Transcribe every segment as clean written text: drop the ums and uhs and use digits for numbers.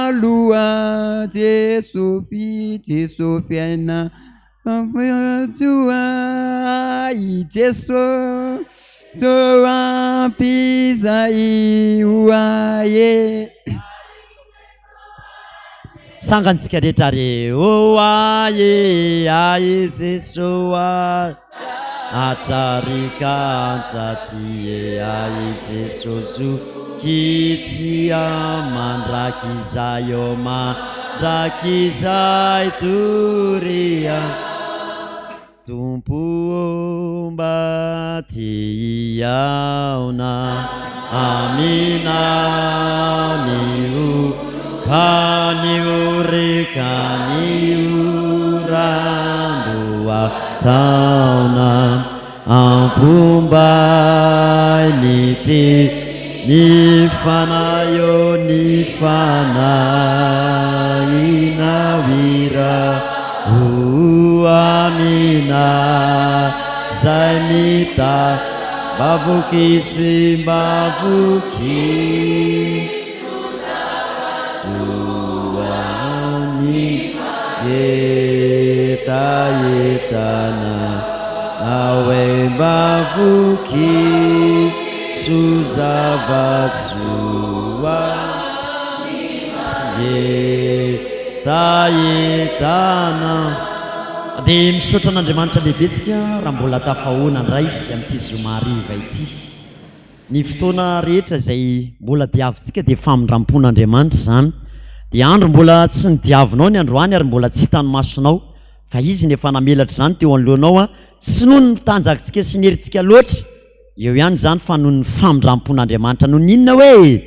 aloha Jeso fi Jeso fiaina Soa i Jeso So ampy izay ho ahy e. Sangantsika rehetra ary o ahy e ahy Jeso ahy Atrarika antraty e ahy Jeso zoky tia mandrakizay o mandrakizay doria Tompo ô mba te hihaona aminao ny o ka ny ore ka ny oram-boataona ampombay ny te ny fanahy ô ny fanahinao ira o amina zay mita mba voky sy mba voky soany hetahetana awe mba voky Soa zava-tsoa hetahetaana. Dia misaotra an'Andriamanitra lehibe tsika raha mbola tafahoana indray amin'ity zoma hariva ity. Ny fotoana rehetra izay mbola diavintsika dia famindram-pon'Andriamanitra izany. Dia andro mbola tsy nidiavinao ny androany ary mbola tsy hitan'ny masonao fa Izy no efa namelatra izany teo anoloanao, tsy noho ny tanjakintsika sy ny herintsika loatra, Eo ihany izany fa noho ny famindram-pon'Andriamanitra. Noho ny inona hoe?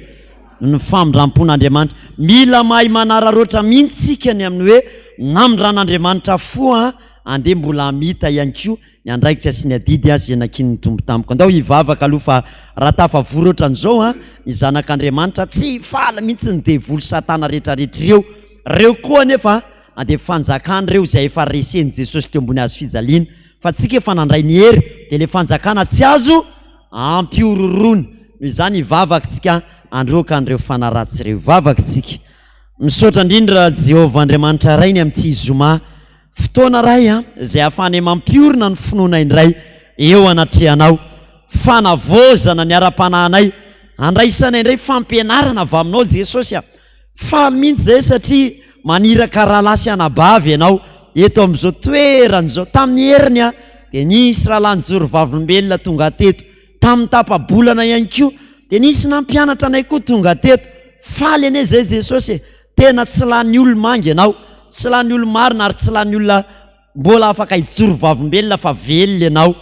Noho ny famindram-pon'Andriamanitra. Mila mahay manararaotra mihitsy isika ny amin'ny hoe namindran'Andriamanitra fo an, andeha mbola hamita ihany koa ny andraikitra sy ny adidy izay nankinin'ny Tompo tamiko. Andao hivavaka aloha fa raha tafavory ohatran'izao an, ny zanak'Andriamanitra tsy hifaly mihitsy ny devoly satana rehetrarehetra ireo. Ireo koa anefa dia fanjakana ireo izay efa resen'i Jesosy teo ambony hazo fijaliana. Fa tsika efa nandray ny hery dia le fanjakana tsy azo ampihorohoroana. Noho izany hivavaka tsika handroaka an'ireo fanahy ratsy ireo. Hivavaka tsika. Misaotra indrindra Jehovah Andriamanitra Ray ny amin'ity zoma fotoana Ray a, izay ahafahanay mampiorina ny finoana indray eo anatrehanao. Fanavaozana ny ara-panahinay, andraisanay indray fampianarana avy aminao Jesosy a. Faly mihitsy izahay satria maniraka rahalahy sy anabavy ianao eto amin'izao toerana izao. Tamin'ny heriny dia nisy rahalahy nijoro vavolombelona tonga teto. Tamin'ny tapa-bolana ihany koa dia nisy nampianatra anay koa tonga teto. Faly anie izay Jesosy e! Tena tsy lany olo-manga ianao, tsy lany olo-marina ary tsy lany olona Mbola afaka hijoro vavolombelona fa velona ianao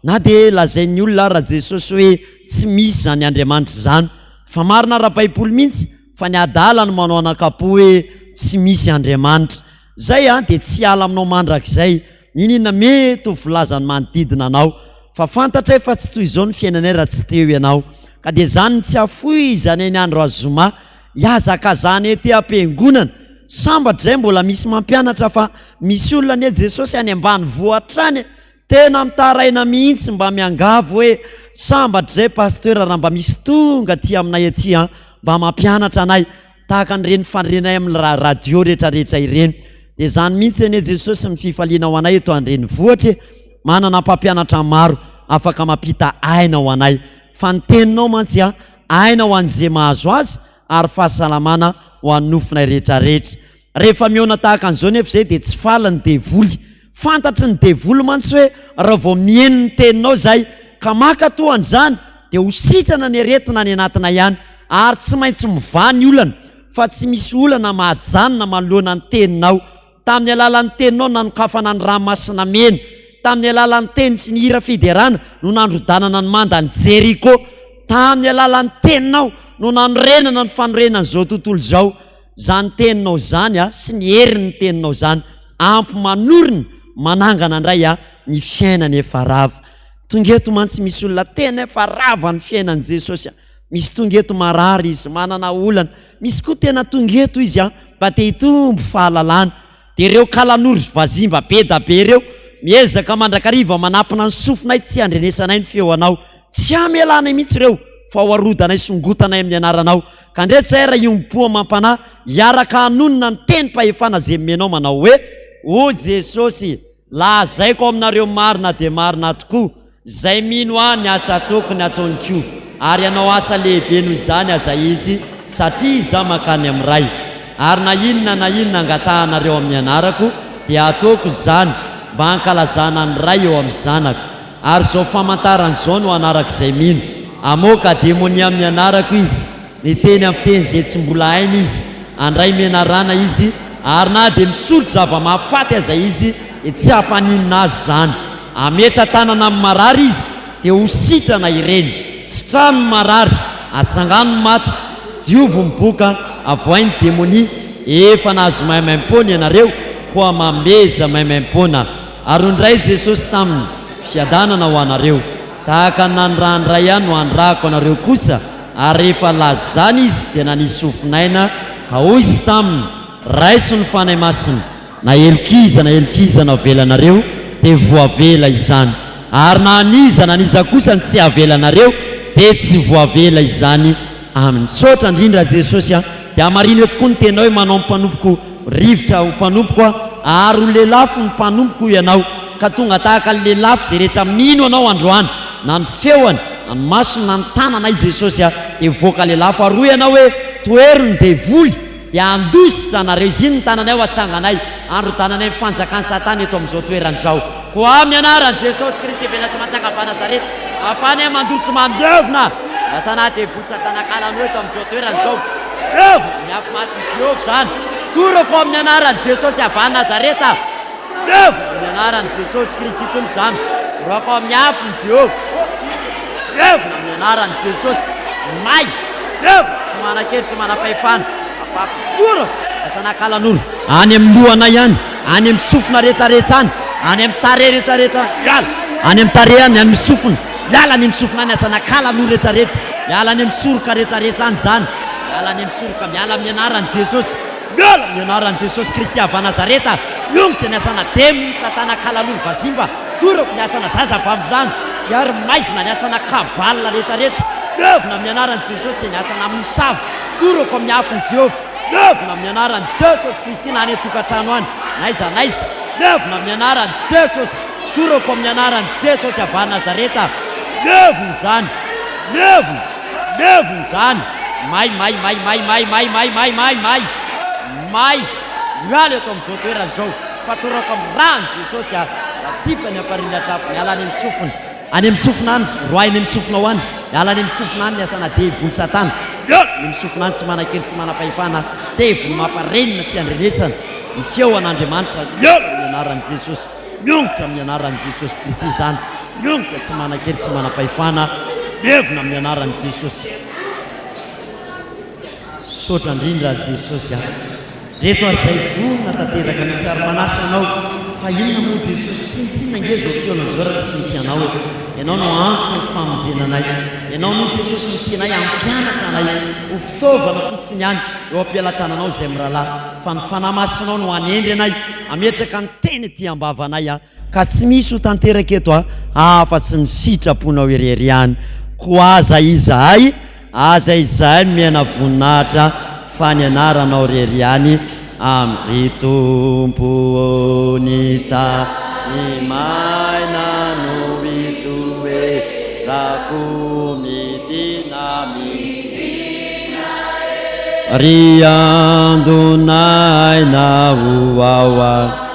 na dia lazain'ny olona ara Jesosy hoe tsy misy izany Andriamanitra izany. Fa marina ara-baiboly mihitsy fa ny adala no manao anakapo hoe tsy misy Andriamanitra. Zay an dia tsy hiala aminao mandrakizay n'inona mety ho filazan'ny manodidina anao. Fa fantatray fa tsy toy izao ny fiainanay raha tsy teo ianao. Ka dia izany no tsy afoizanay ny andro azoma Hihazakazahana ety am-piangonana. Sambatra izay mbola misy mampianatra fa misy olona anie Jesosy any ambanivohitra any tena mitaraina mihitsy mba miangavy hoe sambatra izay pasteur raha mba misy tonga aty aminay aty an mba mampianatra anay tahaka an'ireny fandrenay amin'ny radio rehetrarehetra ireny. Dia izany mihitsy anie Jesosy ny fifaliana ho anay eto an-drenivohitra e. Manana mpampianatra maro afaka mampita aina ho anay. Fa ny teninao mantsy an Aina ho an'izay mahazo azy ary fahasalamana ho an'ny nofonay rehetra rehetra. Rehefa mihaona tahaka an'izao nefa izay dia tsy faly ny devoly. Fantatry ny devoly mantsy hoe raha vao mihaino ny teninao izahay ka maka toa an'izany dia ho sitrana ny aretina any anatinay any ary tsy maintsy mivaha ny olana fa tsy misy olana mahajanona manoloana ny teninao. Tamin'ny alalan'ny teninao no nanokafana ny Ranomasina Mena. Tamin'ny alalan'ny teny sy ny hira fiderana no nandrodanana ny mandan'i Jeriko. Tamin'ny alalan'ny teninao no nanorenana ny fanorenan'izao tontolo izao. Izany teninao izany sy ny herin'ny teninao izany ampy manorina, manangana indray ny fiainana efa rava. Tonga eto mantsy misy olona tena efa rava ny fiainan'i Jesosy. Misy tonga eto marary izy, manana olana. Misy koa tena tonga eto izy an, mba te hitombo fahalalana. Dia ireo kalanory vazimba be da be ireo, miezaka mandrakariva manapina ny sofinay tsy handrenesanay ny feo anao. Tsy hamelanay mihitsy ireo. fa ho arodanay songotanay amin'ny anaranao. Ka ndreto izahay raha hiombo-po amam-panahy hiaraka hanonona ny tenim-pahefana izay nomenao manao hoe, O Jesosy, lazaiko aminareo marina dia marina tokoa, Izay mino Ahy ny asa ataoko ny ataony koa, ary hanao asa lehibe noho izany aza izy, satria Izaho mankany amin'ny Ray. Ary na inona na inona angatahanareo amin'ny anarako, dia hataoko izany, mba hankalazana ny Ray eo amin'ny Zanaka. Ary izao famantarana izao no hanarak'izay mino, Hamoaka demonia amin'ny anarako izy, Miteny amin'ny fiteny izay tsy mbola hainy izy, handray menarana izy, ary na dia misotro zava-mahafaty aza izy, dia tsy hampaninona azy izany. Hametra-tanana amin'ny marary izy, dia ho sitrana ireny. Sitrano ny marary, atsangano ny maty, diovy ny boka, avoahy ny demonia. Efa nahazo maimaimpoana ianareo, koa mameza maimaimpoana. Ary hoy indray Jesosy taminy, Fiadanana ho anareo. Tahaka ny nanirahan'ny Ray Ahy no hanirahako anareo kosa. Ary rehefa lazany izy dia nanisy sofin'aina ka hoy izy taminy, Raiso ny Fanahy Masina, na helok'iza na helok'iza no avelanareo dia voavela izany, ary na an'iza na an'iza kosa no tsy avelanareo dia tsy voavela izany aminy. Misaotra indrindra Jesosy a! Dia hamarino eo tokoa ny teninao hoe manao ny mpanompoko rivotra ho mpanompoko aho, ary ho lelafo ny mpanompoko hoy ianao, ka tonga tahaka ny lelafo izay rehetra mino anao androany, na ny feoany, na ny masony, na ny tanana i Jesosy a, dia hivoaka lelafo, ary hoy ianao hoe tohero ny devoly, dia handositra anareo izy, iny ny tananay ho atsanganay, handrodananay ny fanjakan'i Satana eto amin'izao toerana izao. Koa amin'ny anaran'i Jesosy Kristy Venasamantsaka avy Nazareta, ahafahanay mandoro sy mandevona lasa na devoly satana kalanao eto amin'izao toerana izao. Levona ny afo masin'i Jehovah izany. Torako amin'ny anaran'i Jesosy avy any Nazareta. Levona amin'ny anaran'i Jesosy Kristy Tompo izany. Torako amin'ny afon'i Jehovah. Levona amin'ny anaran'i Jesosy. May. Levona. Tsy manan-kery, tsy manam-pahefana. Afafy torako. Lasa nakalanoro. Any amin'ny lohanay any. Any amin'ny sofina rehetrarehetra any, any amin'ny tarehy rehetrarehetra any, miala any amin'ny tarehy any, any amin'ny sofina, miala any amin'ny sofina any, asanakala aloha rehetrarehetra, miala any amin'ny soroka rehetrarehetra any izany, miala any amin'ny soroka, miala amin'ny anaran'i Jesosy, miala amin'ny anaran'i Jesosy Kristy avy Nazareta, miongotra ny asana demony, satana kalanoro vazimba, torako ny asana zaza vamborano, miaro maizina ny asana kabal rehetrarehetra, miovina amin'ny anaran'i Jesosy ny asana mosavy, torako amin'ny afon'i Jehovah. Levona amin'ny anaran'i Jesosy Kristy na any an-tokantrano any, na aiza na aiza. Levona amin'ny anaran'i Jesosy. Torako amin'ny anaran'i Jesosy avy any Nazareta. Levona izany. Levona. Levona izany. May, may, may, may, may, may, may, may, may, may. May. Miala eto amin'izao toerana izao. Fa torako amin'ny ràn'i Jesosy aho. Natsipany hafariny hatrafo. Miala any amin'ny sofiny. Any amin'ny sofina any, roahy any amin'ny sofina ho any, miala any amin'ny sofina any ny asana devoly satana, miala any amin'ny sofina any tsy manan-kery tsy manam-pahefana, devoly mamparenina tsy andrenesana ny feo an'Andriamanitra, miala amin'ny anaran'i Jesosy, miongotra amin'ny anaran'i Jesosy Kristy izany, miongotra tsy manan-kery tsy manam-pahefana, mievina amin'ny anaran'i Jesosy. Misaotra indrindra Jesosy a! Reto ary zay vonona tanteraka mihitsy ary manasa anao fa inona moa Jesosy tsinontsinona ange zao fihaonana zao raha tsy misy anao e! Ianao no antoky ny famonjena anay, Ianao mihitsy Jesosy no tianay hampianatra anay ho fitaovana fotsiny ihany eo am-pelatananao izay mirahalahy fa ny Fanahy Masinao no hanendry anay hametraka ny teny ety am-bavanay a! Ka tsy misy ho tanteraka eto a, afa-tsy ny sitraponao irery ihany. Koa aza izahay, aza izahay no miaina voninahitra fa ny anaranao irery ihany. Amen. Ry Tompo ô, ny tany maina no itoerako, midina, midina e. Ry andon'aina ho ao a.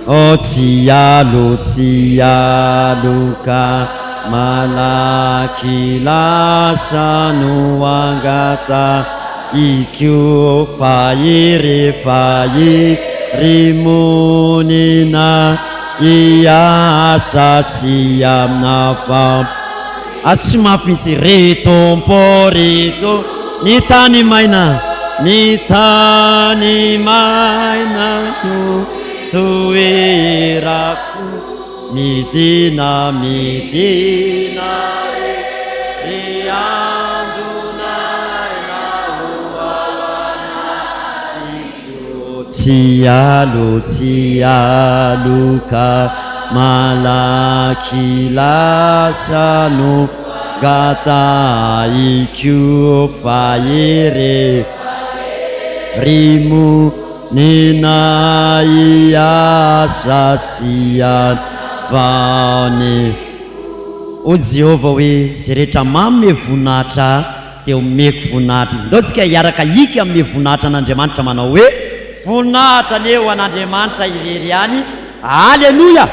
Oh tsy alo tsy aloka malaky lasa no angatahiko fa rehefa iry monina hiasa sy amina fa Ah tsy mafy mihitsy ry Tompo ry Tompo ny tany maina ny tany maina no toerako midina midina re ry andon'aina ho ao anatiko tsy alo tsy aloka Malaky lasa no. Angatahiko fahere Ry monina hiasa sy hanova ny Hoy Jehovah hoe, Izay rehetra manome voninahitra Ahy, dia homeko voninahitra izy. Ndao tsika hiaraka hiky hanome voninahitra an'Andriamanitra manao hoe, Voninahitra anie ho an'Andriamanitra irery ihany. Aleloia!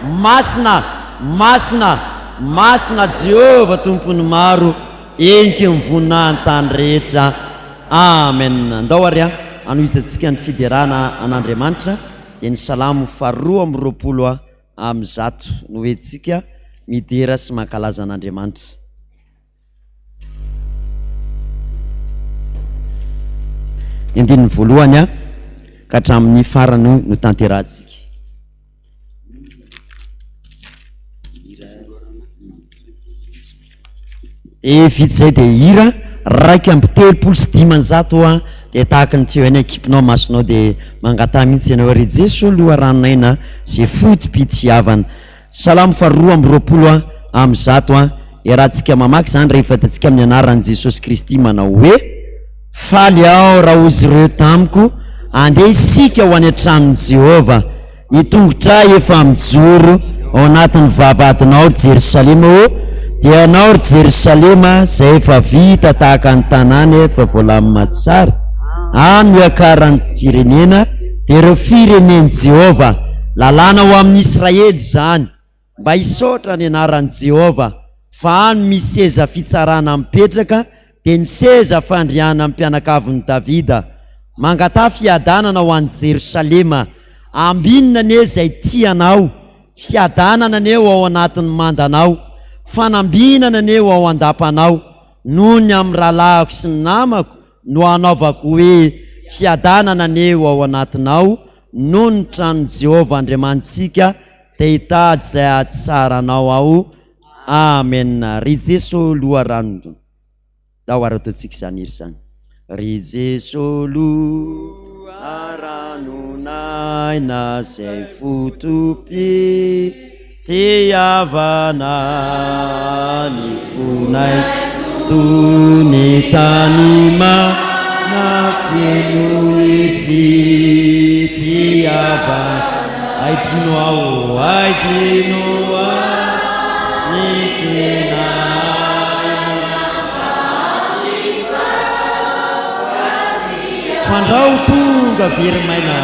Masina, masina, masina Jehovah Tompon'ny maro, heniky ny voninahin'ny tany rehetra. Amen. Ndao ary hanohizantsika ny fiderana an'Andriamanitra, dia ny Salamo faharoa amby 122 no entintsika midera sy mankalaza an'Andriamanitra. Ny andininy voalohany ka hatramin'ny farany no tanterahantsika. Dia vita izay dia hira 531 a dia tahaka ny teo ihany akipinao masonao dia mangataha mihitsy ianao ry Jeso loharanon'aina izay foto-pitiavana. Salamo faha 122 a iarahantsika mamaky izany rehefa hitantsika amin'ny anaran'i Jesosy Kristy manao hoe, Faly aho raha hozy ireo tamiko, Andeha isika ho any an-tranon'i Jehovah. Ny tongotray efa mijoro ao anatin'ny vavahadinao, ry Jerosalema ô, dia ianao, ry Jerosalema, izay efa vita tahaka ny tanàna efa voalamina tsara. Any no iakaran'ny firenena, dia ireo firenen'i Jehovah. Lalàna ho amin'i Israely izany, mba hisaotra ny anaran'i Jehovah, fa any misy seza fitsarana mipetraka, dia ny seza fandrianan'ny mpianakavin'i Davida. Mangataha fiadanana ho an'i Jerosalema. Ambinina anie izay tia anao, fiadanana anie ho ao anatin'ny mandanao, fanambinana anie ho ao an-dapanao. Noho ny amin'ny rahalahiko sy ny namako no hanaovako hoe, Fiadanana anie ho ao anatinao, noho ny tranon'i Jehovah Andriamanitsika, dia hitady izay hahatsara anao aho. Amen. Ry Jeso loharano. Ndao ary ataontsika izany hira izany. Ry Jeso loharanon'aina izay foto-pitiavana ny fonay toy ny tany manafenoy fitiavana. Aidino aho, aidino aho ny tena Fandrao tonga very maina,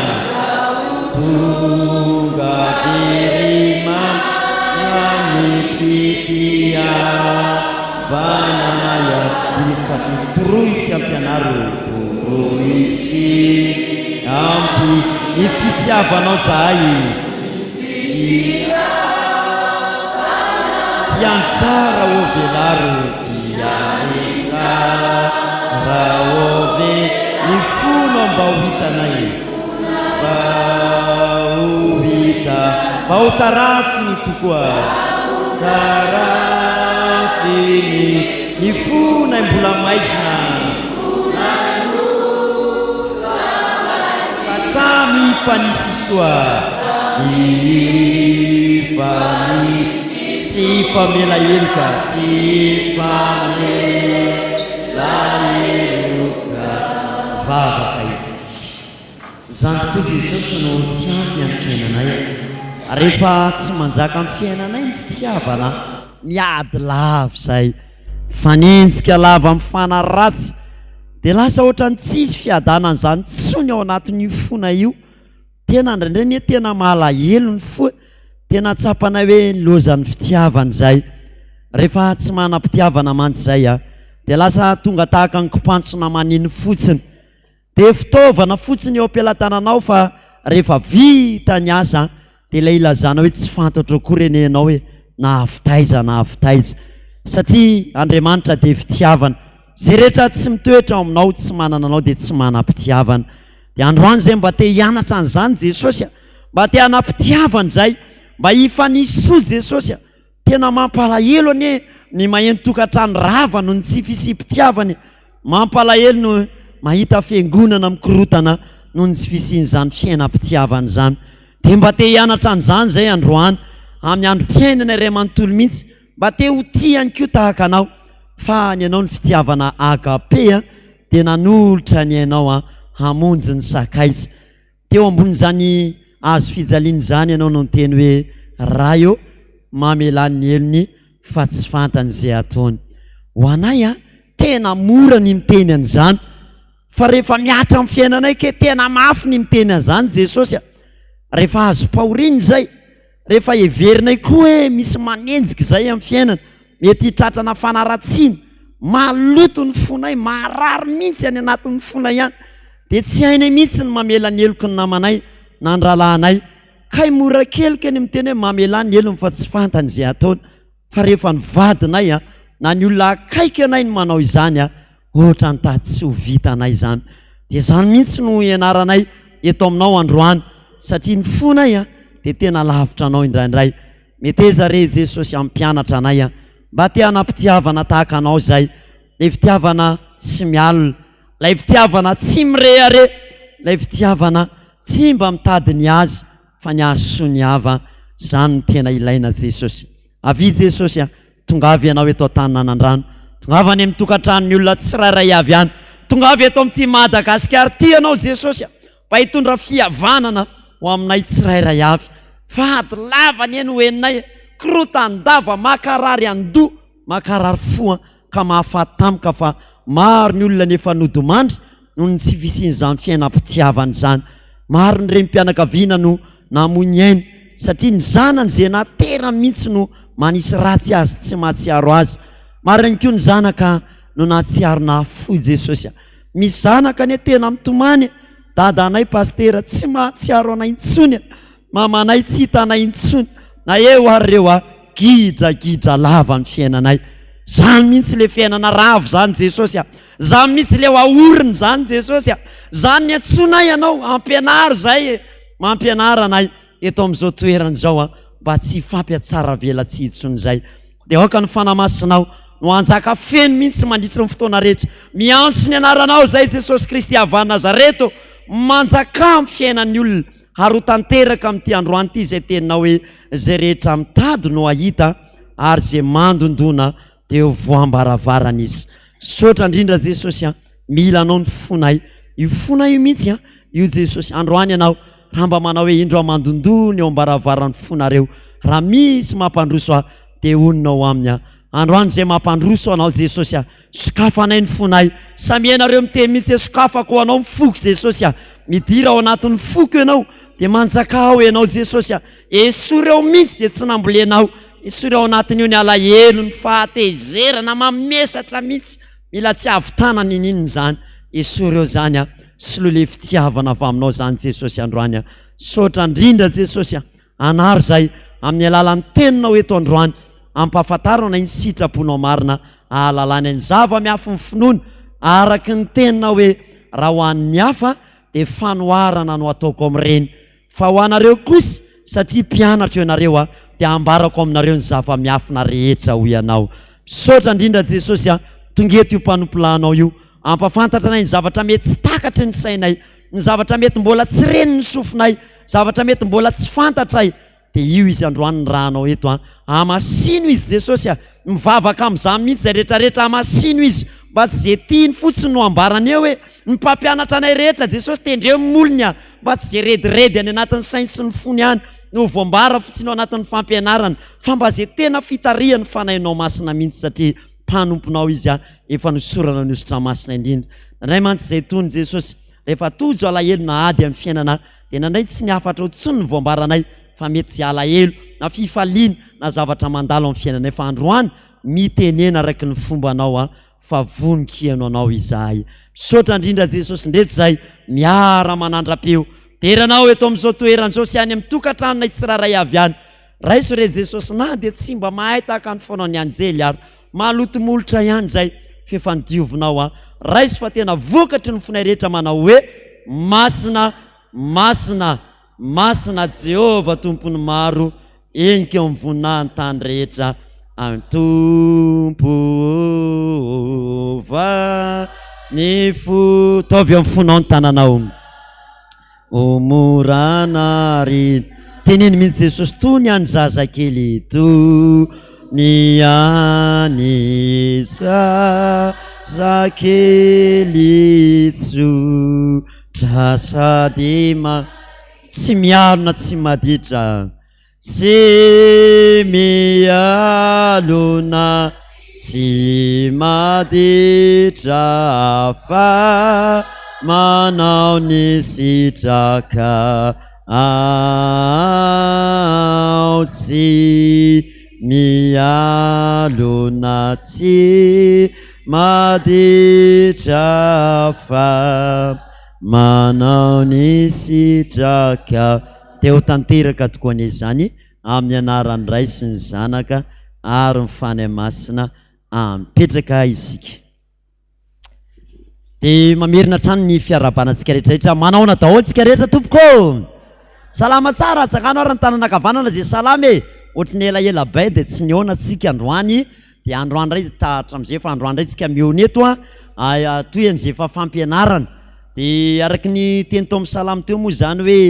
tonga very maina ny fitiavana ya. Iny fa toroy sy ampianaro, toroy sy ampi ny fitiavanao zahay. Tiany tsara ô velaro Tiany tsara ô ve Ny fonao mba ho hitanay Mba ho hita Mba ho tarafiny tokoa Tarafiny Ny fonay mbola maizina Fa samy hifanisy soa Hifanisy Sy hifamela heloka Sy hifamela heloka Vavaka isika. Izany tokoa Jesosy no tsy ampy amin'ny fiainanay. Rehefa tsy manjaka amin'ny fiainanay ny fitiavana, miady lava izay. Mifanenjika lava mifanaratsy dia lasa ohatran'ny tsisy fiadanana izany intsony ao anatin'io fona io. Tena indraindray anie tena malahelo ny fo e. Tena tsapanay hoe lozan'ny fitiavana izay. Rehefa tsy manam-pitiavana mantsy izay a, dia lasa tonga tahaka ny kipantsona manino fotsiny. Dia fitaovana fotsiny eo am-pelatananao fa rehefa vita ny asa dia ilay ilazana hoe tsy fantatro akory anie ianao hoe na avy taiza na avy taiza. Satria Andriamanitra dia fitiavana. Izay rehetra tsy mitoetra ao aminao, tsy manana anao dia tsy manam-pitiavana. Dia androany izay mba te hianatra an'izany Jesosy a! Mba te hanam-pitiavana izay, mba hifanisy soa Jesosy a! Tena mampalahelo anie ny maheno tokantrano rava noho ny tsy fisiam-pitiavana e! Mampalahelo no mahita fiangonana mikorotana noho ny tsy fisian'izany fiainam-pitiavana izany. Dia mba te hianatra an'izany izay androany, amin'ny androm-piainana iray manontolo mihitsy. Mba te ho tia ihany koa tahaka anao. Fa ny anao ny fitiavana agape a, dia nanolotra ny ainao a, hamonjy ny sakaiza. Teo ambonin'izany hazo fijaliana izany ianao no niteny hoe, Ray ô, mamelà ny helony fa tsy fantany izay ataony. Ho anay a, tena mora ny miteny an'izany. Fa rehefa mihatra amin'ny fiainanay ke tena mafy ny miteny an'izany Jesosy a. Rehefa azom-pahoriana izay, rehefa heverinay koa hoe misy manenjika izay amin'ny fiainana, mety hitratrana fanaratsiana, maloto ny fonay, marary mihitsy any anatin'ny fonay any, dia tsy hainay mihitsy ny mamela ny heloky ny namanay na ny rahalahinay. Kay mora kelika ny miteny hoe mamelà ny helony fa tsy fantany izay ataony. Fa rehefa ny vadinay a, na ny olona akaiky anay no manao izany a, ohatran'ny ta tsy ho vitanay izany. Dia izany mihitsy no ianaranay eto aminao androany, satria ny fonay a, dia tena lavitra anao indraindray. Meteza re Jesosy hampianatra anay a, mba te hanam-pitiavana tahaka anao izay, ilay fitiavana tsy mialona, ilay fitiavana tsy mirehareha, ilay fitiavana tsy mba mitady ny azy fa ny hahasoa ny hava, zany no tena ilaina Jesosy. Avia Jesosy a, tongava ianao eto Antaninanandrano, tongava any amin'ny tokantranon'ny olona tsirairay avy any, tongava eto amin'ity Madagasikara ity ianao Jesosy a, mba hitondra fihavanana ho aminay tsirairay avy. Fa ady lava anie no henonay, korotan-dava, makarary an-doha, Mankarary fo an, ka mahafaty tampoka fa maro ny olona nefa nodimandry noho ny tsy fisian'izany fiainam-pitiavana izany. Maro ny renim-pianakaviana no namoy ny ainy satria ny zanany izay naterany mihitsy no manisy ratsy azy tsy mahatsiaro azy. Maro ihany koa ny zanaka no nahatsiaro nahafoy Jesosy. Misy zanaka anie tena mitomany e, dadanay pasitera tsy mahatsiaro anay intsony e. Mamanay tsy hitanay intsony na eo ary reo a gidragidra lava ny fiainanay zany mihitsy le fiainana ravo zany Jesosy a zany mihitsy le ahoriny zany Jesosy a zany ny antsoinay ianao ampianaro zay e mampianara anay eto amin'izao toerana izao a mba tsy hifampiatsara velatsihy intsony zay dia aoka ny Fanahy Masinao no hanjaka feno mihitsy mandritry ny fotoana rehetra miantso ny anaranao zay Jesosy Kristy avy any Nazareto manjakà amin'ny fiainan'ny olona Ary ho tanteraka amin'ity androany ity izay teninao hoe, Izay rehetra mitady no hahita, ary izay mandondona dia ho voam-baravarana izy. Misaotra indrindra Jesosy a, mila anao ny fonay. Io fonay io mihitsy a, io Jesosy. Androany ianao, raha mba manao hoe indro aho mandondona eo am-baravaran'ny fonareo, raha misy mampandroso ahy dia honina ao aminy aho. Androany izay mampandroso anao Jesosy a, Sokafanay ny fonay. Samia ianareo miteny mihitsy hoe sokafako ho anao ny foko Jesosy a. Midira ao anatin'ny foko ianao dia manjakà ao ianao Jesosy a. Esory ao mihitsy izay tsy nambolenao. Esory ao anatin'io ny alahelo, ny fahatezerana mamesatra mihitsy. Mila tsy hahavitana niniana izany. Esory eo izany a. Soloy ilay fitiavana avy aminao izany Jesosy androany a. Misaotra indrindra Jesosy a. Anaro izay amin'ny alalan'ny teninao eto androany, ampahafantaro anay ny sitraponao marina, ahalalany ny zava-miafin'ny finoana, araka ny teninao hoe, Raha ho an'ny hafa dia fanoharana no ataoko amin'ireny, fa ho anareo kosa, satria mpianatro ianareo, dia ambarako aminareo ny zava-miafina rehetra, hoy Ianao. Misaotra indrindra Jesosy a, tonga eto io mpanompolanao io, ampahafantatra anay ny zavatra mety tsy takatry ny sainay, ny zavatra mety mbola tsy ren'ny sofinay, zavatra mety mbola tsy fantatray, dia io izy androany ny rahanao eto an, hamasino izy Jesosy a, mivavaka amin'izany mihitsy izay rehetra rehetra, hamasino izy mba tsy izay tiany fotsiny no ambarany eo hoe, ny mpampianatra anay rehetra Jesosy tendreo ny molony a, mba tsy izay rediredy any anatin'ny sainy sy ny fony ihany no voambara fotsiny ao anatin'ny fampianarana, fa mba izay tena fitarihan'ny Fanahinao Masina mihitsy satria mpanomponao izy a, efa nosorana ny hosotra masina indrindra. Nandray mantsy izay tony Jesosy, rehefa tojo alahelo na ady amin'ny fiainana dia nandray tsy ny hafatra ao intsony ny voambaranay fa mety izay alahelo na fifaliana na zavatra mandalo amin'ny fiainanay fa androany mitenena araka ny fombanao a fa vonon-kihaino anao izahay. Misaotra indrindra Jesosy ndreto izay miara manandra-peo dera anao eto amin'izao toerana izao sy any amin'ny tokantranonay tsirairay avy any. Raiso re Jesosy na dia tsy mba mahay tahaka ny fanaon'ny anjely ary maloto molotra ihany izay f'efa nodiovinao aho. Raiso fa tena vokatry ny fonay rehetra manao hoe Masina, Masina, Masina Jehovah Tompon'ny maro, henika eo amin'ny voninahiny tany rehetra. Amen. Tompo ô, va ny fo. Taovy eo amin'ny fonao ny tananao. O mora anarina. Teneno mihitsy Jesosy, toa ny an'ny zazakely, toa Ny an'ny zazakely tsotra sady ma tsy mialona tsy maditra tsy mialona tsy maditra fa manao ny sitraka ao tsy mialona tsy maditra fa manao ny sitraka. Dia ho tanteraka tokoa anie izany amin'ny anaran'ny Ray sy ny Zanaka ary ny Fanahy Masina. Amen. Mipetraka isika. Dia mamerina hatrany ny fiarahabana antsika rehetra rehetra. Manahoana daholo tsika rehetra tompoko ô? Salama tsara, atsangano ary ny tanana ankavanana izay salama e! Ohatry ny elaela be dia tsy nihaona tsika androany, dia androany indray ta hatramin'izay fa androany indray tsika mihaona eto an, tohian'izay efa fampianarana. Dia araka ny teny tao amin'ny salamo teo moa izany hoe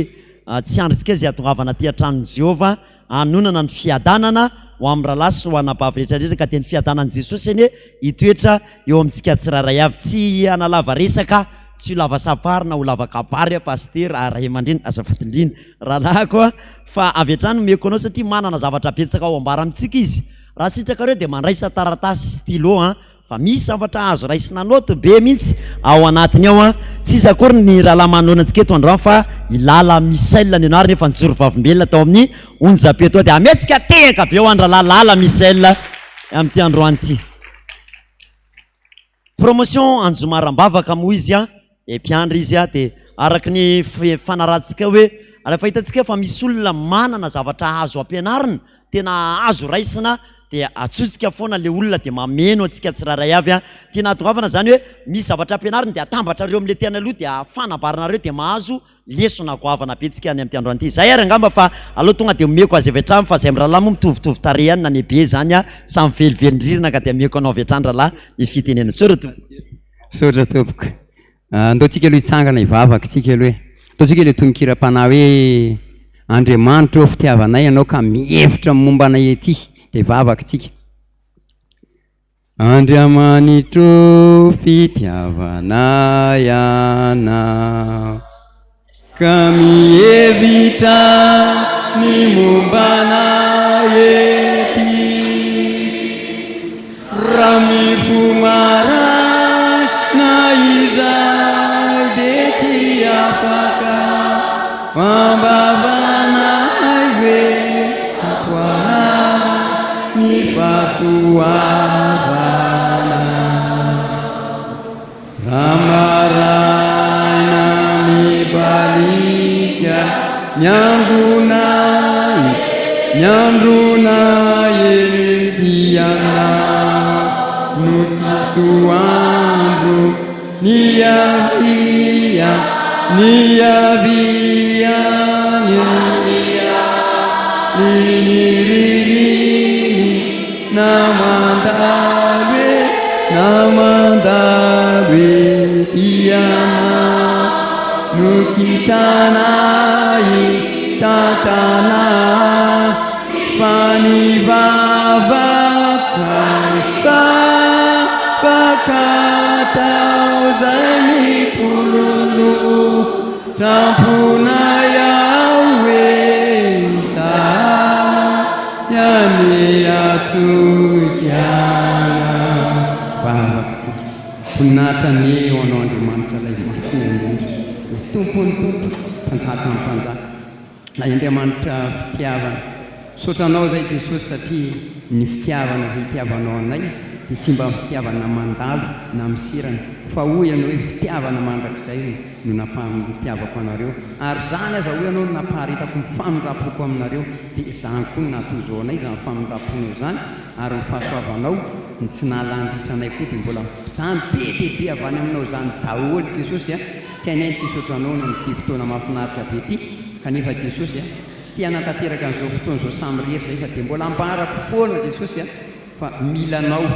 tsy andrintsika izay hahatongavana aty an-tranon'i Jehovah hanonana ny fiadanana ho amin'ny rahalahy sy ho anabavy rehetra rehetra ka dia ny fiadanan'i Jesosy anie hitoetra eo amintsika tsirairay avy. Tsy hanalava resaka, tsy ho lava safary na ho lava kabary aho Pasitera, ray aman-dreny, azafady indrindra rahalahiko a, fa avy hatrany omeko anao satria manana zavatra betsaka ho ambara amintsika izy. Raha sitrakareo dia mandraisa taratasy sy stylo an. Fa misy zavatra azo raisina note be mihitsy ao anatiny ao an! Tsy iza akory ny rahalahy manoloana antsika eto androany fa i Lala Michel ny anarany efa nijoro vavolombelona tao amin'ny onjam-peo tao dia hametsika tehaka be ho an-drahalahy Lala Michel amin'ity androany ity. Promotion Anjomaram-bavaka moa izy an, dia mpiandry izy an, dia araka ny fanarahantsika hoe rehefa hitantsika fa misy olona manana zavatra azo ampianarina tena azo raisina dia atsotsika foana le olona dia mameno antsika tsirairay avy a, tiana hahatongavana zany hoe misy zavatra ampianariny dia atambatrareo amle tena aloha dia fanambaranareo dia mahazo lesona goavana be tsika any amty androany ty, zay ary angamba fa aleo tonga dia omeko azy avy hatrany fa zay mirahalahy moa mitovitovy tarehy ihany na ny be zany a, samy velovelon-drirana ka dia ameko anao avy hatrany rahalahy ny fitenenana, misaotra tompoko. Misaotra tompoko. Andao tsika aloha hitsangana hivavaka tsika aloha e. Ataontsika ilay tononkiram-panahy hoe Andriamanitra ô fitiavanay Ianao ka mihevitra ny momba anay ety dia hivavaka tsika. Andriamanitro fitiavanay Ianao ka mihevitra ny momba anay ety. Raha mifoha maraina izahay dia tsy afaka am-bavanay hoe atoanay ny fahasoavana. Raha maraina mibaliaka miangona miandrona ety aminao no diso andro niavia niavia ny ririniny na mandalo e na mandalo ety aminao no kitanay tantana fa ny vavaka vavaka atao zay mipololo tamponay ao hoe izahay anie atokiana. Vavaka tsika. Voninahitra anie ho Anao Andriamanitra Ilay Masina Indrindra, Ilay Tompon'ny Tompo, Mpanjakan'ny Mpanjaka, Ilay Andriamanitra Fitiavana. Misaotra Anao izay Jesosy satria ny fitiavana izay itiavanao anay dia tsy mba fitiavana mandalo na miserana fa hoy Ianao hoe fitiavana mandrakizay no nampaha-nitiavako anareo ary izany aza hoy Ianao no nampaharetako ny famindram-poko aminareo dia izany koa no nahatozo anay izany famindram-ponao izany ary ny fahasoavanao ny tsy nahalany ritra anay koa dia mbola izany be dia be avy any aminao izany daholo Jesosy a! Tsy hainay ny tsy hisaotra anao noho ity fotoana mahafinaritra be ity kanefa Jesosy a! Tsy te hanatanteraka an'izao fotoana izao samirery izay fa dia mbola ambarako foana Jesosy a! Fa mila anao,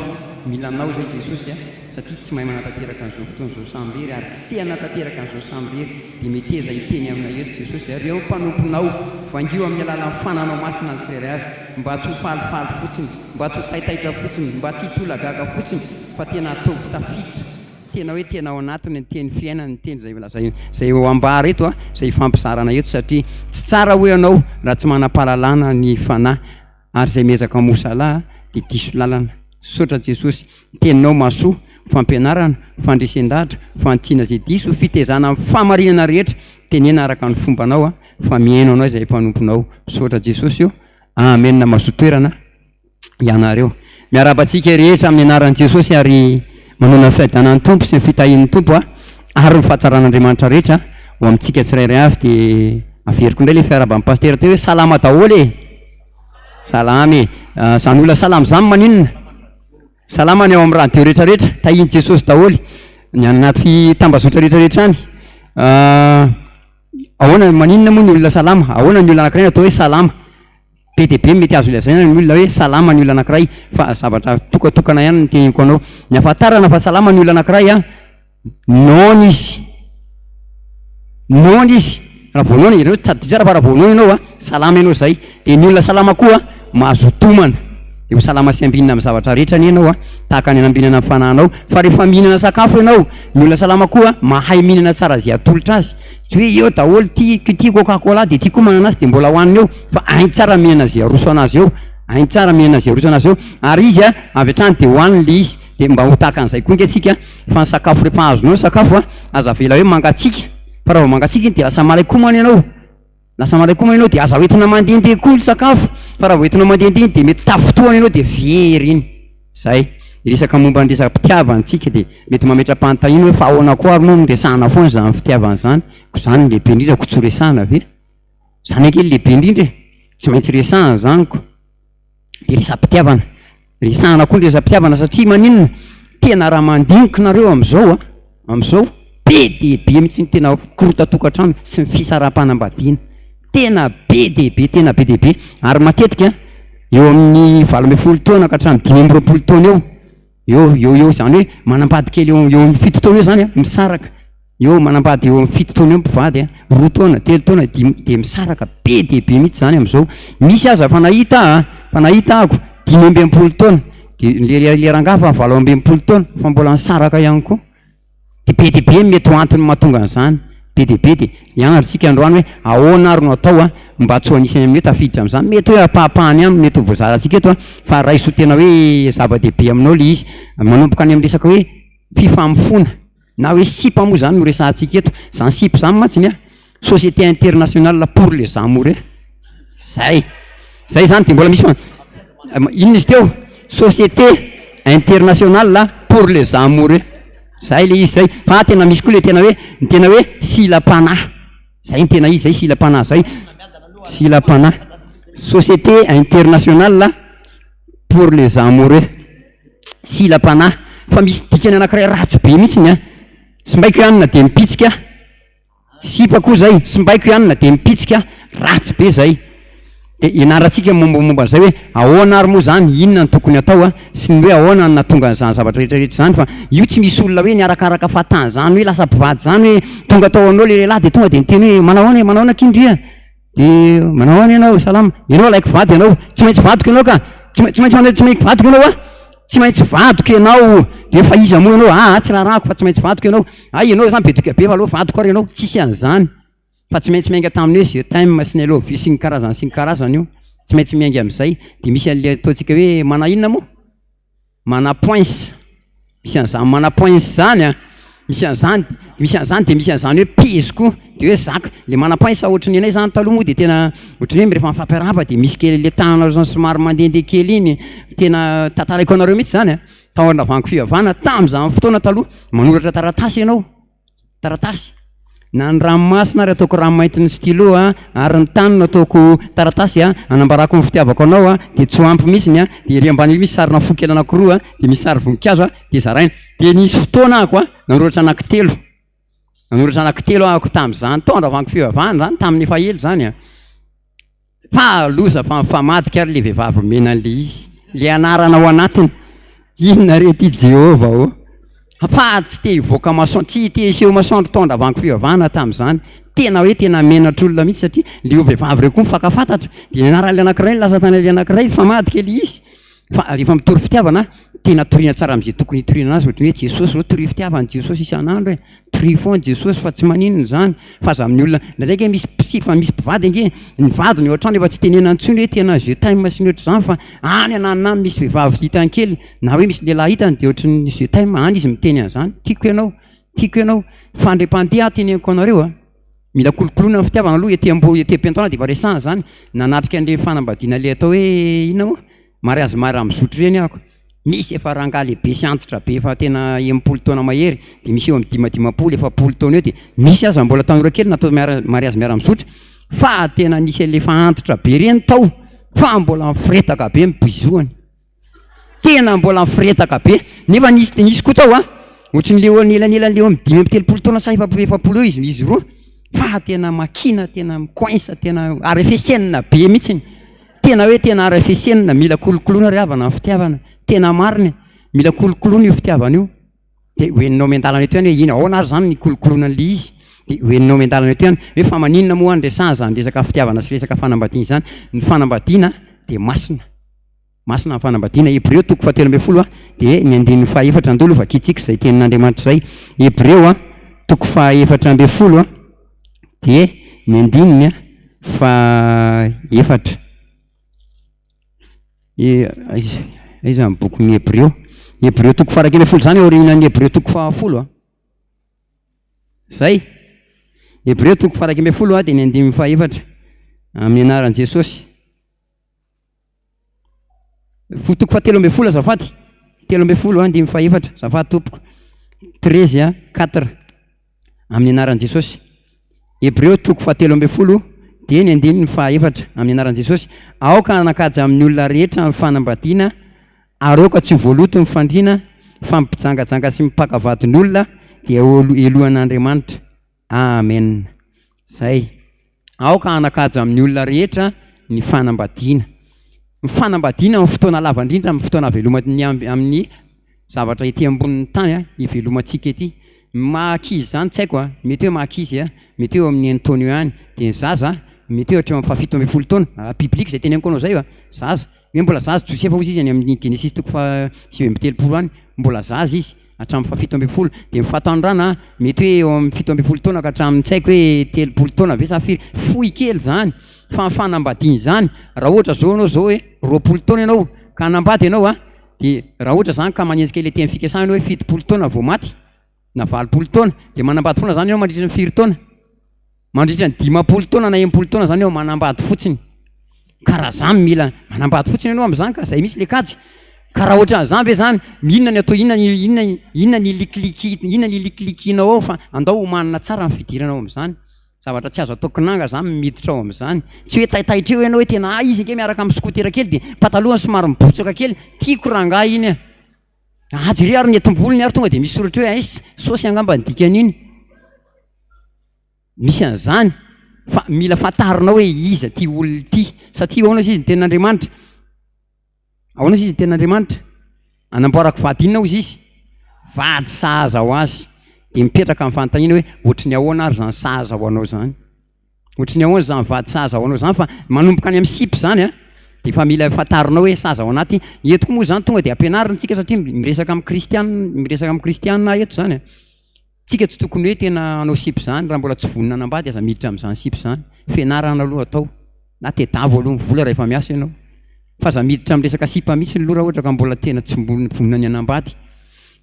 mila anao izay Jesosy a! Satria tsy mahay manatanteraka an'izao fotoana izao samirery ary tsy te hanatanteraka an'izao samirery dia meteza hiteny aminay eto Jesosy a! Ireo mpanomponao, vangio amin'ny alalan'ny fananao masina ny tsirairay avy. mba tsy ho falifaly fotsiny, mba tsy ho taitaitra fotsiny, mba tsy hitolagaga fotsiny fa tena ataovy tafiditra, tena hoe tena ao anatiny ny teny fiainana, ny teny izay lazaina, izay ho ambara eto, izay hifampizarana eto satria tsy tsara hoy ianao raha tsy manam-pahalalana ny fanahy ary izay miezaka mosalahy dia diso lalana. Misaotra Jesosy, ny teninao mahasoa, fampianarana, fandresen-dahatra, fanitsiana izay diso, fitezana amin'ny fahamarinana rehetra, tenena araka ny fombanao aho fa mihaino anao izahay mpanomponao. Misaotra Jesosy o. Amen mazoto toerana ianareo. Miarahaba antsika rehetra amin'ny anaran'i Jesosy ary manona ny fiadanan'ny Tompo sy ny fitahian'ny Tompo ary ny fahatsaran'Andriamanitra rehetra ho amintsika tsirairay avy dia averiko indray ilay fiarahaban'ny pasitera teo hoe salama daholo e! Salama e! Izany olona salama izany maninona? Salama ny ao amin'ny radio rehetra rehetra, tahian'i Jesosy daholo ny any anaty tambazotra rehetra rehetra any. Ahoana, maninona moa ny olona salama? Ahoana ny olona anankiray no atao hoe salama? Be dia be ny mety azo lazaina ny olona hoe salama ny olona anankiray fa zavatra tokatokana ihany no teneniko anao. Ny ahafantarana fa salama ny olona anankiray an, Noana izy. Noana izy. Raha vao noana ireo, tadidio tsara fa raha vao noana ianao a, salama ianao izay. Dia ny olona salama koa mazoto homana. Dia ho salama sy ambinina amin'ny zavatra rehetra anie ianao a, tahaka ny anambinana ny fanahinao. Fa rehefa mihinana sakafo ianao, ny olona salama koa mahay mihinana tsara izay atolotra azy. Tsy hoe eo daholo ity, ity coca cola dia ity koa mananasy dia mbola hohanina eo, fa hainy tsara mihinana izay aroso anazy eo. Hainy tsara mihinana izay aroso anazy eo. Ary izy a, avy hatrany dia hohaniny ilay izy. Dia mba ho tahaka an'izay koa ange tsika fa ny sakafo rehefa azonao ny sakafo a, aza avela hoe mangatsiaka fa raha vao mangatsiaka iny dia lasa malai-komana ianao, lasa malai-komana ianao dia aza hoentina mandehandeha koa ny sakafo fa raha vao entinao mandehandeha iny dia mety tafintohana ianao dia very iny. Zay. Hiresaka momba ny resaka-pitiavana tsika dia mety mametra-panontaniana hoe fa ahoana koa ary moa no resahana foana izany fitiavana izany? Ko izany no lehibe indrindra ko tsy ho resahana ve? Izany ange no lehibe indrindra e! Tsy maintsy resahana izany ko. Dia resa-pitiavana. Resahana koa ny resa-pitiavana satria maninona? Tena raha mandinika nareo amin'izao a, amin'izao be dia be mihitsy ny tena korotan-tokantrano sy ny fisaraham-panambadiana. Tena be dia be, tena be dia be. Ary matetika eo amin'ny 18 taona ka hatramin'ny 25 taona eo, eo eo eo izany hoe manambady kely eo eo amin'ny fito taona eo izany a, misaraka. Eo manambady eo amin'ny fito taona eo mpivady a, roa taona, telo taona, dimy, dia misaraka be dia be mihitsy izany amin'izao. Misy aza fa nahita aho a, fa nahita ahako 65 taona, dia le le rangahy fa 68 taona fa mbola nisaraka ihany koa. Dia be dia be ny mety ho antony mahatonga an'izany, be dia be dia hianatra isika androany hoe ahoana ary no atao a mba tsy ho anisan'ny hoe tafiditra amin'izany. Mety hoe ampahapahany ihany no mety ho voazarantsika eto a, fa raiso ho tena hoe zava-dehibe aminao ilay izy. Manomboka any amin'ny resaka hoe fifamofoana. Na hoe sipa moa zany no resahantsika eto, zany sipa zany mantsy an, société internationale pour les amoureux, zay, zay zany de mbola misy fa, inona izy teo? Société internationale pour les amoureux, zay le izy zay, fa tena misy koa le tena hoe, ny tena hoe silam-panahy, zay ny tena izy zay silam-panahy zay, silam-panahy, société internationale pour les amoureux. Silam-panahy. Fa misy dikany anankiray ratsy be mihitsiny an. Simbaiko i anona dia mipitsika. Sipa koa zay, simbaiko i anona dia mipitsika, ratsy be zay. Dia ianarantsika ny mombamomba an'izay hoe ahoana ary moa zany, inona no tokony atao an, sy ny hoe ahoana no nahatonga an'izany zavatra rehetra rehetra izany fa io tsy misy olona hoe niarakaraka fahatany zany hoe lasa mpivady zany hoe tonga tao aminao le lehilahy dia tonga dia niteny hoe manahoana e, manahoana akia ndry a. Dia manao ahoana ianao? Salama. Ianao alaiko vady ianao. Tsy maintsy vadiko ianao ka. Tsy maintsy tsy maintsy tsy maintsy vadiko ianao a. Tsy maintsy vadiko ianao. Dia fa iza moa ianao? Aa tsy raharahako fa tsy maintsy vadiko ianao. Hay ianao izany be doka be fa aleo vadiko ary ianao. Tsisy an'izany. Fa tsy maintsy miainga tamin'ny hoe je t'aime sy ny I love you sy ny karazany sy ny karazany io. Tsy maintsy miainga amin'izay. Dia misy an'ilay ataontsika hoe mana inona moa? Mana points, misy an'izany mana points zany an, misy an'izany, misy an'izany de misy an'izany hoe pezo koa, de hoe zaka, le mana points ohatry ny anay zany taloha moa de tena ohatry ny hoe rehefa mifampiarahaba de misy kely le tanana ohatrany somary mandehandeha kely iny, tena tantaraiko anareo mihitsy zany an, tao Andravango fivavahana tamin'izany fotoana taloha, manoratra taratasy ianao, Taratasy. Na ny ranomasina ary ataoko ranomainty ny stylo a, ary ny tany no ataoko taratasy a, anambarako ny fitiavako anao a, dia tsy ho ampy mihitsiny a, dia ery ambany ery misy sarina fo kely anankiroa a, dia misy sary voninkazo a, dia zaraina. Dia nisy fotoana ahako a, nanoratra anankitelo, nanoratra anankitelo ahako tamin'izany, tao Andravango fivavahana izany, tamin'ny efa ela izany a. Fa loza fa mifamadika ary le vehivavy omena an'le izy, le anarana ao anatiny. Inona re ty Jehovah ô? Fa tsy te hivoaka masoandro, tsy te hiseho masoandro tao Andravango fivavahana tamin'izany. Tena hoe tena menatr'olona mihitsy satria le vehivavy ireo koa mifankafantatra dia ny anaran'ilay anankiray no lasa tany amin'ilay anankiray mifamadika ilay izy. Fa rehefa mitory fitiavana tena toriana tsara amin'izay tokony hitoriana azy ohatran'ny hoe Jesosy zao torio fitiavana Jesosy isan'andro e, torio foana Jesosy fa tsy maninona izany fa aza amin'ny olona, indraindray ange misy mpisipa misy mpivady ange ny vadiny eo an-trano efa tsy tenenany intsony hoe tena je t'aime sy ny ohatr'izany fa any ananona any misy vehivavy hitany kely na hoe misy lehilahy hitany dia ohatran'ny je t'aime any izy miteny an'izany, tiako ianao, tiako ianao, fa andriam-pandeha aho teneniko anareo a, mila kolokoloina ny fitiavana aloha ety ambo- ety am-piandohana dia efa resahana izany, nanatrika an'ireny fanambadiana ilay atao hoe inona moa? Mariazy mara mizotra ireny ako, misy efa rangahy lehibe sy antitra be efa tena 60 taona mahery, dia misy eo amin'ny dimadimampolo, 40 taona eo, dia misy aza mbola tanora kely natao miara- mariazy miara mizotra, fa tena nisy an'ilay efa antitra be ireny tao, fa mbola miforetaka be ny bizoany, tena mbola miforetaka be, nefa nisy nisy koa tao an, ohatry ny le eo anelanelan'le eo amin'ny 35 taona sa 44 eo izy izy roa, fa tena makina, tena mi-coince, tena arefesenina be mihitsiny. Tena hoe tena arafesenina, mila kolokoloina ry havana ny fitiavana, tena marina e, mila kolokoloina io fitiavana io, de ho henonao miandalana eto ihany hoe ina ahoana ary zany ny kolokoloina an'le izy, de ho henonao miandalana eto ihany hoe fa maninona moa any resahana zany resaka fitiavana sy resaka fanambadiana izany, ny fanambadiana de masina, masina ny fanambadiana, Hebreo toko fahatelo ambin'ny folo a, de ny andininy fahaefatra andeha aloha vakintsika izay tenin'Andriamanitra izay, Hebreo a toko fahaefatra ambin'ny folo a, de ny andininy a fahaefatra. Aiza aiza ny bokin'ny Hebreo? Hebreo toko faha-11 izany aorianan'ny Hebreo toko fahafolo a. Zay. Hebreo toko faha-11 a dia ny andininy fahaefatra. Amin'ny anaran'i Jesosy. Fo toko fahatelo ambin'ny folo azafady. 13 andininy fahaefatra azafady tompoko. 13 a 4 amin'ny anaran'i Jesosy. Hebreo toko fahatelo ambin'ny folo dia ny andininy fahaefatra amin'ny anaran'i Jesosy. Aoka hanan-kaja amin'ny olona rehetra ny fanambadiana ary aoka tsy ho voaloto ny fandriana fa ny mpijangajanga sy ny mpaka vadin'olona dia helohan'Andriamanitra. Amen. Zay. Aoka hanan-kaja amin'ny olona rehetra ny fanambadiana. Ny fanambadiana amin'ny fotoana lava indrindra amin'ny fotoana haveloman'ny amin'ny zavatra ety ambonin'ny tany a, ivelomantsika ety. Ny maha ankizy izany tsy haiko a, mety hoe maha ankizy a, mety hoe eo amin'ny enin-taona eo ihany, dia ny zaza mety hoe hatreo amin'ny fahafito ambin'ny folo taona, ara-biblika izay teneniko anao izay a, zaza, hoe mbola zaza Josefa hozy izy any amin'ny Genesisy toko faha 39 any, mbola zaza izy hatramin'ny faha-17, dia ny fahatanorana mety hoe eo amin'ny 17 taona ka hatramin'ny tsy haiko hoe 30 taona ve sa firy, fohy kely izany, fa ny fanambadiana izany, raha ohatra izao ianao izao hoe 20 taona ianao ka hanambady ianao a, dia raha ohatra izany ka manenjika ilay teny fikasana ianao hoe 70 taona vao maty na 80 taona, dia manambady foana izany ianao mandritra ny firy taona? Mandritra ny 50 taona na 60 taona zany ianao manambady fotsiny. Ka raha zany mila manambady fotsiny ianao amin'izany ka zay mihitsy le kajy. Ka raha ohatran'izany ve zany, inona ny atao, inona ny inona inona ny ilikiliky inona ny ilikilikinao ao fa andao omanina tsara ny fidirana ao amin'izany. Zavatra tsy azo atao kinanga zany miditra ao amin'izany. Tsy hoe taitaitra eo ianao hoe tena ah izy ange miaraka amin'ny scooter kely dia patalohany somary mibotsaka kely, tiako rangahy iny a. Ah jereo ary ny etom-bolony ary tonga dia misy soratra hoe ais, saosy angamba ny dikan'iny. Misy an'izany fa mila fantarinao hoe iza ity olona ity satria ahoana izy ny tenin'Andriamanitra? Ahoana izy ny tenin'Andriamanitra? Anamboarako vady inona hozy izy? Vady sahaza ho azy. Dia mipetraka ny fanontaniana hoe ohatry ny ahoana ary izany sahaza ho anao izany? Ohatry ny ahoana izany vady sahaza ho anao izany fa manomboka any amin'ny sipa izany an, dia efa mila fantarinao hoe sahaza ao anaty. Eto koa moa izany tonga dia ampianarina isika satria miresaka amin'ny kristiana, miresaka amin'ny kristiana aho eto izany an. Tsika tsy tokony hoe tena hanao sipa izany raha mbola tsy vonona hanambady aza miditra amin'izany sipa izany. Fianarana aloha atao na tedavo aloha ny vola rehefa miasa ianao. Fa aza miditra amin'ny resaka sipa mihitsy aloha raha ohatra ka mbola tena tsy vonona ny hanambady.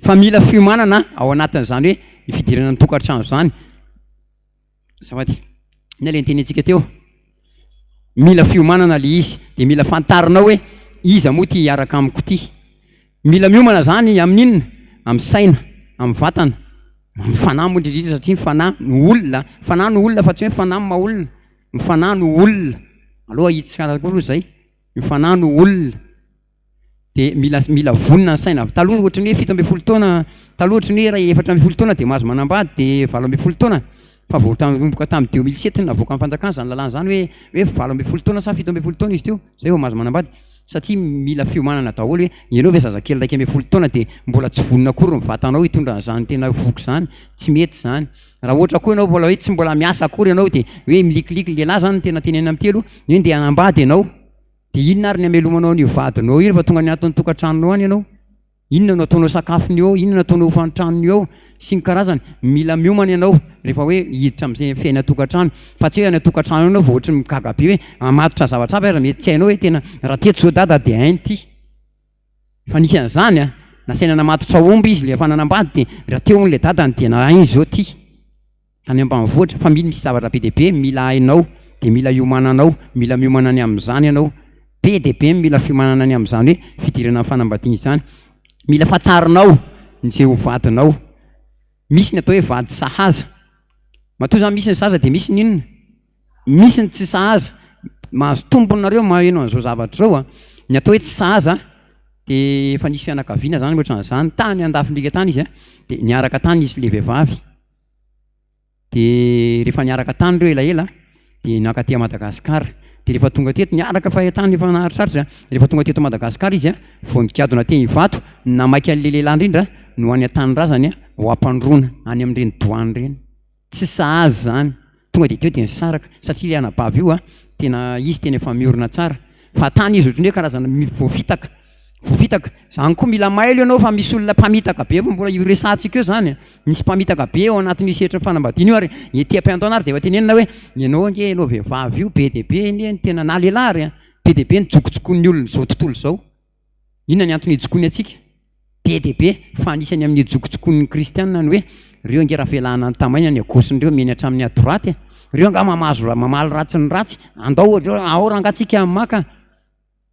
Fa mila fiomanana ao anatin'izany hoe ny fidirana ny tokantrano izany. Azafady. Inona ilay nitenentsika teo? Mila fiomanana ilay izy, dia mila fantarinao hoe iza moa ity hiaraka amiko ity. Mila miomana izany amin'ny inona? Amin'ny saina, amin'ny vatana, amin'ny fanahy moa indrindra satria ny fanahy no olona, fanahy no olona fa tsy hoe ny fanahy no maha olona, ny fanahy no olona. Aleo ahitsy tsara koa aloha izay, ny fanahy no olona. Dia mila mila vonona ny saina. Taloha ohatry ny hoe 17 taona, taloha ohatry ny hoe raha 14 taona dia mahazo manambady dia 18 taona. Fa vao nanomboka tamin'ny 2007 no navoakan'ny fanjakana izany lalàna izany hoe hoe 18 taona sa 17 taona izy teo, izay vao mahazo manambady. Satria mila fiomanana daholo hoe ianao ve zazakely 11 taona dia mbola tsy vonona akory ny vatanao hitondra an'izany tena voky izany, tsy mety izany. Raha ohatra koa ianao mbola hoe tsy mbola miasa akory ianao dia hoe milikiliky, lehilahy izany no tena tenenina amin'ity aloha, hoe ndeha hanambady ianao, dia inona ary ny hamelomanao an'io vadinao io rehefa tonga any anatin'ny tokantranonao any ianao? Inona no ataonao sakafony eo, inona no ataonao hofan-tranony eo, sy ny karazany. Mila miomana ianao rehefa hoe hiditra amin'izay fiainan-tokantrano, fa tsy hoe any an-tokantrano ao ianao vao ohatry ny migaga be hoe hamatotra zavatra hafa ary mety tsy hainao hoe tena raha teto izao dada dia hainy ity. Fa nisy an'izany an, nasaina namatotra omby izy rehefa nanambady dia raha teo hono ilay dadany dia nahainy izao ity. Any ambanivohitra, fa mila misy zavatra be dia be mila hainao, dia mila iomananao, mila miomana ny amin'izany ianao. Be dia be ny mila fiomanana ny amin'izany hoe fidirana amin'ny fanambadiana izany. Mila fantarinao ny izay ho vadinao. Misy ny atao hoe vady sahaza. Matoa izany misy ny sahaza dia misy ny inona? Misy ny tsy sahaza. Mahazo tombony nareo maheno an'izao zavatra izao a. Ny atao hoe tsy sahaza dia efa nisy fianakaviana izany ohatran'izany, tany andafindriaka tany izy a, dia niaraka tany izy sy ilay vehivavy. Dia rehefa niaraka tany ireo elaela dia nankaty à Madagascar. Dia rehefa tonga teto, niaraka fa tany efa naharitraritra, rehefa tonga teto Madagascar izy vao nigadona teny Ivato, namaika an'ilay lehilahy indrindra no any an-tanindrazany ho ampandroana any amin'ireny douane ireny. Tsy sahaza izany. Tonga dia teo dia nisaraka satria ilay anabavy io tena izy tena efa miorina tsara fa tany izy ohatran'ny hoe karazana voafitaka, voafitaka. Zany koa mila mailo ianao fa misy olona mpamitaka be fa mbola io resahantsika io zany a, misy mpamitaka be ao anatin'io sehatry ny fanambadiana io ary ety am-piandohana ary dia efa tenenina hoe ianao ange ianao vehivavy io be dia be anie ny tena na lehilahy ary a, be dia be ny jokojokoin'ny olona izao tontolo izao. Inona ny antony hijokoany antsika? Be dia be, fa anisany amin'ny hijokojokoan'ny kristiana ny hoe, reo ange rafelahana ny tamaina ny à gauche-ndreo miheny hatramin'ny à droite e! Reo angaha mamazo mamaly ratsy ny ratsy, andao ao rangaha tsika maka,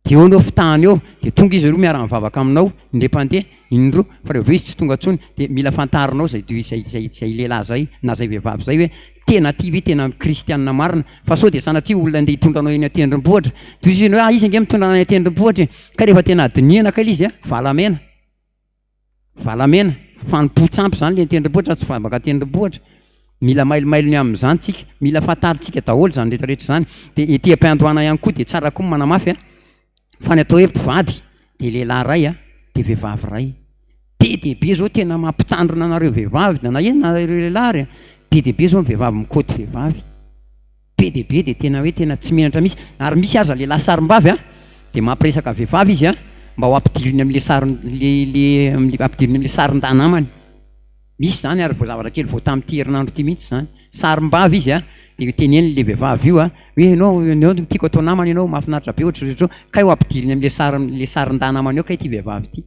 dia eo no fitahany eo, dia tonga izy roa miara-mivavaka aminao, indray mpandeha, indroa, fa rehefa avy eo izy tsy tonga intsony, dia mila fantarinao izay izay izay izay lehilahy izay na izay vehivavy izay hoe tena tia ve tena kristianina marina fa sao dia sanatria olona andeha hitondra anao eny an-tendrombohitra toy izy hoe ah izy ange mitondra anay an-tendrombohitra e ka rehefa tena dinihana kay ilay izy a valamena valamena fanompoan-tsampy izany ilay an-tendrombohitra tsy vavaka an-tendrombohitra mila mailomailo ny amin'izany tsika mila fantarintsika daholo izany rehetra rehetra izany dia ety am-piandohana ihany koa dia tsara koa ny manamafy a Fa ny atao hoe mpivady dia lehilahy iray dia vehivavy iray. Be dia be izao tena mampitandrina anareo vehivavy na inona na ireo lehilahy ary a! Be dia be izao ny vehivavy mikaoty vehivavy. Be dia be dia tena hoe tena tsy menatra mihitsy. Ary misy aza lehilahy sarim-bavy a, dia mampiresaka vehivavy izy a, mba ho ampidiriny amin'ilay sarin- le le amin'ilay ampidiriny amin'ilay sarin-danamany. Misy izany ary vao zavatra kely vao tamin'ity herinandro ity mihitsy izany. Sarim-bavy izy a, dia teneniny ilay vehivavy io a, hoe ianao ianao no tiako atao namana ianao, mahafinaritra be ohatr'izao ohatr'izao, kay ho ampidiriny amin'ilay sary ilay sarin-dahy namany ao kay ity vehivavy ity.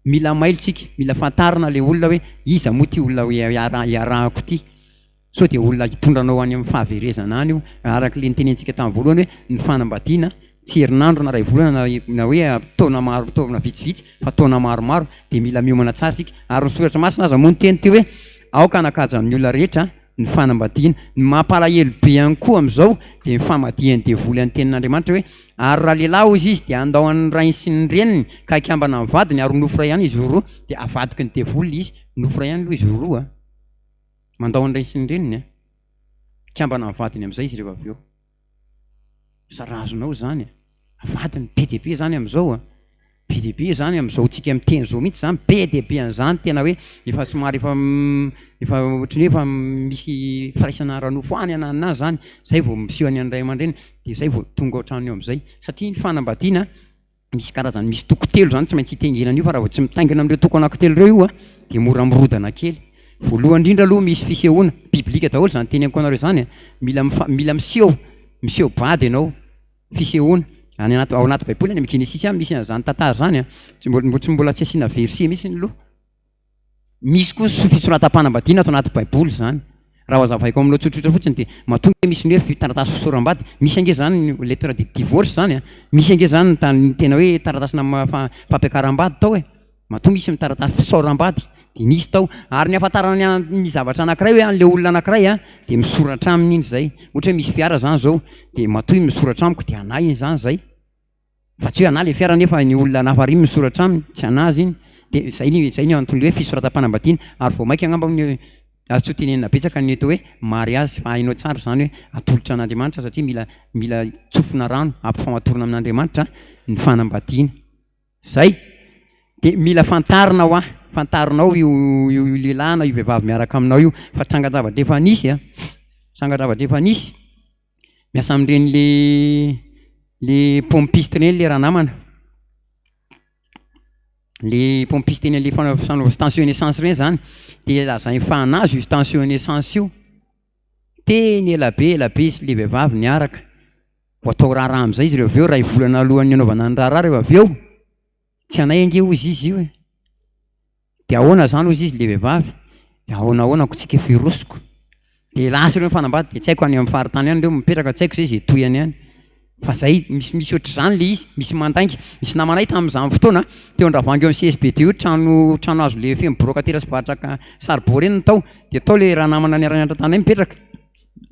Mila mailo tsika, mila fantarina ilay olona hoe iza moa ity olona iarahako ity. Sao dia olona hitondra anao any amin'ny fahaverezana any io, araka ilay notenenintsika tamin'ny voalohany hoe ny fanambadiana tsy herinandro na iray volana na na hoe taona maro taona vitsivitsy fa taona maromaro dia mila miomana tsara isika. Ary ny soratra masina aza moa niteny teo hoe aoka hanakaja amin'ny olona rehetra ny fanambadiana. Ny mampalahelo be ihany koa amin'izao dia ny famadihan'ny devoly an'ny tenin'Andriamanitra hoe ary raha lehilahy hozy izy dia handao an'ny rainy sy ny reniny ka hikambana amin'ny vadiny ary ho nofo iray ihany izy roroa dia avadiky ny devoly ilay izy, nofo iray ihany aloha izy roroa a. Mandao ny ray sy ny reniny a. Mikambana amin'ny vadiny amin'izay izy rehefa avy eo. Sarazonao izany a. Vadiny be dia be izany amin'izao a. Be dia be izany amin'izao tsika miteny izao mihitsy izany, be dia be an'izany tena hoe efa somary efa efa ohatran'ny hoe efa misy firaisana ara-nofo any ananona any izany, izay vao miseho any amin'ny ray aman-dreny dia izay vao tonga ao an-trano eo amin'izay. Satria ny fanambadiana Misy karazany, misy toko telo izany tsy maintsy hitaingina an'io fa raha vao tsy mitaingina amin'ireo toko anankitelo ireo io dia mora mirodana kely. Voalohany indrindra aloha misy fisehoana, biblika daholo izany teneniko anareo izany a, mila mifa- mila miseho, miseho bado ianao, fisehoana, any anaty ao anaty baiboly any amin'ny Genesisy any misy an'izany tantara izany a, tsy mbola tsy mbola tsy asiana verset mihitsy ny loha. Misy koa ny fisoratam-panambadiana ato anaty baiboly izany. Raha ho azavaiko aminao tsotsotra fotsiny dia matoa ange misy ny hoe taratasy fisoram-bady, misy ange izany ny lettre de divorce izany an, misy ange izany ny tena hoe taratasina fampiakaram-bady tao e, matoa misy ny taratasy fisaoram-bady dia nisy tao. Ary ny ahafantarana ny zavatra anankiray hoe an'ilay olona anankiray an, dia misoratra aminy iny izay. Ohatra hoe misy fiara izany izao dia matoa iny misoratra amiko dia anà iny izany izay. Fa tsy hoe anà le fiara nefa ny olona hafa ary misoratra aminy, tsy an'azy iny. Dia zay ny zay ny anton'le hoe fisoratam-panambadiana. Ary vao maika angamba ny. Azo tsy ho tenenina betsaka ny atao hoe mariazy fa hainao tsara izany hoe atolotra an'Andriamanitra satria mila mila tsofina rano ampifamatorana amin'Andriamanitra ny fanambadiana. Zay! Dia mila fantarina hoa, fantarinao io io lehilahy na io vehivavy miaraka aminao io fa trangan-javatra efa nisy a, trangan-javatra efa nisy, miasa amin'ireny le le pompiste ireny le ranamana. Le pompiste eny le fanaovana station essence reny zany de lazainy fa anazy io station essence io, teny ela be ela be izy sy le vehivavy niaraka, ho atao raharaha amizay izy reo avy eo ray volana alohan'ny anaovana ny raharaha reo avy eo, tsy anay ange hozy izy io e, De ahoana zany hozy izy le vehivavy, de ahoana ahoana ko tsika efa hirosoko, de lasa ireo nifanambady de tsy haiko any amin'ny faritany any reo mipetraka tsy haiko zay ze tohiny any, fa zay misy misy ohatr'izany le izy, misy mandainga, misy namanay tamin'izany fotoana teo Andravoahangy eo amin'ny CSB io trano trano hazo le feno brokatera sy mpivarotra saribao reny no tao, de tao le ranamana niara-nianatra taminay mipetraka,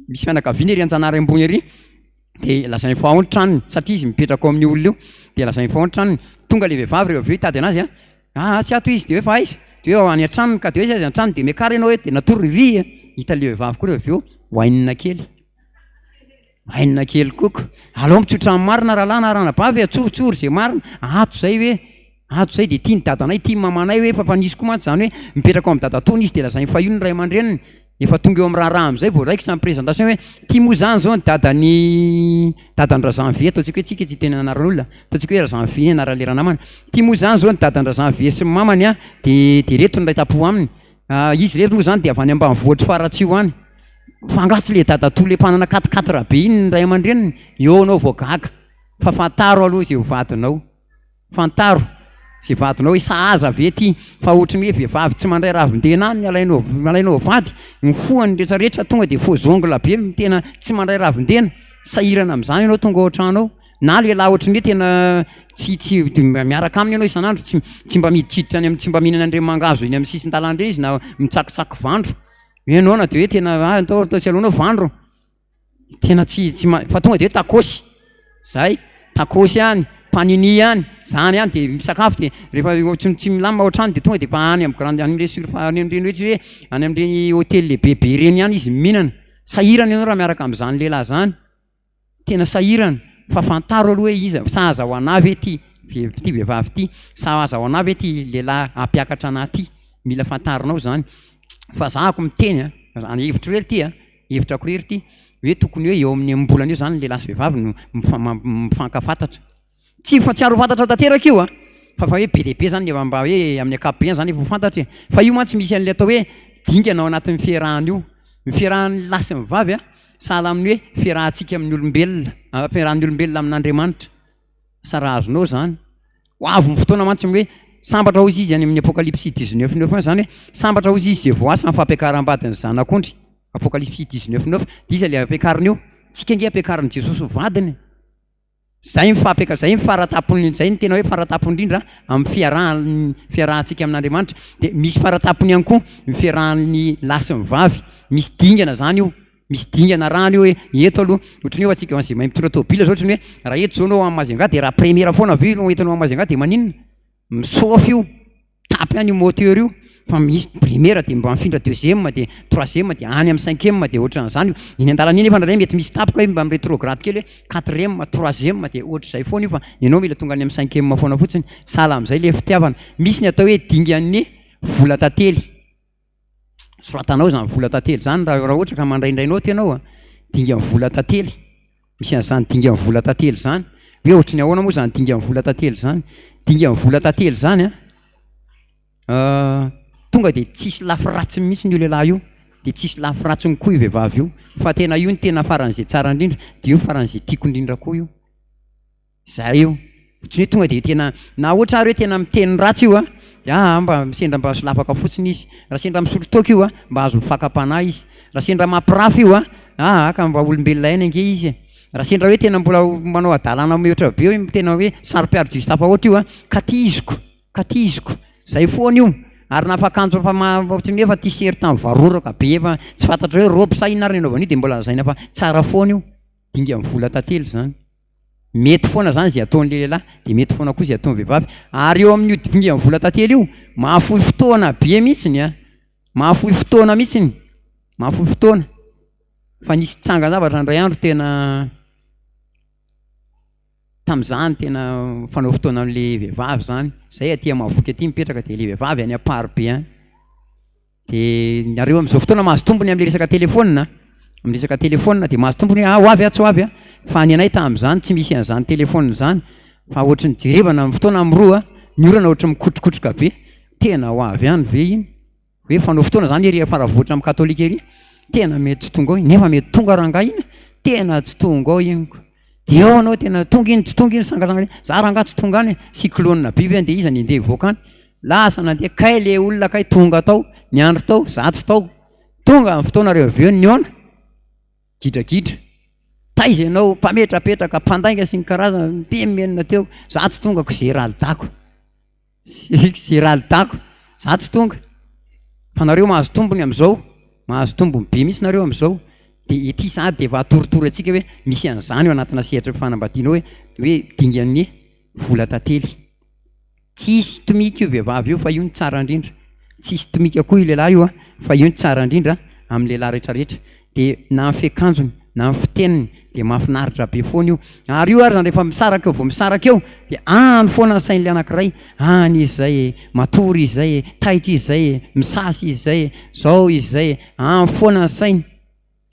misy fianakaviana ery Anjanahary ambony ery. Dia lazainy fa ao ny tranony, satria izy mipetraka ao amin'io olona io, dia lazainy fa ao ny tranony. Tonga ilay vehivavy rehefa avy eo hitady anazy an, aa tsy ato izy, dia hoe fa aiza? Dia hoe any an-tranony ka, dia hoe aiza an-tranony? Dia miakara ianao hoe, dia natory ry an! Hitan'ilay vehivavy koa rehefa avy eo, oainina kely, oainina kely koa. Alao mitsotra ny marina rahalahy na ranabavy e, tsory tsory izay marina, ato izay hoe, ato izay dia tia ny dadanay, tia ny mamanay hoe, fa efa nisy koa mantsy izany hoe mipetraka ao amin'ny dadatoany izy dia lazainy fa io ny ray aman-dreniny. Efa tonga eo amin'ny raharaha amin'izay vao raikitra ny présentation hoe ty moa zany zao ny dadan'i dadan'i Razanvie, ataontsika hoe tsika tsy hiteny anaran'olona, ataontsika hoe Razanvie ny anaran'ilay ranamana, ty moa zany zao ny dadan'i Razanvie sy ny mamany an, de de reto ny iray tampo aminy, izy irery moa zany de avy any ambanivohitr'i Faratsiho any, fa angaha tsy le dadatoa le mpanana quatre quatre be iny ny ray aman-dreniny, eo anao vao gaga, fa fantaro aloha izay ho vadinao. Fantaro ze vadinao hoe sahaza ve ty fa ohatry ny hoe vehivavy tsy mandray ravin-dena any alainao alainao vady, ny hohany rehetra rehetra tonga de faux ongle be tena tsy mandray ravin-dena, sahirana amin'izany ianao tonga ao an-trano ao, na lehilahy ohatry ny hoe tena tsy tsy miaraka aminy ianao isan'andro tsy tsy mba miditriditra any amin'ny tsy mba mihinana an'ireny mangahazo eny amin'ny sisin-dalàna ireny izy na mitsakotsako vandro, ianao na de hoe tena ah atao atao tsy aleonao vandro. Tena tsy tsy ma- fa tonga de hoe tacos, zay, tacos ihany, panini ihany, zany ihany de misakafo de rehefa ohatry ny tsy milamina ao an-trano de tonga de efa any amin'ny grande any amin'ireny surfa- any amin'ireny hoe tsy hoe any amin'ireny hôtely lehibebe ireny ihany izy mihinana. Sahirana ianao raha miaraka amin'izany lehilahy zany, tena sahirana fa fantaro aloha hoe iza, sahaza ho anà ve ty ve- ty vehivavy ty, sahaza ho anà ve ty lehilahy hampiakatra anà ty, mila fantarinao zany. Fa zahako miteny a, ny hevitro irery ty a, Hevitra akory ity, hoe tokony hoe eo amin'ny enim-bolana eo izany ny lehilahy sy vehivavy no mifankafantatra. Tsy fa tsy ary ho fantatra tanteraka io an! Fa fa hoe be dia be izany ny efa mba hoe amin'ny ankapobeny izany efa ho fantatra e! Fa io mantsy misy an'ilay atao hoe dingana ao anatin'ny fiarahana io. Ny fiarahan'ny lahy sy ny vavy an, sahala amin'ny hoe fiarahantsika amin'ny olombelona, fiarahan'ny olombelona amin'Andriamanitra. Sa raha azonao izany. Ho avy ny fotoana mantsy ny hoe sambatra hozy izy any amin'ny Apokalypsy dix-neuf neuf any izany hoe sambatra hozy izy izay voasa amin'ny fampiakaram-badin'ny Zanak'ondry. Apokalypsy dix-neuf neuf. Dia iza ilay ampiakarina io? Tsika ange ampiakarin'i Jesosy ho vadiny. Izay ny fampiaka- izay ny faratapony, izay ny tena hoe faratapony indrindra amin'ny fiarahan'ny fiarahantsika amin'Andriamanitra. Dia misy faratapony ihany koa ny fiarahan'ny lahy sy ny vavy. Misy dingana izany io. Misy dingana arahana io hoe eto aloha, ohatran'ny hoe antsika izay mahay mitondra tômôbila zao ohatran'ny hoe raha eto zao anao any Majunga dia raha première foana ve no entinao any Majunga dia maninona? Misôfy io, mitapy any io moteur io fa misy première dia mba mifindra deuxième dia troisième dia any amin'ny cinquième dia ohatran'izany io. Eny an-dalana eny nefa indraindray mety misy tapoka hoe mba mi-rétrograde kely hoe quatrième, troisième dia ohatr'izay foana io fa ianao mila tonga any amin'ny cinquième foana fotsiny. Sahala amin'izay ilay fitiavana. Misy ny atao hoe dingan'ny vola tantely. Soratanao izany vola tantely izany raha raha ohatra ka mandraindray naoty ianao a, dingan'ny vola tantely, misy an'izany dingan'ny vola tantely izany, hoe ohatry ny ahoana moa izany dingan'ny vola tantely izany? Dingan'ny vola tantely izany a, tonga dia tsisy lafy ratsiny mihitsy io lehilahy io, dia tsisy lafy ratsiny koa io vehivavy io, fa tena io no tena faran'izay tsara indrindra, dia io faran'izay tiako indrindra koa io. Zay io. Ohatran'ny hoe tonga dia tena, na ohatra ary hoe tena miteny ratsy io a, dia aa mba sendra mba solafaka fotsiny izy. Raha sendra misotro toaka io a, mba azon'ny fakam-panahy izy. Raha sendra mampirafy io a, aa ka mba olombelona ihany ange izy e. Raha sendra hoe tena mbola manao hadalana mihoatra be hoe tena hoe saro-piaro diso tafahoatra io a, katiziko, katiziko. Zay foana io. Ary na fa akanjo efa ma- ohatran'ny hoe efa t-shirt mivaroraka be efa tsy fantatra hoe robe sa inona ary ny anaovana io dia mbola lazaina fa tsara foana io. Dingan'ny vola tantely izany. Mety foana zany izay ataon'ny lehilahy dia mety foana koa izay ataon'ny vehivavy. Ary eo amin'io dingan'ny vola tantely io, mahafoy fotoana be mihitsiny an! Mahafoy fotoana mihitsiny. Mahafoy fotoana. Fa nisy trangan-javatra indray andro tena tamin'izany tena fanao fotoana amin'ilay vehivavy izany. Izay aty Mahavoky aty mipetraka dia ilay vehivavy any Amparibe be any. Dia nareo amin'izao fotoana mahazo tombony amin'ilay resaka telefaonina, amin'ny resaka telefaonina dia mahazo tombony hoe ah ho avy aho tsy ho avy aho. Fa ny anay tamin'izany tsy misy an'izany telefaonina izany fa ohatry ny jerevana amin'ny fotoana amin'ny roa, ny orana ohatry ny mikotrokotroka be, tena ho avy any ve iny? Hoe fanao fotoana izany ery Faravohitra amin'ny katolika ery, tena mety tsy tonga ao iny, nefa mety tonga rangahy iny, tena tsy tonga ao iny ko. Dia eo anao tena tonga iny, tsy tonga iny, sangasanga iny, za rangahy tsy tonga any e, cyclone be ve andeha iza ny andeha hivoaka any? Lasa nandeha, kay le olona kay tonga tao, niandry tao, za tsy tao. Tonga ny fotoana rehefa avy eo nihaona, gidragidra. Taiza ianao, mpametrapetraka, mpandainga sy ny karazany, mimenomenona teo, za tsy tonga ko Géraldako. Géraldako, za tsy tonga. Fa nareo mahazo tombony amin'izao, mahazo tombony be mihitsy nareo amin'izao. Dia ity sahady dia efa atorotoro antsika hoe misy an'izany ao anatina sehatry ny fanambadiana ao hoe hoe dingan'ny vola tantely. Tsisy tomika io vehivavy io fa io no tsara indrindra. Tsisy tomika koa io lehilahy io fa io no tsara indrindra amin'ny lehilahy rehetrarehetra. Dia na ny fiakanjony na ny fiteniny dia mahafinaritra be foana io. Ary io ary zany rehefa misaraka eo vao misaraka eo dia any foana ny sain'ilay anankiray, any izy zay e, matory izy zay e, taitra izy zay e, misasa izy zay e, zao izy zay e, any foana ny sainy.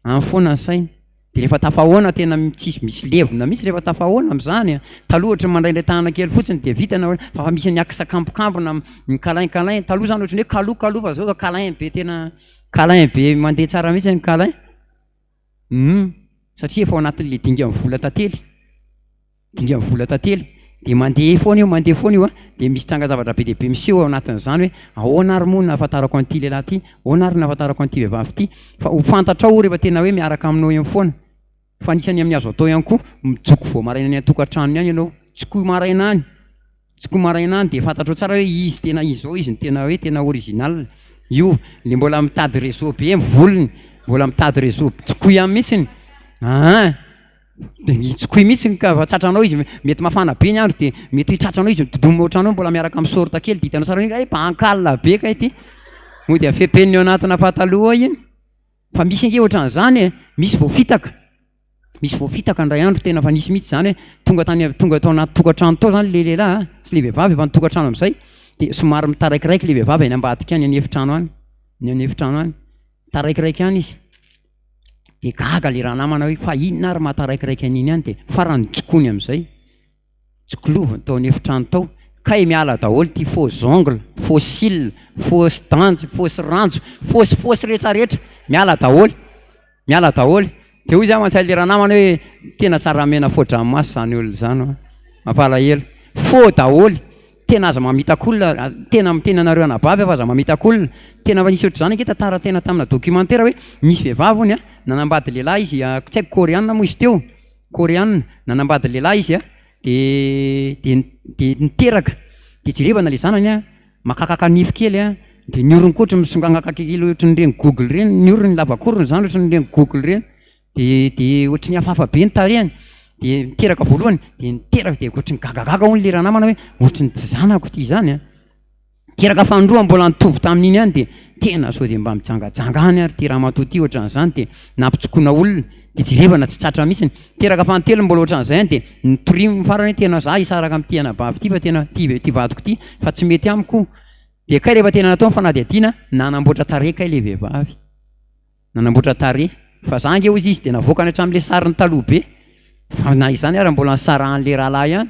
Any foana ny saina. Dia rehefa tafahoana tena tsisy misy levona mihitsy rehefa tafahoana amin'izany an. Taloha ohatry ny mandraindray tanana kely fotsiny dia vita na fa fa misy ny axe kambokambona, ny câlin câlin. Taloha izany ohatry ny hoe kalou kalou fa zao câlin be tena câlin be mandeha tsara mihitsy ny câlin. Hum satria efa ao anatin'ilay dingan'ny vola tantely. Dingan'ny vola tantely. Dia mandeha foana io, mandeha foana io an, dia misy tranga zavatra be dia be miseho ao anatin'izany hoe ahoana ary moa no nahafantarako an'ity lehilahy ity, ahoana ary no nahafantarako an'ity vehivavy ity. Fa ho fantatrao rehefa tena hoe miaraka aminao eny foana. Fa anisan'ny amin'ny azo atao ihany koa, mijoko vao maraina any an-tokantranony any ianao, jokoy maraina any. Tsy ko maraina any dia fantatrao tsara hoe izy tena izy zao izy no tena hoe tena original. Io le mbola mitady réseau be ny volony, mbola mitady réseau tsy ko ihany mihitsiny. Aa de tsy ko mihitsiny ka fa tratranao izy mety mafana be ny andro de mety hoe tratranao izy midodoma ohatranao mbola miaraka amin'ny short kely de hitanao tsara hoe hay bancal be kay ty. Mody afempeniny ao anatina pataloha ao iny. Fa misy ange ohatran'izany e, misy voafitaka. Misy voafitaka indray andro tena fa nisy mihitsy izany hoe tonga tany tonga tao anaty tokantrano tao izany le lehilahy sy le vehivavy efa nitokantrano amin'izay dia somary mitaraikiraiky le vehivavy any ambadika any an'efitrano any, any an'efitrano any, mitaraikiraiky any izy. Dia gaga le ranamana hoe fa inona ary mahataraikiraiky an'iny any dia farany jokony amin'izay. Tsikiloviny tao an'efitrano tao, kay miala daholo ity faux ongles, faux cils, fausse dents, fausse ranjo, fausse fausse rehetra rehetra, miala daholo, miala daholo. Dia hoy za mantsy le ranamana hoe tena tsara mena faux-dranomaso izany olona izany an, mampalahelo. Faux daholo, tena aza mamitaka olona, tena miteny anareo anabavy aho fa aza mamitaka olona. Tena efa nisy ohatr'izany ange tantara tena tamina documentaire hoe nisy vehivavy hono an, nanambady lehilahy izy, tsy haiko koreana moa izy teo, Koreana, nanambady lehilahy izy dia dia dia niteraka, dia jerevana ilay zanany a, makakaka nify kely a, dia ny orony koa ohatran'ny misongangaka kely ohatran'ireny google ireny ny orony, lavak'orony izany ohatran'ireny google ireny, dia dia ohatran'ny hafahafa be ny tarehiny, dia niteraka voalohany, dia niteraka dia ohatran'ny gagagaga hono ilay ranamana hoe ohatran'ny tsy zanako ity izany a. Teraka fanindroa mbola nitovy tamin'iny ihany dia tena sao dia mba mijangajanga any ary ity ramatoa ity ohatran'izany dia nampitsokoana olona dia jerevana tsy tratra mihitsy. Teraka fahatelo mbola ohatran'izay ihany dia nitoriany farany hoe tena za hisaraka amin'ity anabavy ity fa tena ity ity vadiko ity fa tsy mety amiko. Dia kay rehefa tena natao ny fanadihadiana nanamboatra tarehy kay ilay vehivavy. Nanamboatra tarehy. Fa za ange hozy izy dia navoakany hatramin'ilay sariny taloha be. Fa na izany ary mbola nisarahan'ilay rahalahy ihany.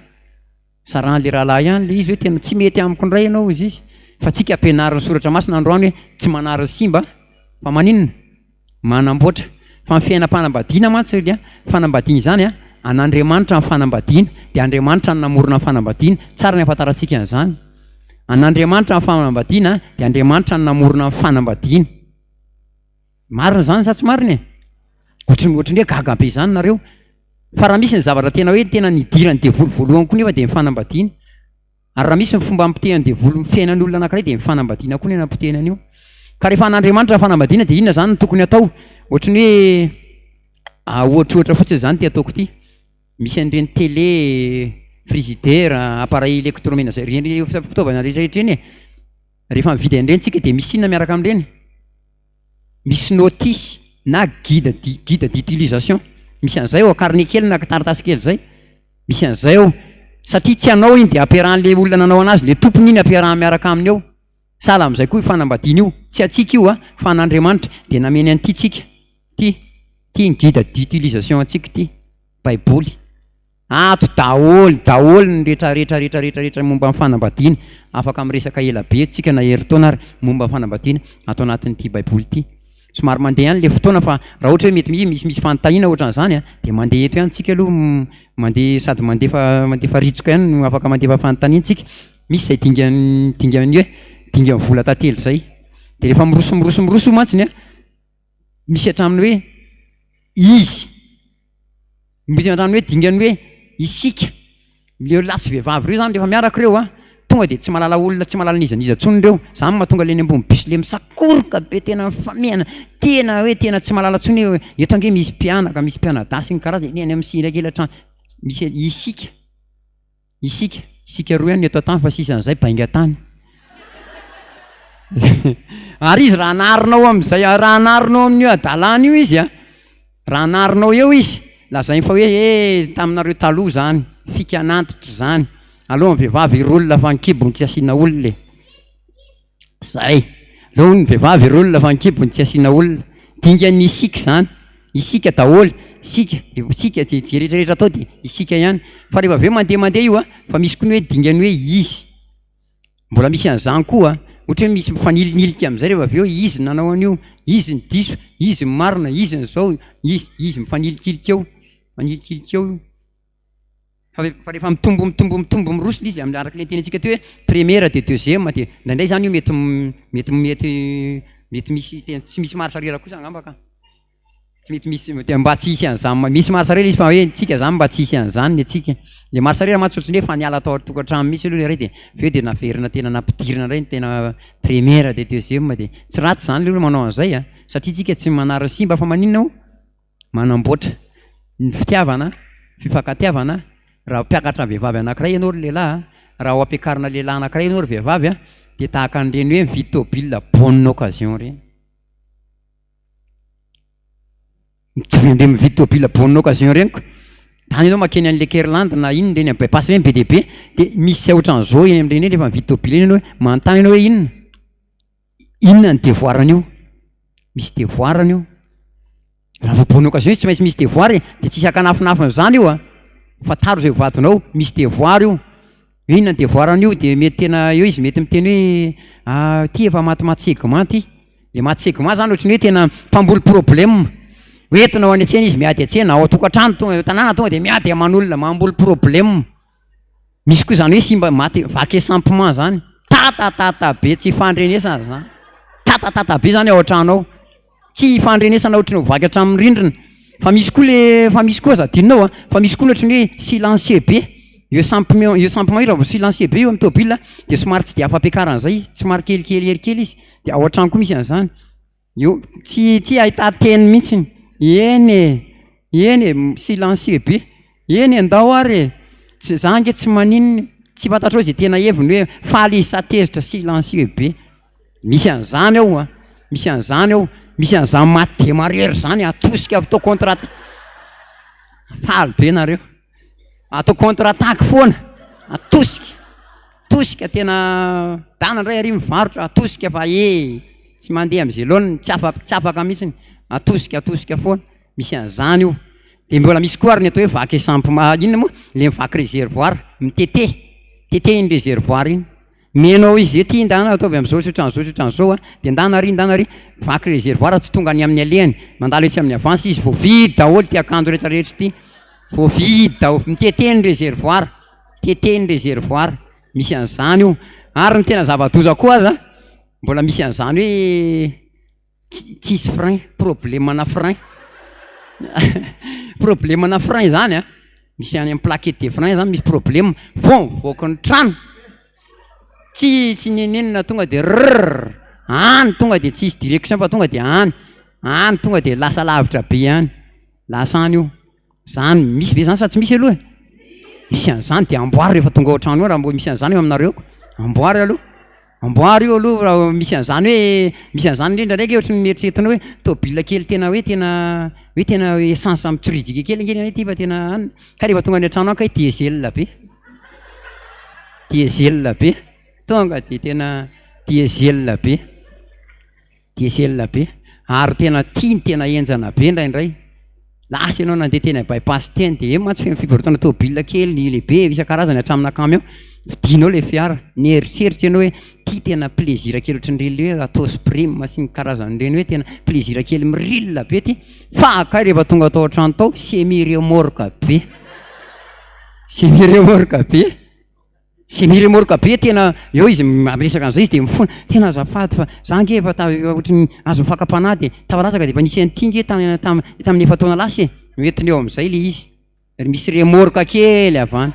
Sarahan'ilay rahalahy ihany ilay izy hoe tena tsy mety amiko indray ianao hozy izy. Fa tsika ampianarin'ny soratra masina androany hoe tsy manary ny simba fa maninona? Manamboatra. Fa ny fiainam-panambadiana mantsy ry a, fanambadiana izany a, an'Andriamanitra ny fanambadiana, dia Andriamanitra no namorona ny fanambadiana, tsara ny ahafantarantsika an'izany. An'Andriamanitra ny fanambadiana, dia Andriamanitra no namorona ny fanambadiana. Marina izany sa tsy marina e? Ohatry ny ohatry ny hoe gaga be izany nareo. Fa raha misy ny zavatra tena hoe tena nidiran'ny devoly voalohany koa nefa dia ny fanambadiana. Ary raha misy ny fomba amotehan'ny devoly ny fiainan'olona anankiray dia ny fanambadiana koa no anapotehany an'io. Ka rehefa an'Andriamanitra ny fanambadiana dia inona izany no tokony atao? Ohatry ny hoe ohatrohatra fotsiny izany ity ataoko ity. Misy an'ireny télé, frigidaire, appareil électroménager, ireny fitaovana rehetra rehetra ireny e. Rehefa mividy an'ireny tsika dia misy inona miaraka amin'ireny? Misy notice na guide guide d'utilisation. Misy an'izay ao, carnet kely na taratasy kely izay. Misy an'izay ao. Satria tsy anao iny dia ampiarahan'ilay olona nanao anazy, ilay tompony iny ampiarahany miaraka aminy ao. Sahala amin'izay koa io fanambadiana io, tsy antsika io fa an'Andriamanitra. Dia nameny an'ity tsika, ity, ity ny guide d'utilisation antsika ity, baiboly. Ato daholo daholo ny retraretra retraretra rehetra momba ny fanambadiana. Afaka miresaka ela be eto tsika na herintaona ary momba ny fanambadiana ato anatin'ity baiboly ity. Somary mandeha ihany le fotoana fa raha ohatra hoe mety misy misy fanontaniana ohatran'izany a, dia mandeha eto ihany tsika aloha mandeha sady mandefa mandefa ritsoka ihany no afaka mandefa fanontaniana tsika. Misy izay dingan'ny dingan'ny hoe dingan'ny vola tantely izay. Dia rehefa miroso miroso miroso mantsiny a, misy hatramin'ny hoe izy, misy hatramin'ny hoe dingan'ny hoe isika, ireo lahy sy vehivavy ireo zany rehefa miaraka ireo a, tonga dia tsy mahalala olona, tsy mahalala n'iza n'iza intsony ireo, zany no mahatonga le eny ambony bus le misakoroka be tena mifamehana, tena hoe tena tsy mahalala intsony hoe eto ange misy mpianaka, misy mpianadahy sy ny karazany, eny amin'ny sirakelatra misy isika. Isika, isika roa ihany no eto an-tany fa sisan'izay bainga tany. Ary izy raha anarinao amin'izay, raha anarinao amin'io hadalana io izy a, raha anarinao eo izy, lazainy fa hoe eh taminareo taloha izany, fikan'antitra izany, aleo ny vehivavy hi-roule fa ny kibony tsy asiana olona e. Zay. Aleo ny vehivavy ireo olona fa ny kibony tsy asiana olona. Dingan'ny isika izany. Isika daholo. Isika, isika, izay izay rehetra rehetra atao dia isika ihany. Fa rehefa avy eo mandeha mandeha io an, fa misy koa ny hoe dingan'ny hoe izy. Mbola misy an'izany koa an. Ohatra hoe misy mifanilinilika amin'izay rehefa avy eo, izy nanao an'io, izy no diso, izy no marina, izy no izao, izy, izy mifanilikilika eo. Mifanilikilika eo io. Fa fa rehefa mitombo mitombo mitombo miroso ilay izy amin'ny araka ilay nitenentsika teo hoe première dia deuxième dia indraindray izany io mety mety mety mety misy tena tsy misy marche arrière kosa angamba ka. Tsy mety misy dia mba tsy hisy an'izany misy marche arrière izy fa hoe ntsika izany mba tsy hisy an'izany ny antsika. Ilay marche arrière mantsy ohatran'ny hoe efa niala tao an-tokantrano mihitsy aloha ilay iray dia avy eo dia naverina tena nampidirina indray ny tena première dia deuxième dia tsy ratsy izany aloha ny manao an'izay a, satria tsika tsy manary ny simba fa maninona moa? Manamboatra ny fitiavana, fifankatiavana, raha hampiakatra vehivavy anankiray ianao ry lehilahy a, raha ho ampiakarina lehilahy anankiray ianao ry vehivavy a, dia tahaka an'ireny hoe mividy tôbila bonne occasion ireny. Mitovy amin'ireny mividy tôbila bonne occasion ireny ko. Any ianao mankeny an'i Lekerland na inona ireny amin'ny bypass ireny be dia be, dia misy ohatran'izao eny amin'ireny eny rehefa mividy tôbila eny ianao hoe manontany ianao hoe inona? Inona ny devoir-ny io? Misy devoir-ny io. Raha vao bonne occasion izy tsy maintsy misy devoir e, dia tsisy akanafinafina izany io a. Fantaro izay ho vadinao, misy devoir io. Inona ny devoir-ny io? Dia mety tena eo izy mety miteny hoe ah ity efa matimaty segment ity. Le maty segment zany ohatran'ny hoe tena mpamboly problème. Hoentina ho any an-tsena izy miady an-tsena, ao an-tokantrano tonga, tanàna tonga dia miady aman'olona, mamboly problème. Misy koa izany hoe simba maty vaky esampement zany, tatatata be tsy ifandrenesana zany, tatatata be zany ao an-trano ao, tsy ifandrenesana ohatry ny ho vaky hatramin'ny rindrina, fa misy koa le fa misy koa aza adinonao a, fa misy koa ny ohatry ny hoe silencieux be, io esampement io esampement io raha vao silencieux be io amin'ny tômôbila de somary tsy de afa-piakarana zay izy, somary kelikely hery kely izy, de ao an-trano koa misy an'izany. Io tsy tsy ahitan-teny mihitsiny. Eny e! Eny e! Silencieux be. Eny e, ndao ary e! Tsy za ange tsy maninona e! Tsy fantatrao izay tena heviny hoe faly izy sa tezitra, silencieux be. Misy an'izany ao an! Misy an'izany ao. Misy an'izany maty demarreur izany atosika atao contre attaque. Faly be nareo. Atao contre attaque foana, atosika, atosika tena dana indray ary mivarotra, atosika fa eh tsy mandeha amin'izay laoniny, tsy afa- tsy afaka mihitsiny, atosika atosika foana, misy an'izany io. De mbola misy koa ary ny atao hoe vaky sampy ma- inona moa? Le mivaky réservoir, mitete, tetehiny réservoir iny. Mino izy zay ty ndana ataovy amizao sy otran'zao sy otran'zao a, de ndana ary ndana ary, vaky réservoir tsy tonga any amin'ny alehany, mandalo etsy amin'ny avance izy voavidy daholo ty akanjo rehetra rehetra ty, voavidy daholo, mitete ny réservoir, mitete ny réservoir, misy an'izany io, ary ny tena zava-doza koa aza mbola misy an'izany hoe Tsy tsisy frein, problème-na frein, problème-na frein zany an, misy any amin'ny plaquette de frein zany misy problème, vao mivoaka ny trano, tsy tsy n'inon'inona tonga de rrrr, any tonga de tsisy direction fa tonga de any, any tonga de lasa lavitra be any, lasa any io, zany misy ve zany sa tsy misy aloha e? Misy an'izany de amboary rehefa tonga ao an-trano ao raha mbo misy an'izany eo aminareo, amboary aloha. Amboary io aloha raha misy an'izany hoe misy an'izany indrindra ndraiky ohatry ny mieritreritra hoe tôbila kely tena hoe tena hoe tena essence mitsoridrika kely ange ny anay ity fa tena an, ka rehefa tonga any an-trano any kay diesel be, diesel be, tonga de tena diesel be. Diesel be ary tena tiany tena henjana be indraindray. Lasa ianao nandeha teny amin'ny bypass teny dia eo mantsy feno fivarotana tômôbila kely ny lehibe isan-karazany hatramina camion. Vidinao ilay fiara, nieritreritra ianao hoe ity tena plaisir kely ohatran'ireny hoe atao prime sy ny karazan'ireny hoe tena plaisir kely miril be ity. Fa kay rehefa tonga tao an-trano tao semi remorque be, semi remorque be. Semi remorque be tena eo izy miresaka an'izay izy dia mifona, tena azafady fa za ange efa ta- efa ohatry ny azon'ny fakam-panahy dia tafalatsaka dia efa nisy an'ity nge tany tam- tamin'ny efa-taona lasa e, noentiny eo amin'izay ilay izy, ary misy remorque kely avy any,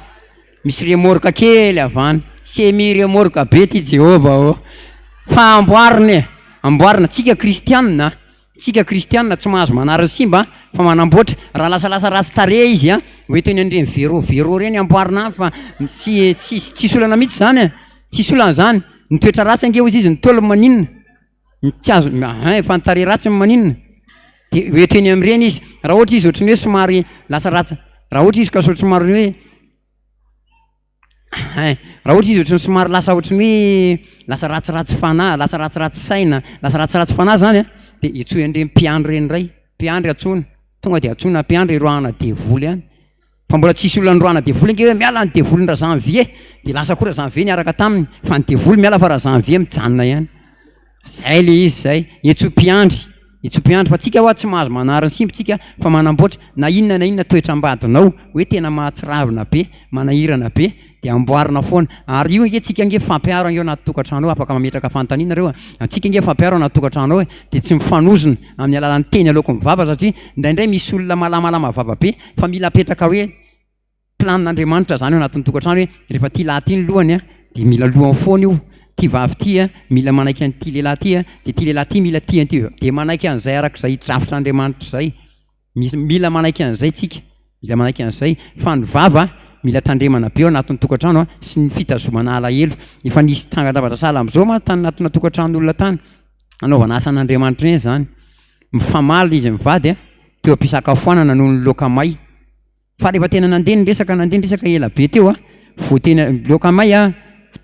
misy remorque kely avy any, semi remorque be ty Jehovah ô! Fa amboarina e, amboarina, tsika kristianina Tsika kristianina tsy mahazo manary ny simba fa manamboatra. Raha lasalasa ratsy tarehy izy a, ho eto eny an'ireny vero vero ireny amboarina any fa tsy tsisy tsisy olana mihitsy izany e, tsisy olana izany. Ny toetra ratsy ange hozy izy ny Ntaolo maninona? Ny tsy azo hein fa ny tarehy ratsy no maninona? De ho eto eny amin'ireny izy. Raha ohatra izy ohatran'ny hoe somary lasa ratsy, raha ohatra izy ka somary hoe Hay, raha ohatra izy ohatran'ny somary lasa ohatran'ny hoe lasa ratsiratsy fanahy, lasa ratsiratsy saina, lasa ratsiratsy fanahy zany an, de antsoy an'ireny mpiandry ireny indray, mpiandry antsoina, tonga de antsoina mpiandry hiroahana devoly any, fa mbola tsisy olona niroahana devoly ange hoe miala ny devoliny Razanvie, de lasa koa Razanvie niaraka taminy, fa ny devoly miala fa Razanvie mijanona ihany. Zay le izy zay, etso mpiandry, etso mpiandry fa tsika hoa tsy mahazo manary ny simba tsika fa manamboatra na inona na inona toetram-badinao hoe tena mahatsiravina be, manahirana be de amboarina foana, ary io ange tsika ange mifampiaro ange ao anaty tokantrano ao, afaka mametraka fanontaniana nareo a, tsika ange mifampiaro ao anaty tokantrano ao e, de tsy mifanozona amin'ny alalan'ny teny aloaky ny vava satria indraindray misy olona malamalama vava be fa mila apetraka hoe Planin'Andriamanitra zany ao anatin'ny tokantrano hoe rehefa ity lahy ity ny lohany dia mila lohany foana io, ity vavy ity mila manaiky an'ity lehilahy ity dia ity lehilahy ity mila tia an'ity vavy, dia manaiky an'izay arak'izay drafitr'Andriamanitra izay. Misy mila manaiky an'izay tsika, mila manaiky an'izay fa ny vava mila tandremana be ao anatin'ny tokantrano sy ny fitazomana alahelo. Efa nisy trangan-javatra sahala amin'izao mantsy tany anatina tokantranon'olona tany, nanaovana asan'Andriamanitra ireny izany. Mifamaly izy mivady teo am-pisakafoanana noho ny laoka may. Fa rehefa tena nandeha ny resaka, nandeha ny resaka ela be teo a, vao tena laoka may a,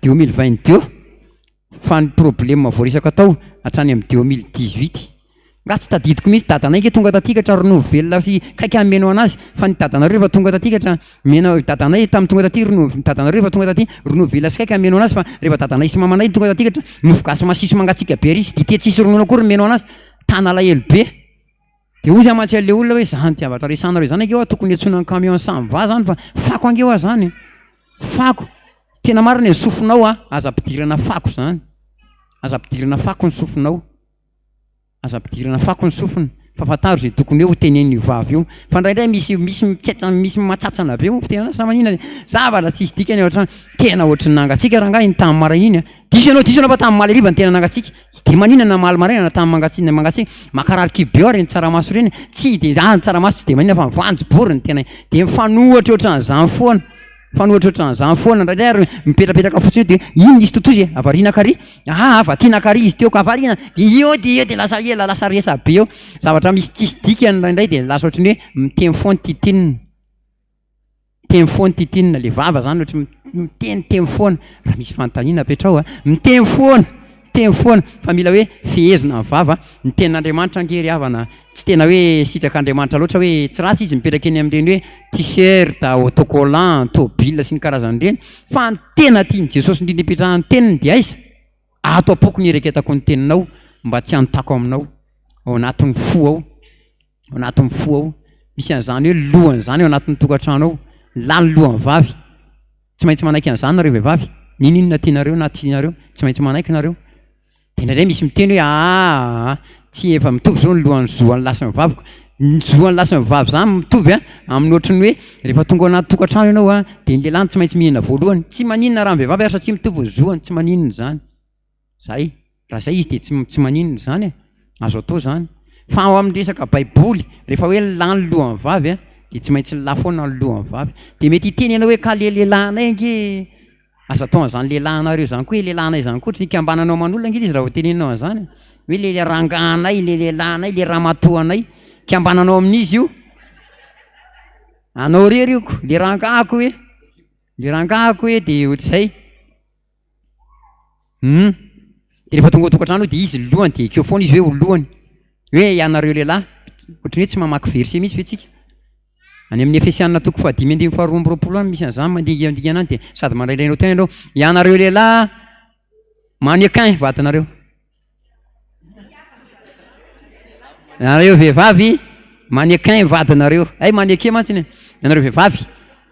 2022, fa ny problème voaresaka tao hatrany amin'ny 2018. Nga tsy tadidiko mihitsy, dadanay nge tonga taty ka tra ronono velona sy kaiky hameno anazy, fa ny dadanareo rehefa tonga taty ka tra mena, dadanay tamin'ny tonga taty ronono, dadanareo rehefa tonga taty ronono velona sy kaiky hameno anazy, fa rehefa dadanay sy mamanay tonga taty ka tra mofo gasy masiso mangatsiaka be ary sy dite tsisy ronono akory ny meno anazy, tanalahelo be. Dia hoy za mantsy an'ilay olona hoe zany zavatra resahanareo izany ange hoa tokony hiantsoana ny camion Samva zany fa fako ange hoa zany e! Fako! Tena marina e, ny sofinao a, aza ampidirana fako zany, aza ampidirana fako ny sofinao, aza ampidirana fako ny sofina fa fantaro izay tokony hoe ho tenenin'io vavy io, fa indraindray misy misy mitsetsa misy matsatsana be moa fitenenana sa maninona e, zavatra tsisy dikany ao an-trano, tena ohatry ny nangatsiaka rangahy iny tamin'ny maraina iny a! Diso ianao, diso ianao fa tamin'ny omaly hariva no tena nangatsiaka. Tsy dia maninona na omaly maraina na tamin'ny mangatsiaka na mangatsiaka. Mankarary kibo be ao ireny tsaramaso ireny. Tsy dia, ah ny tsaramaso tsy dia maninona fa ny voanjobory no tena dia mifanohitra ohatran'izany foana. Mifanohitra ohatran'izany foana. Indraindray ary mipetrapetraka fotsiny eo dia iny nisy totozy e, havarina kary. Ah, vatina kary izy teo ka havarina. Dia eo dia eo dia lasa ela, lasa resa-be eo. Zavatra misy tsisy dikany indraindray dia lasa ohatran'ny hoe miteny foana titinina. Miteny foana titinina, le vava zany ohatry miteniteny foana, raha misy fanontaniana apetraho a, miteny foana, miteny foana fa mila hoe fehezina ny vava, ny tenin'Andriamanitra ange ry havana tsy tena hoe sitrak'Andriamanitra loatra hoe tsy ratsy izy mipetraka eny amin'ireny hoe t-shirt, autocollant, tôbila sy ny karazany ireny fa ny tena tian'i Jesosy indrindra ipetrahan'ny teniny dia aiza? Ato am-poko ny ireketako ny teninao mba tsy hanontako aminao, ao anatin'ny fo ao. ao anatin'ny fo ao. Misy an'izany hoe lohany izany ao anatin'ny tokantrano ao. Ny lahy ny lohan'ny vavy. Tsy maintsy manaiky an'izany nareo vehivavy. N'inon'inona tianareo na tianareo, tsy maintsy manaiky nareo. Dia indraindray misy miteny hoe aa tsy efa mitovy izao ny lohan'ny zo an'ny lahy sy ny vaviko. Ny zo an'ny lahy sy ny vavy izany mitovy a, amin'ny ohatry ny hoe rehefa tonga ao anaty tokantrano ianao a, dia ny lehilahy no tsy maintsy mihinana voalohany. Tsy maninona raha ny vehivavy ary satria mitovy ny zoany, tsy maninona izany. Zay, raha zay izy dia tsy tsy maninona izany e, azo atao izany. Fa ao amin'ny resaka baiboly, rehefa hoe ny lahy ny lohan'ny vavy a, dia tsy maintsy ny lahy foana ny lohan'ny vavy. Dia mety hiteny ianao hoe ka le lehilahinay ange Aza atao an'izany lehilahinareo izany koa e, lehilahinay izany koa, ohatry ny ikambananao aman'olona ange ilay izy raha vao teneninao an'izany e. Hoe le rangahanay, le lehilahinay, le ramatoanay, ikambananao amin'izy io. Anao irery io ko, le rangahako hoe, le rangahako hoe dia ohatr'izay. Hum. Dia rehefa tonga ao an-tokantrano dia izy ny lohany dia ekeo foana izy hoe ho lohany. Hoe ianareo lehilahy, ohatran'ny hoe tsy mamaky verset mihitsy ve tsika? Any amin'ny Efesianina toko fahadimy andininy faharoa amby roapolo any misy an'izany mandingandingana any dia sady mandraindray anao tena ianao. Ianareo lehilahy mannequin vadinareo. Ianareo vehivavy mannequin vadinareo. Hay mannequin mantsy ny ianareo vehivavy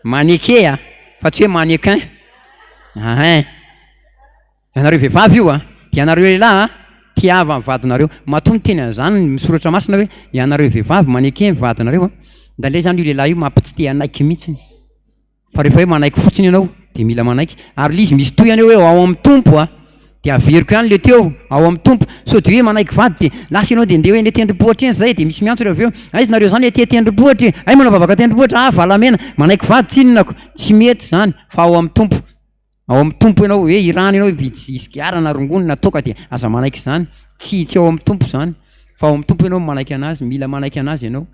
mannequin a fa tsy hoe mannequin. Ahin. Ianareo vehivavy io a, dia ianareo lehilahy a, tiava ny vadinareo. Matoa miteny an'izany ny soratra masina hoe ianareo vehivavy maneke ny vadinareo a, indraindray izany io lehilahy io mampitsy te hanaiky mihitsiny. Fa rehefa hoe manaiky fotsiny ianao dia mila manaiky. Ary ilay izy misy tohiny hoe ao amin'ny Tompo a, dia averiko ihany ilay teo, ao amin'ny Tompo. Sao dia hoe manaiky vady dia lasa ianao dia ndeha hoe eny an-tendrombohitra eny izay dia misy miantso avy eo, aiza nareo izany aty an-tendrombohitra e? Hay manao vavaka an-tendrombohitra, ah valamena, manaiky vady tsinona ko. Tsy mety izany fa ao amin'ny Tompo. Ao amin'ny Tompo ianao, hoe irany ianao hividy sigara na rongony na toaka dia aza manaiky izany. Tsy tsy ao amin'ny Tompo izany. Fa ao amin'ny Tompo ianao no manaiky anazy, mila manaiky anazy ianao.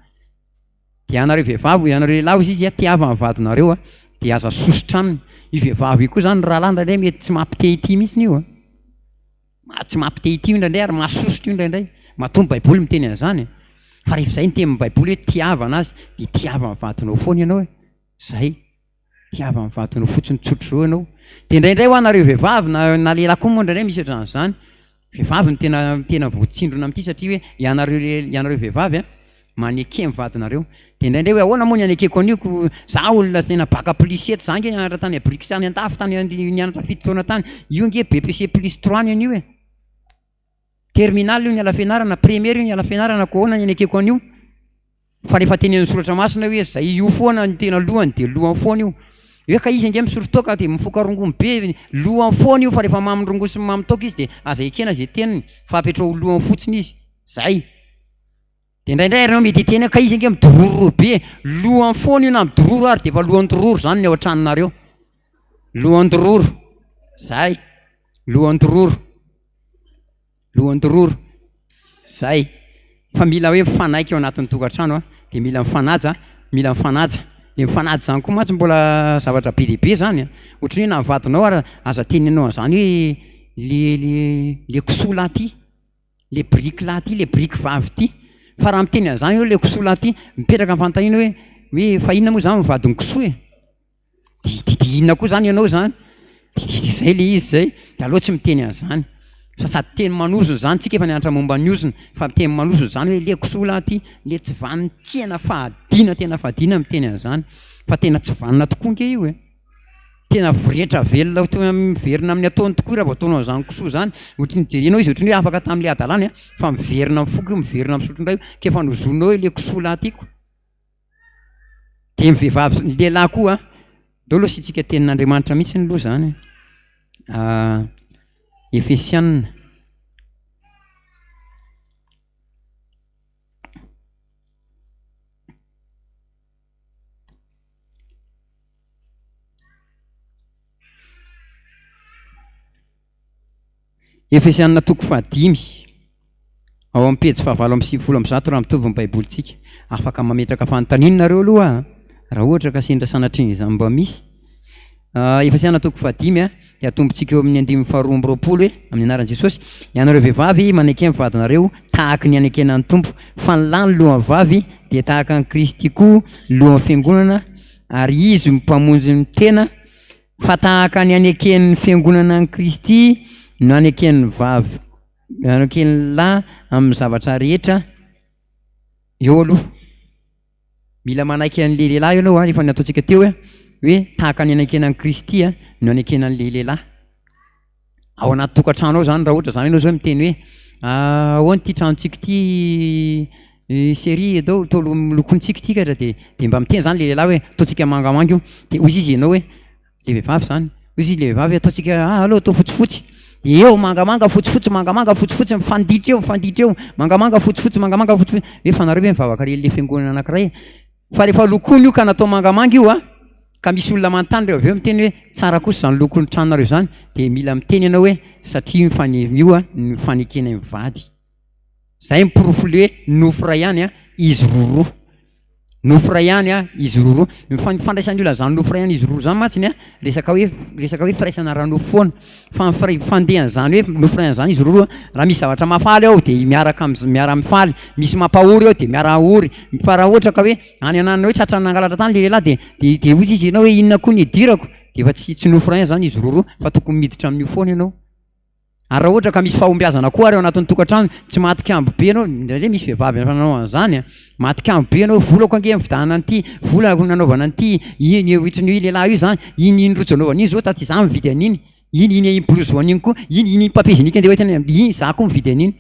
Dia ianareo vehivavy, ianareo lehilahy hozy izy, tiava ny vadinareo a, dia aza sosotra aminy. Io vehivavy io koa izany rahalahy indraindray mety tsy mampite hitia mihitsy io a. Tsy mampite hitia io indraindray ary mahasosotra io indraindray. Matoa ny Baiboly miteny an'izany e. Fa rehefa izay ny tenin'ny Baiboly hoe tiava anazy, dia tiava ny vadinao foana ianao e. Zay. Tiava ny vadinao fotsiny tsotra izao ianao. Dia indraindray hoa nareo vehivavy na na lehilahy koa moa indraindray misy ohatran'izany. Vehivavy no tena tena voatsindrona amin'ity satria hoe ianareo le- ianareo vehivavy a, maneke ny vadinareo. Dia indraindray hoe ahoana moa ny anekeko an'io ko za olona tena bac plus sept, za ange nianatra tany Bruxelles any an-dafy tany nianatra fito taona tany, io ange BEPC plus trois ny an'io e. Terminale io niala fianarana, première io niala fianarana, koa ahoana ny anekeko an'io? Fa rehefa tenenin'ny soratra masina hoe zay io foana ny tena lohany dia lohany foana io. Hoe ka izy ange misotro toaka dia mifoka rongony be, lohany foana io fa rehefa mamy rongony sy mamy toaka izy dia aza ekena izay teniny fa apetrao ho lohany fotsiny izy. Zay. Dia indraindray ary ianao mety hiteny hoe ka izy ange midororo be, lohany foana io na midororo ary dia efa lohan-dororo izany ny ao an-tranonareo. Lohan-dororo. Zay. Lohan-dororo. Lohan-dororo. Zay. Fa mila hoe mifanaiky ao anatin'ny tokantrano an, dia mila mifanaja, mila mifanaja. Dia mifanaja izany koa mantsy mbola zavatra be dia be izany an. Ohatran'ny hoe na ny vadinao ary aza teneninao an'izany hoe le le le kisoa lahy ity, le biriky lahy ity, le biriky vavy ity. Fa raha miteny an'izany hoe le kisoa lahy ity, mipetraka ny fanontaniana hoe hoe fa inona moa izany ny vadin'ny kisoa e? Dia dia dia inona koa izany ianao izany? Dia dia dia izay ilay izy izay. Dia aleo tsy miteny an'izany. Fa sady teny manozona izany, tsika efa nianatra momba ny ozona, fa teny manozona izany hoe le kisoa lahy ity, le tsy vanona tena fahadiana tena fahadiana miteny an'izany. Fa tena tsy vanona tokoa ange io e. Tena voretra velona toy ny miverina amin'ny ataony tokoa raha vao ataonao an'izany kisoa izany. Ohatry ny jerenao izy ohatry ny hoe afaka tamin'ilay hadalany an, fa miverina mifoka io, miverina misotro indray io, ka efa nozoninao hoe le kisoa lahy tiako. Dia ny vehivavy sy ny lehilahy koa, ndao aloha asiantsika tenin'Andriamanitra mihitsy aloha izany e. Efesiana. Efesiana toko fahadimy, ao amin'ny pejy fahavalo amby sivifolo amby zato raha mitovy ny Baibolintsika. Afaka mametraka fanontaniana nareo aloha a, raha ohatra ka sendra sanatria izany mba misy. Efesiana toko fahadimy a, dia atombontsika eo amin'ny andininy faharoa amby roapolo hoe, amin'ny anaran'i Jesosy, Ianareo vehivavy maneke ny vadinareo tahaka ny anekena ny Tompo, fa ny lahy ny lohan'ny vavy dia tahaka an'i Kristy koa lohan'ny fiangonana, ary Izy no Mpamonjy ny tena, Fa tahaka ny aneken'ny fiangonana an'i Kristy no aneken'ny vavy, aneken'ny lahy amin'ny zavatra rehetra eo aloha. Mila manaiky an'ilay lehilahy ianao an, efa nataontsika teo hoe, hoe tahaka ny anekena an'i Kristy no anekena an'ilay lehilahy. Ao anaty tokantrano ao zany raha ohatra zany ianao zao miteny hoe ahoana ity tranontsika ity chérie atao atao lokontsika ity ka de de mba miteny zany le lehilahy hoe ataontsika mangamanga io de hoy izy ianao hoe le vehivavy zany hoy izy le vehivavy hoe ataontsika ah aleo atao fotsifotsy de eo mangamanga fotsifotsy mangamanga fotsifotsy mifanditra eo mifanditra eo mangamanga fotsifotsy mangamanga fotsifotsy hoe fa nareo ve mivavaka le le fiangonana anankiray fa rehefa lokoina io ka natao mangamanga io a. Ka misy olona manontany reo avy eo miteny hoe tsara kosa izany lokon'ny tranonareo izany, dia mila miteny ianao hoe satria mifane- io an ny fanekenay mivady. Zay ny porofo le hoe nofo iray ihany an izy roroa. Nofo iray ihany an izy roroa. Ny fan- fandraisan'ny olona an'izany nofo iray ihany izy roroa zany mantsiny an, resaka hoe resaka hoe firaisana ara-nofo foana. Fa ny firay- fandehan'izany hoe nofo iray an'izany izy roroa, raha misy zavatra mahafaly ao dia miaraka am- miara-mifaly, misy mampahory ao dia miara-ory. Fa raha ohatra ka hoe any ananona hoe tratra nangalatra tany le lehilahy dia dia dia hoy izy ianao hoe inona koa ny idirako? Dia efa tsy tsy nofo iray ihany zany izy roroa fa tokony miditra amin'io foana ianao. Ary raha ohatra ka misy fahombiazana koa ary ao anatin'ny tokantrano, tsy maty kambo be ianao, indraindray misy vehivavy efa nanao an'izany an, maty kambo be ianao, volako ange nividianana an'ity, volako nanaovana an'ity, iny ohatran'ny hoe lehilahy io izany, iny iny rojo anaovana iny zao taty izaho mividy an'iny, iny iny iny blouson iny koa, iny iny iny papier hygiénique andeha hoentina, iny izaho koa mividy an'iny.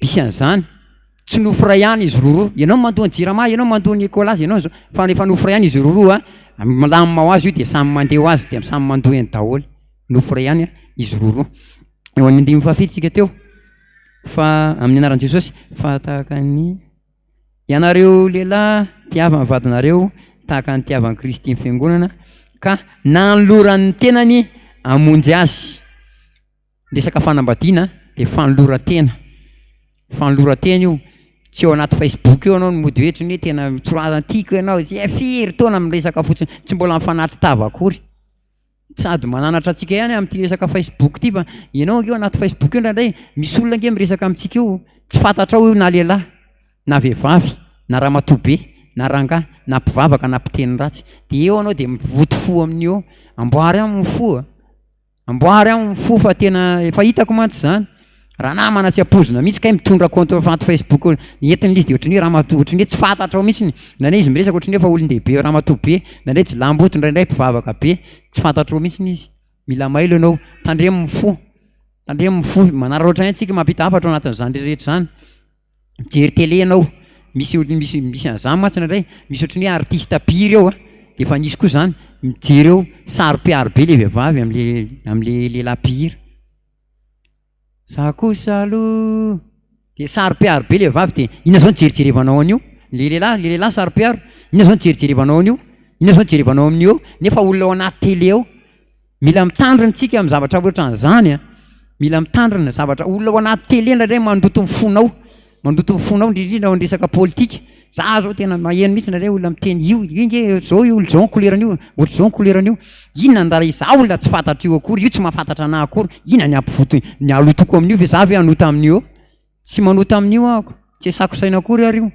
Misy an'izany. Tsy nofo iray ihany izy roroa. Ianao mandoa ny jirama, ianao mandoa ny écolage, ianao zao. Fa rehefa nofo iray ihany izy roroa, milamina ho azy io dia samy mandeha ho azy dia samy mandoa eny daholo. Nofo iray ihany izy roroa. Eo amin'ny andininy fahafito tsika teo. Fa amin'ny anaran'i Jesosy, fa tahaka ny ianareo lehilahy tiava ny vadinareo tahaka ny tiavan'i Kristy ny fiangonana ka nanolorany ny tenany hamonjy azy. Resaka fanambadiana dia fanoloran-tena, fanoloran-tena io, tsy ao anaty facebook eo anao no mody hoe ohatran'ny hoe tena mitsoraza tiako ianao, zay firy taona miresaka fotsiny, tsy mbola mifanatitava akory, sady mananatra antsika ihany amin'ity resaka facebook ity fa ianao ange ao anaty facebook eo indraindray misy olona ange miresaka amintsika eo tsy fantatrao io na lehilahy na vehivavy na ramatoa be na rangahy na mpivavaka na mpiteny ratsy, de eo anao de mivoto fo amin'io eo, amboary aminy ny fo a. Amboary aho ny fo fa tena efa hitako mantsy izany. Raha namana tsy ampoizina mihitsy kay mitondra compte anaty Facebook ny entin'ilay izy dia ohatran'ny hoe ramatoa ohatran'ny hoe tsy fantatrao mihitsy. Indraindray izy miresaka ohatran'ny hoe efa olon-dehibe ramatoa be, indraindray jilamboto, indraindray mpivavaka be, tsy fantatrao mihitsy izy. Mila mailo ianao, tandremo ny fo, tandremo ny fo, manararaotra ihany tsika mampita hafatra ao anatin'izany rehetra izany. Mijery télé ianao, misy ol- misy misy an'zany mantsy indraindray, misy ohatran'ny hoe artiste mpihira eo a, de efa nisy koa zany, mijery eo saro-piaro be le vehivavy am'le am'le lehilahy mpihira, za kosa aloha de saro-piaro be le vehivavy de inona zao no jerijerevanao an'io? Le lehilahy le lehilahy saro-piaro, inona zao no jerijerevanao an'io? Inona zao no jerevanao amin'io eo? Nefa olona ao anaty télé ao. Mila mitandrina tsika amin'ny zavatra ohatran'izany a! Mila mitandrina, zavatra olona ao anaty télé indraindray mandoto ny fonao, mandoto ny fonao indrindrindrindra ao amin'ny resaka politika. Za zao tena maheno mihitsy indraindray olona miteny io, io nge zao io olona zao ny couleran'io, ohatr'izao ny couleran'io. Inona ny raha izaho olona tsy fantatro io akory, io tsy mahafantatra anah akory, inona ny hampivoto ny halotoko amin'io ve za ve hanota amin'io eo? Tsy manota amin'io aho, tsy asako saina akory ary io.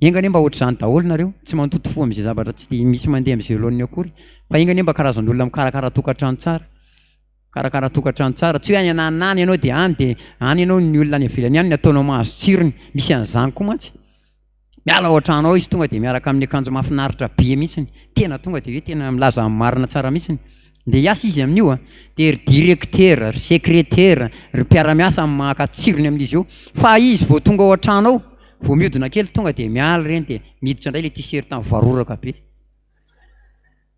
Enga anie mba ohatr'izany daholo nareo, tsy mandoto fo amin'izay zavatra tsy dia misy mandeha amin'izay laoniny akory, fa enga anie mba karazan'olona mikarakara tokantrano tsara, mikarakara tokantrano tsara, tsy hoe any ananona any ianao dia any dia any ianao ny olona any ivelany any ny ataonao mahazo tsirony, misy an'izany koa mantsy, miala ao an-trano ao izy tonga dia miaraka amin'ny akanjo mahafinaritra be mihitsiny, tena tonga dia hoe tena milaza ny marina tsara mihitsiny, Ndeha hiasa izy amin'io a! Dia ry directeur, ry secrétaire, ry mpiara-miasa maka tsirony amin'izy io. Fa izy vao tonga ao an-trano ao, vao mihodina kely tonga dia miala ireny dia miditra indray ilay t-shirt mivaroraka be.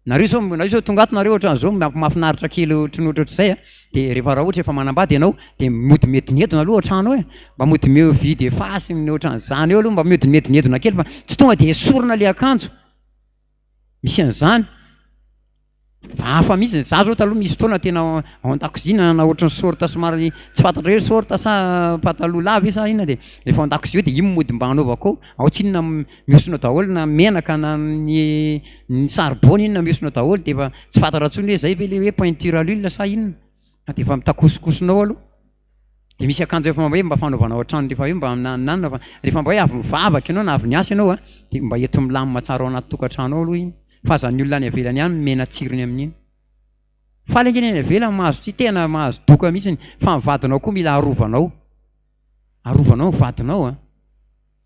Nareo izao, nareo izao tonga ato nareo ohatran'izao mahafinaritra kely ohatran'ny ohatrohatr'izay a! Dia rehefa raha ohatra efa manambady ianao dia mody miedinedina aloha ao an-trano ao e! Mba mody mi-vide face ny ohatran'izany eo aloha, mba mody miedinedina kely fa tsy tonga dia esorina ilay akanjo. Misy an'izany. Fa hafa mihitsy, za zao taloha misy fotoana tena ao an-dakozia nanana ohatran'ny short somary tsy fantatra hoe short sa pataloha lava io sa inona de rehefa ao an-dakozia ao de iny mody mba anaovako ao, ao tsinona mihosona daholo na menaka na ny ny charbon inona mihosona daholo de efa tsy fantatra intsony hoe zay ve le hoe pointure à l'huile sa inona fa de efa mitakosokosona ao aloha. De misy akanjo efa hoe mba fanaovana ao an-trano rehefa hoe mba nananana fa rehefa mba hoe avy mivavaka ianao na avy niasa ianao a de mba ento milamina tsara ao anaty tokantrano ao aloha iny. Fa aza ny olona any ivelany ihany no mena tsirony amin'iny. Faly ange ny any ivelany mahazo tsy tena mahazo doka mihitsiny fa ny vadinao koa mila arovanao. Arovanao ny vadinao a.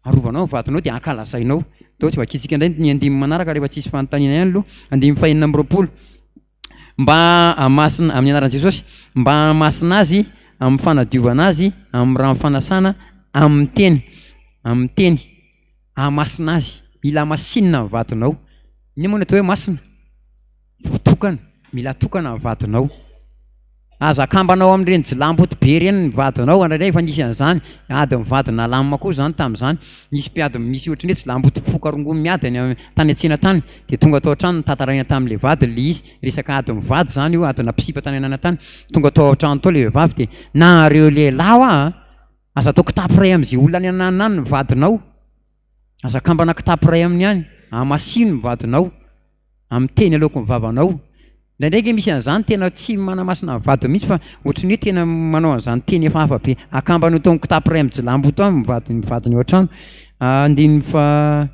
Arovanao ny vadinao dia ankalazainao. Ndao tsy vakintsika indray ny andininy manaraka rehefa tsisy fanontaniana ihany aloha. Andininy fahenina amby roapolo. Mba hamasina, amin'ny anaran'i Jesosy, mba hamasina azy amin'ny fanadiovana azy amin'ny rano fanasana amin'ny teny. Amin'ny teny. Hamasina azy. Mila hamasinina ny vadinao. Inona moa no atao hoe masina? Voatokana. Mila atokana ny vadinao. Aza akambana ao amin'ireny jilamboto be ireny ny vadinao, indraindray efa nisy an'izany, ady mivady nalamina koa izany tamin'izany, nisy mpiady misy ohatran'ny hoe jilamboto mpifoka rongony miady any tany an-tsena tany, dia tonga tao an-trano notantaraina tamin'ilay vadiny ilay izy, resaka ady mivady izany io, adina mpisipa tany anana tany, tonga tao an-trano tao ilay vehivavy dia nareo lehilahy hoa a, aza atao kitapo iray amin'izay olona any ananona any ny vadinao, aza akambana kitapo iray aminy any, hamasino ny vadinao. amin'ny teny aloaky ny vavanao. Indraindray ange misy an'izany tena tsy manamasina ny vadiny mihitsy fa ohatran'ny hoe tena manao an'izany teny hafahafa be. Akambany ho tao amin'ny kitapo iray amin'ny jilamboto any ny vadiny ny vadiny ao an-trano. Andininy faha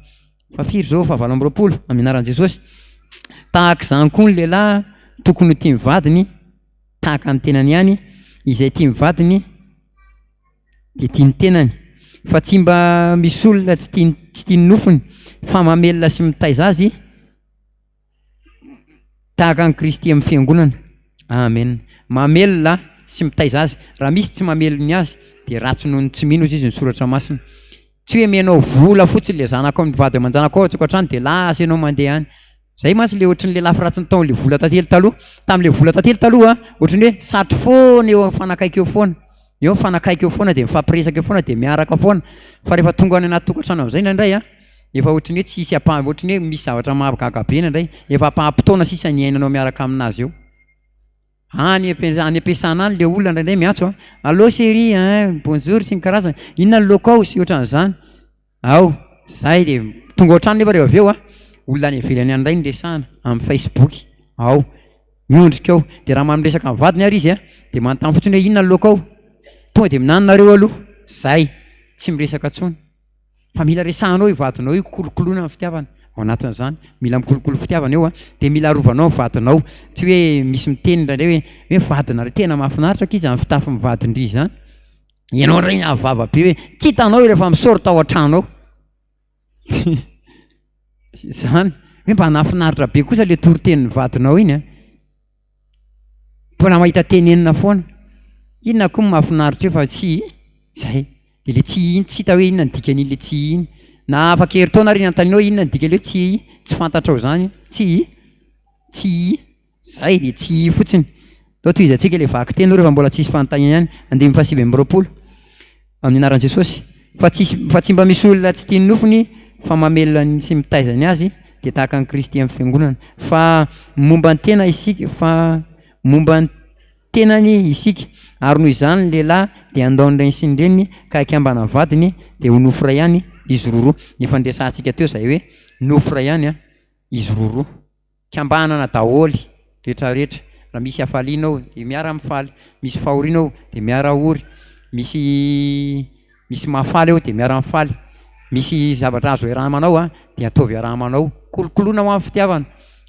fahafiry izao? Fahavalo amby roapolo, amin'ny anaran'i Jesosy. Tahaka izany koa ny lehilahy tokony ho tia ny vadiny tahaka ny tenany ihany, izay tia ny vadiny dia tia ny tenany, fa tsy mba misy olona tsy tia tsy tia ny nofony, fa mamelona sy mitaiza azy tahaka an'i Kristy amin'ny fiangonana. Amen. Mamelona sy mitaiza azy. Raha misy tsy mamelona azy dia ratsy noho ny tsy mino hozy izy ny soratra masina. Tsy hoe omenao vola fotsiny le zanakao ny vady aman-janakao ao an-tokantrano dia lasa ianao mandeha any. Zay mantsy le ohatry ny le lafy ratsy nataon'le vola tantely taloha. Tamin'le vola tantely taloha ohatry ny hoe satry foana eo mifanakaiky eo foana. Eo mifanakaiky eo foana dia mifampiresaka eo foana dia miaraka foana. Fa rehefa tonga any anaty tokantrano amin'izay indraindray an, efa ohatry ny hoe tsisy ampaha- ohatry ny hoe misy zavatra mahagaga be indraindray. Efa ampaham-potoana sisa ny iainanao miaraka aminazy eo. Any am-piasa- any am-piasana any le olona indraindray miantso an, allô chérie ein, bonjour sy ny karazany, inona ny laoka ao sy ohatran'izany. Ao, zay de tonga ao an-trano nefa rehefa avy eo an, olona any ivelany any indray no resahana amin'ny facebook, ao, miondrika ao, de raha miresaka amin'ny vadiny ary izy an, de manontany fotsiny hoe inona ny laoka ao, tonga de minanina nareo aloha, zay, tsy miresaka intsony. Fa mila resahanao io vadinao io, kolokoloina ny fitiavana ao anatin'izany, mila mikolokolo fitiavana eo an, de mila arovanao ny vadinao, tsy hoe misy miteny indraindray hoe hoe vadinareo tena mahafinaritra akia zany fitafin'ny vadin-dry zany. Ianao indray avo vava be hoe tsy hitanao io rehefa mi-sort ao an-trano ao. Tsy izany. Hoe mba nahafinaritra be kosa le toritenin'ny vadinao iny an. Mbola mahita tenenina foana. Inona koa no mahafinaritra eo fa tsy zay. De le tsy iny tsy hita hoe inona ny dikan'iny le tsy iny. Na afaka herintaona ary anontanianao hoe inona ny dikan'le hoe tsy tsy fantatrao zany. Tsy tsy Zay dia tsy i fotsiny. Ndao tohizantsika ilay vakiteny aloha rehefa mbola tsisy fanontaniana ihany. Andininy fahasivy amby roapolo. Amin'ny anaran'i Jesosy. Fa tsisy fa tsy mba misy olona tsy tia ny nofony fa mamelona ny sy mitaiza ny azy dia tahaka an'i Kristy amin'ny fiangonana. Fa momba ny tena isika fa momba ny tenany isika. Ary noho izany ny lehilahy dia handao ny rainy sy ny reniny ka hikambana amin'ny vadiny dia ho nofo iray ihany izy roroa. Efa niresahantsika teo izay hoe nofo iray ihany izy roroa. Fikambanana daholo rehetra rehetra, raha misy hafaliana ao dia miara mifaly, misy fahoriana ao dia miara ory, misy misy mahafaly ao dia miara mifaly, misy zavatra azo iaraha manao a dia ataovy iaraha manao, kolokoloina hoa ny fitiavana,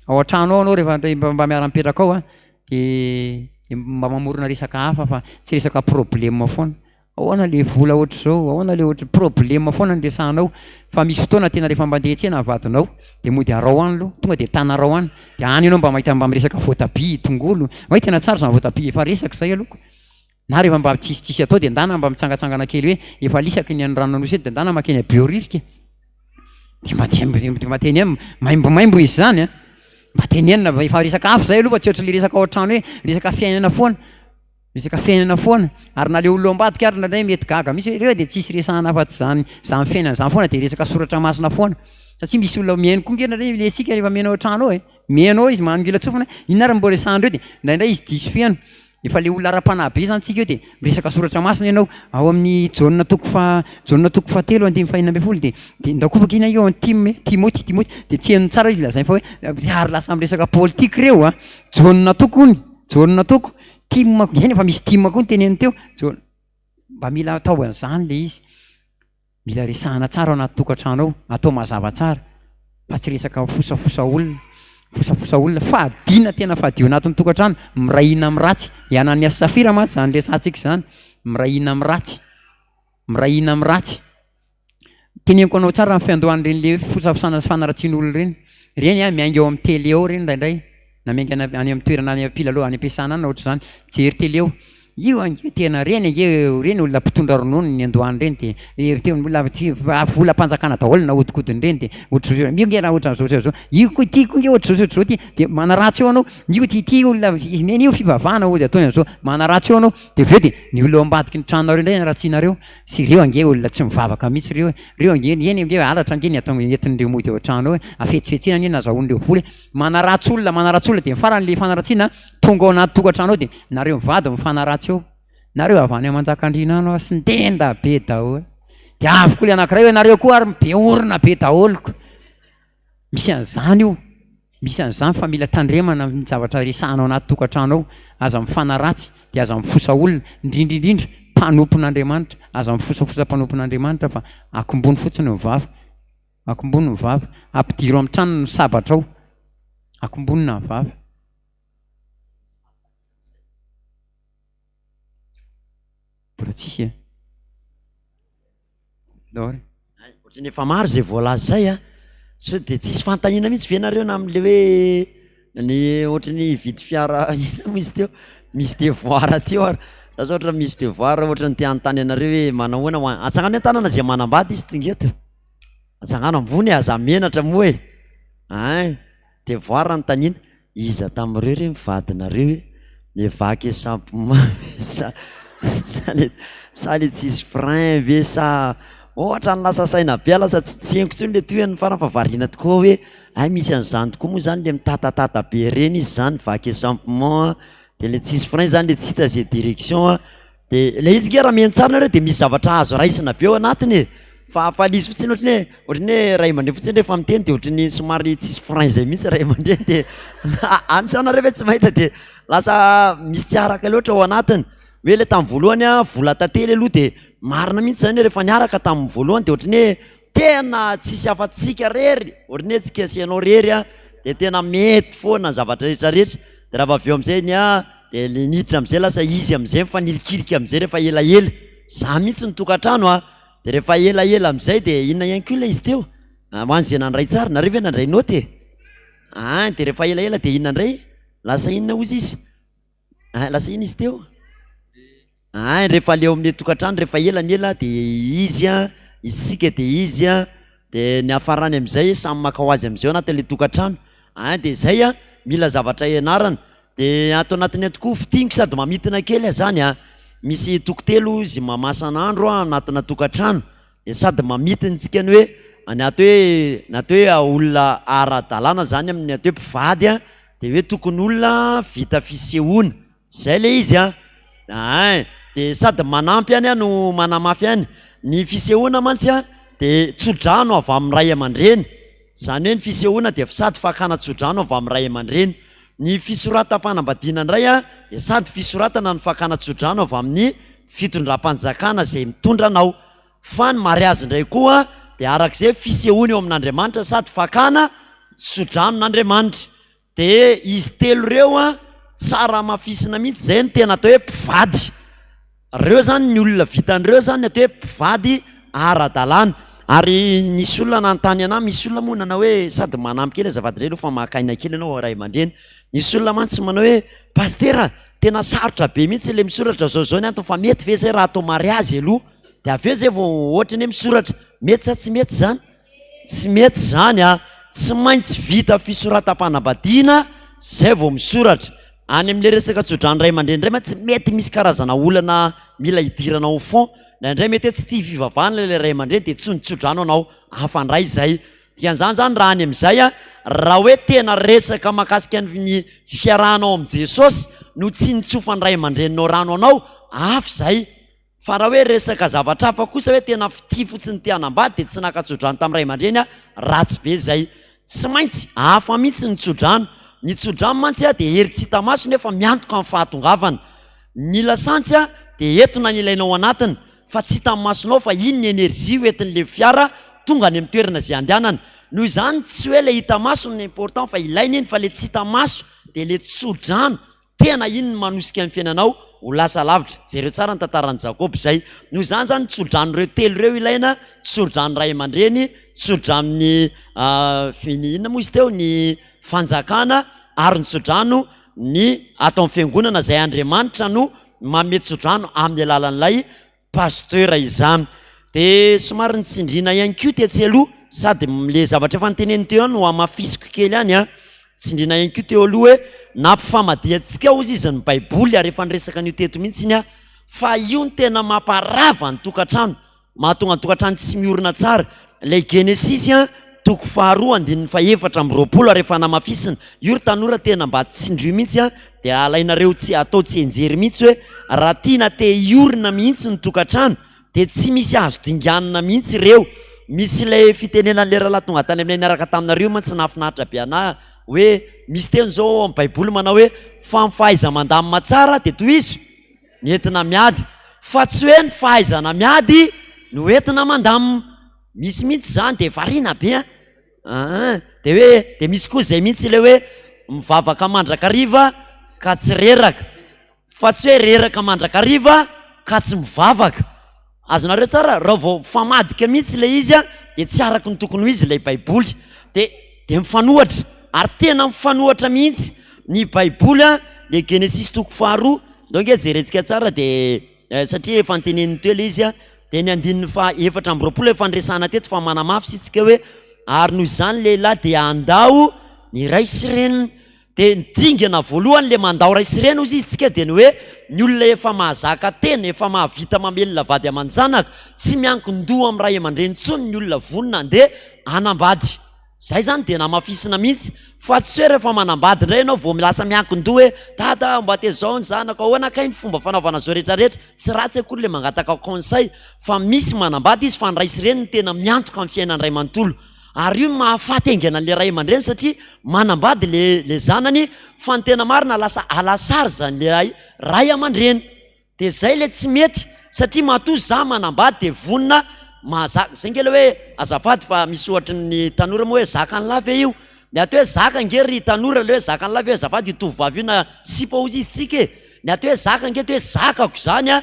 ao an-trano ao anao rehefa mba miara mipetraka ao a de mba mamorona resaka hafa fa tsy resaka problème foana. Ahoana le vola ohatr'izao, ahoana le ohatr-, problème foana no resahanao, fa misy fotoana tena rehefa mandeha tsena ny vadinao de mody arao any aloha, tonga de tana arao any, de any ianao mba mahita mba miresaka voatabia, tongolo, oay tena tsara zany voatabia, efa resaka zay aloha ko, na rehefa mba tsisy tsisy atao de ndana mba mitsangatsangana kely hoe efa lisaky ny any ranonanosy eny de ndana makeny Behoririka e, de mba de mba teneno, maimbomaimbo izy zany an, mba tenenina fa efa resaka hafa zay aloha fa tsy ohatry le resaka ao an-trano hoe resaka fiainana foana. Resaka fiainana foana, ary na le olona ao ambadika ary indraindray mety gaga mihitsy hoe ireo dia tsisy resahana afa-tsy izany izany fiainana izany foana dia resaka soratra masina foana, satria misy olona mihaino koa nge indraindray le isika rehefa mihaino ao an-trano ao e, mihaino ao izy manongilan-tsofina hoe inona ary no mbo resahan-dreo dia indraindray izy diso fihaino, efa le olona ara-panahy be izany tsika eo dia miresaka soratra masina ianao, ao amin'ny Jaona toko faha Jaona toko fahatelo andininy fahenina ambin'ny folo dia dia ndao koa vakina io ao amin'ny Tim e, Timoty Timoty dia tsy henony tsara izy lazainy fa hoe ary lasa miresaka politika ireo a, Jaona toko hono, Jaona toko Tim, eny efa misy tim koa ny teneniny teo, Jaona, mba mila atao an'izany le izy, mila resahana tsara ao anaty tokantrano ao, atao mazava tsara fa tsy resaka fosafosa olona, fosafosa olona, fadiana tena fadio anatin'ny tokantrano, miray hina amin'ny ratsy, i Ananiasy Safira mantsy izany resahantsika izany, miray hina amin'ny ratsy, miray hina amin'ny ratsy. Teneniko anao tsara ny fiandohan'ireny le fosafosana sy fanaratsian'olona ireny. Ireny an, miainga ao amin'ny télé ao ireny indraindray, na miainga any any amin'ny toerana any am-pilalao, any am-piasana any na ohatr'izany, mijery télé ao. Io ange tena reny ange reny olona mpitondra ronono ny andohany reny de tena olona tsy volam-panjakana daholo nahodinkodiny reny de ohatr'izao io nge raha ohatran'izao sy ohatran'izao, io koa ity koa nge ohatr'izao sy ohatr'izao ity de manaratsy eo anao, io ity ity olona neny io fivavahana hody ataony an'izao, manaratsy eo anao de avy eo de ny olona ao ambadiky ny tranonareo indray haratsianareo sy ireo ange olona tsy mivavaka mihitsy ireo e, ireo ange eny ange halatra ange ny atao entin'ireo mody ao an-trano ao e, hafetsifetsena anie nazahoan'ireo vola e, manaratsy olona manaratsy olona de ny farany le fanaratsiana Tonga ao anaty tokantrano ao dia nareo mivady mifanaratsy eo, nareo avy any Manjakandriana any hoa sindenda be daholo, dia avy koa le anankiray hoe nareo koa ary be orona be daholo ko, misy an'izany io, misy an'izany fa mila tandremana ny zavatra resahana ao anaty tokantrano ao, aza mifanaratsy dia aza mifosa olona, indrindra indrindra mpanompon'Andriamanitra, aza mifosafosa mpanompon'Andriamanitra fa akombony fotsiny ny vava. Akombony ny vava. Ampidiro amin'ny tranony ny sabatrao. Akombonina ny vava. Mbola tsisy e. Ndao ary. Ohatran'ny efa maro izay voalaza izay a. Sao dia tsisy fanontaniana mihitsy ve nareo na amin'ilay hoe ny ohatran'ny hividy fiara inona moa izy teo? Misy devoir teo ary. Za zao ohatra misy devoir ohatran'ny te hanontany anareo hoe manao ahoana ho an- atsangano ny tanana izay manambady izy tonga eto. Atsangano ambony e, aza menatra moa e! Ein, devoir anontaniana, iza tamin'ireo re ny vadinareo e? Le vaky echappement ve sa sa le sa le tsisy frein ve sa ohatran'ny lasa saina be aho lasa tsy tsy haiko intsony le tohiny farany fa variana tokoa aho hoe hay misy an'izany tokoa moa zany le mitatatata be ireny izy zany vaky echappement de le tsisy frein zany le tsy hita ze direction an. De le izy nge raha mihaino tsara nareo de misy zavatra azo raisina be ao anatiny e, fa fa le izy fotsiny ohatran'ny hoe ohatran'ny hoe ray aman-dreny fotsiny rehefa miteny de ohatran'ny somary tsisy frein zay mihitsy ray aman-dreny de any sa nareo ve tsy mahita de lasa misy tsy araka loatra ao anatiny, hoe le tamin'ny voalohany a vola tantely aloha de marina mihitsy zany hoe rehefa niaraka tamin'ny voalohany de ohatran'ny hoe tena tsisy afa-tsika rery, ohatran'ny hoe tsika sy ianao rery a de tena mety foana ny zavatra rehetra rehetra, de raha vao avy eo am'zay ny a de le niditra am'zay lasa izy am'zay mifanilikilika am'zay rehefa elaela, za mihitsy ny tokantrano a, de rehefa elaela am'zay de inona ihany koa ilay izy teo? Ho an'izay nandray tsara, nareo ve nandray naoty e? Ein, de rehefa elaela de inona indray? Lasa inona hozy izy? Ein, lasa inona izy teo? Ein, rehefa le ao amin'ny tokantrano rehefa ela ny ela de izy an, isika de izy an, de ny hafarany am'zay samy maka ho azy am'zay ao anatin'le tokantrano, ein de zay an, mila zavatra ianarana, de ato anatin'ny ato koa fintiniko sady mamintina kely aho zany an, misy toko telo izy mamasan'andro an anatina tokantrano, de sady mamintina tsika ny hoe ny atao hoe ny atao hoe olona ara-dalàna zany amin'ny atao hoe mpivady an, de hoe tokony olona vita fisehoana, Zay le izy an! Ein! De sady manampy ihany aho no manamafy ihany, ny fisehoana mantsy an de tso-drano avy amin'ny ray aman-dreny, zany hoe ny fisehoana dia sady fakana tso-drano avy amin'ny ray aman-dreny, ny fisoratam-panambadiana indray an dia sady fisoratana no fakana tso-drano avy amin'ny fitondram-panjakana izay mitondra anao, fa ny mariazy indray koa dia arak'izay fisehoana eo amin'Andriamanitra sady fakana tso-dranon'Andriamanitra. De izy telo reo an, tsara hamafisina mihitsy, zay no tena atao hoe mpivady, reo zany ny olona vitan'ireo zany ny atao hoe mpivady ara-dalàna, ary nisy olona nanontany anah, misy olona moa nanao hoe, sady manampy kely azafady re aloha fa maka aina kely ianao ray aman-dreny, nisy olona mantsy manao hoe pasitera tena sarotra be mihitsy le misoratra zao zao ny antony fa mety ve zay raha atao mariazy aloha de avy eo zay vao ohatra ny hoe misoratra, mety sa tsy mety zany? Tsy mety izany a! Tsy maintsy vita fisoratam-panambadiana zay vao misoratra. Any amin'ilay resaka tsodrano ray aman-dreny indray mantsy mety misy karazana olana mila hidirana au fond. Indraindray mety hoe tsy tia fivavahana ilay ray aman-dreny dia tsy nitsodrano anao hafa indray izay. Dikan'izany izany raha any amin'izay a, raha hoe tena resaka mahakasika ny fiarahanao amin'i Jesosy no tsy nitsofan'ny ray aman-dreninao rano anao, hafa izay. Fa raha hoe resaka zavatra hafa kosa hoe tena fitia fotsiny te hanambady dia tsy naka tsodrano tamin'ny ray aman-dreny aho, ratsy be izay. Tsy maintsy hafa mihitsy ny tsodrano. Ny tsodrano mantsy dia hery tsy hita maso nefa miantoka ny fahatongavana. Ny lasantsy dia etona ny ilainao anatiny fa tsy hitan'ny masonao fa iny ny energie hoentin'ilay fiara tonga any amin'ny toerana izay andehanana. Noho izany tsy hoe ilay hita maso no important fa ilaina iny fa ilay tsy hita maso dia ilay tsodrano Tena iny no manosika ny fiainanao ho lasa lavitra. Jereo tsara ny tantaran'i Jakoba izay. Noho izany izany, tsodrano ireo telo ireo ilaina, tsodrano ray aman-dreny, tsodranon'ny ny inona moa izy teo, ny fanjakana ary ny tsodrano ny ato amin'ny fiangonana izay Andriamanitra no manome tsodrano amin'ny alalan'ilay Pasteur izany. Dia somary nitsindriana ihany koa tetsy aloha, sady le zavatra efa noteneniny teo ihany no hamafisiko kely ihany an, tsindriana ihany koa teo aloha hoe nampifamadihana-tsika hozy izy ny baiboly ary efa niresaka an'io teto mihitsy aho, fa io no tena mamparava ny tokantrano, mahatonga ny tokantrano tsy miorina tsara. Ilay Genesisy an, toko faharoa andininy faha-24 ary efa namafisina, io ry tanora tena mba tsindrio mihitsy an, dia alainareo tsy atao tsianjery mihitsy hoe raha tiana te hiorina mihitsy ny tokantrano dia tsy misy azo dinganina mihitsy ireo. Misy ilay fitenenan'ilay rahalahy tonga tany aminay niaraka taminareo mantsy nahafinaritra be anah hoe misy teny izao ao amin'ny baiboly manao hoe fa ny fahaiza-mandamina tsara dia tohizo ny entina miady fa tsy hoe ny fahaizana miady no entina mandamina. Misy mihitsy izany dia variana be an! Aa dia hoe dia misy koa izay mihitsy ilay hoe mivavaka mandrakariva ka tsy reraka fa tsy hoe reraka mandrakariva ka tsy mivavaka. Azonareo tsara? Raha vao mifamadika mihitsy ilay izy an, dia tsy araka ny tokony ho izy ilay baiboly. Dia dia mifanohatra ary tena mifanohatra mihitsy ny baiboly an, le Genesisy toko faharoa, ndao ange jerentsika tsara dia Satria efa noteneniny teo ilay izy, dia ny andininy faha 24 efa niresahana teto fa manamafy isika hoe ary noho izany lehilahy dia handao ny ray sy reniny. Dia ny dingana voalohany ilay mandao ray sy reny hozy izy tsika dia ny hoe ny olona efa mahazaka tena, efa mahavita mamelona vady aman-janaka, tsy miankin-doha amin'ny ray aman-dreny intsony ny olona vonona handeha hanambady. Zay zany dia namafisina mihitsy fa tsy hoe rehefa manambady indray ianao vao lasa miankin-doha hoe dada a mba tezao ny zanako ahoana kay ny fomba fanaovana zao rehetra rehetra, tsy ratsy akory le mangataka conseil fa misy manambady izy fa ny ray sy reny no tena miantoka ny fiainany ray manontolo ary io no mahafaty haingana an'le ray aman-dreny satria manambady le le zanany fa ny tena marina lasa à la charge an'le ray aman-dreny. De zay le tsy mety satria matoa za manambady de vonona mahazaka, zay nge le hoe azafady fa misy ohatry ny tanora moa hoe zakan'lah ve io? Ny atao hoe zaka nge ry tanora le hoe zakan'lah ve azafady io tovovavy io na sipa ozy izy tsika e! Ny atao hoe zaka nge de hoe zakako zany a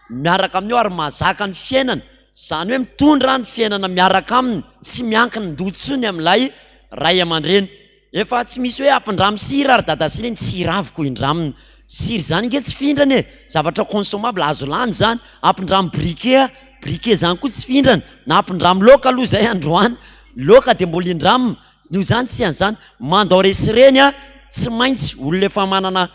miaraka amin'io ary mahazaka ny fiainana, zany hoe mitondra ny fiainana miaraka aminy, tsy miankin-doha tsony amin'ilay ray aman-dreny. Efa tsy misy hoe ampindramo sira ry dada sy neny, sira avy ko indramina. Sira izany ange tsy fihindrana e, zavatra consommable azo lany izany, ampindramo briquet a, briquet izany koa tsy fihindrana, na ampindramo laoka aloha izay androany, laoka dia mbola indramina, noho izany tsy an'izany, mandao re sy reny a, tsy maintsy olona efa manana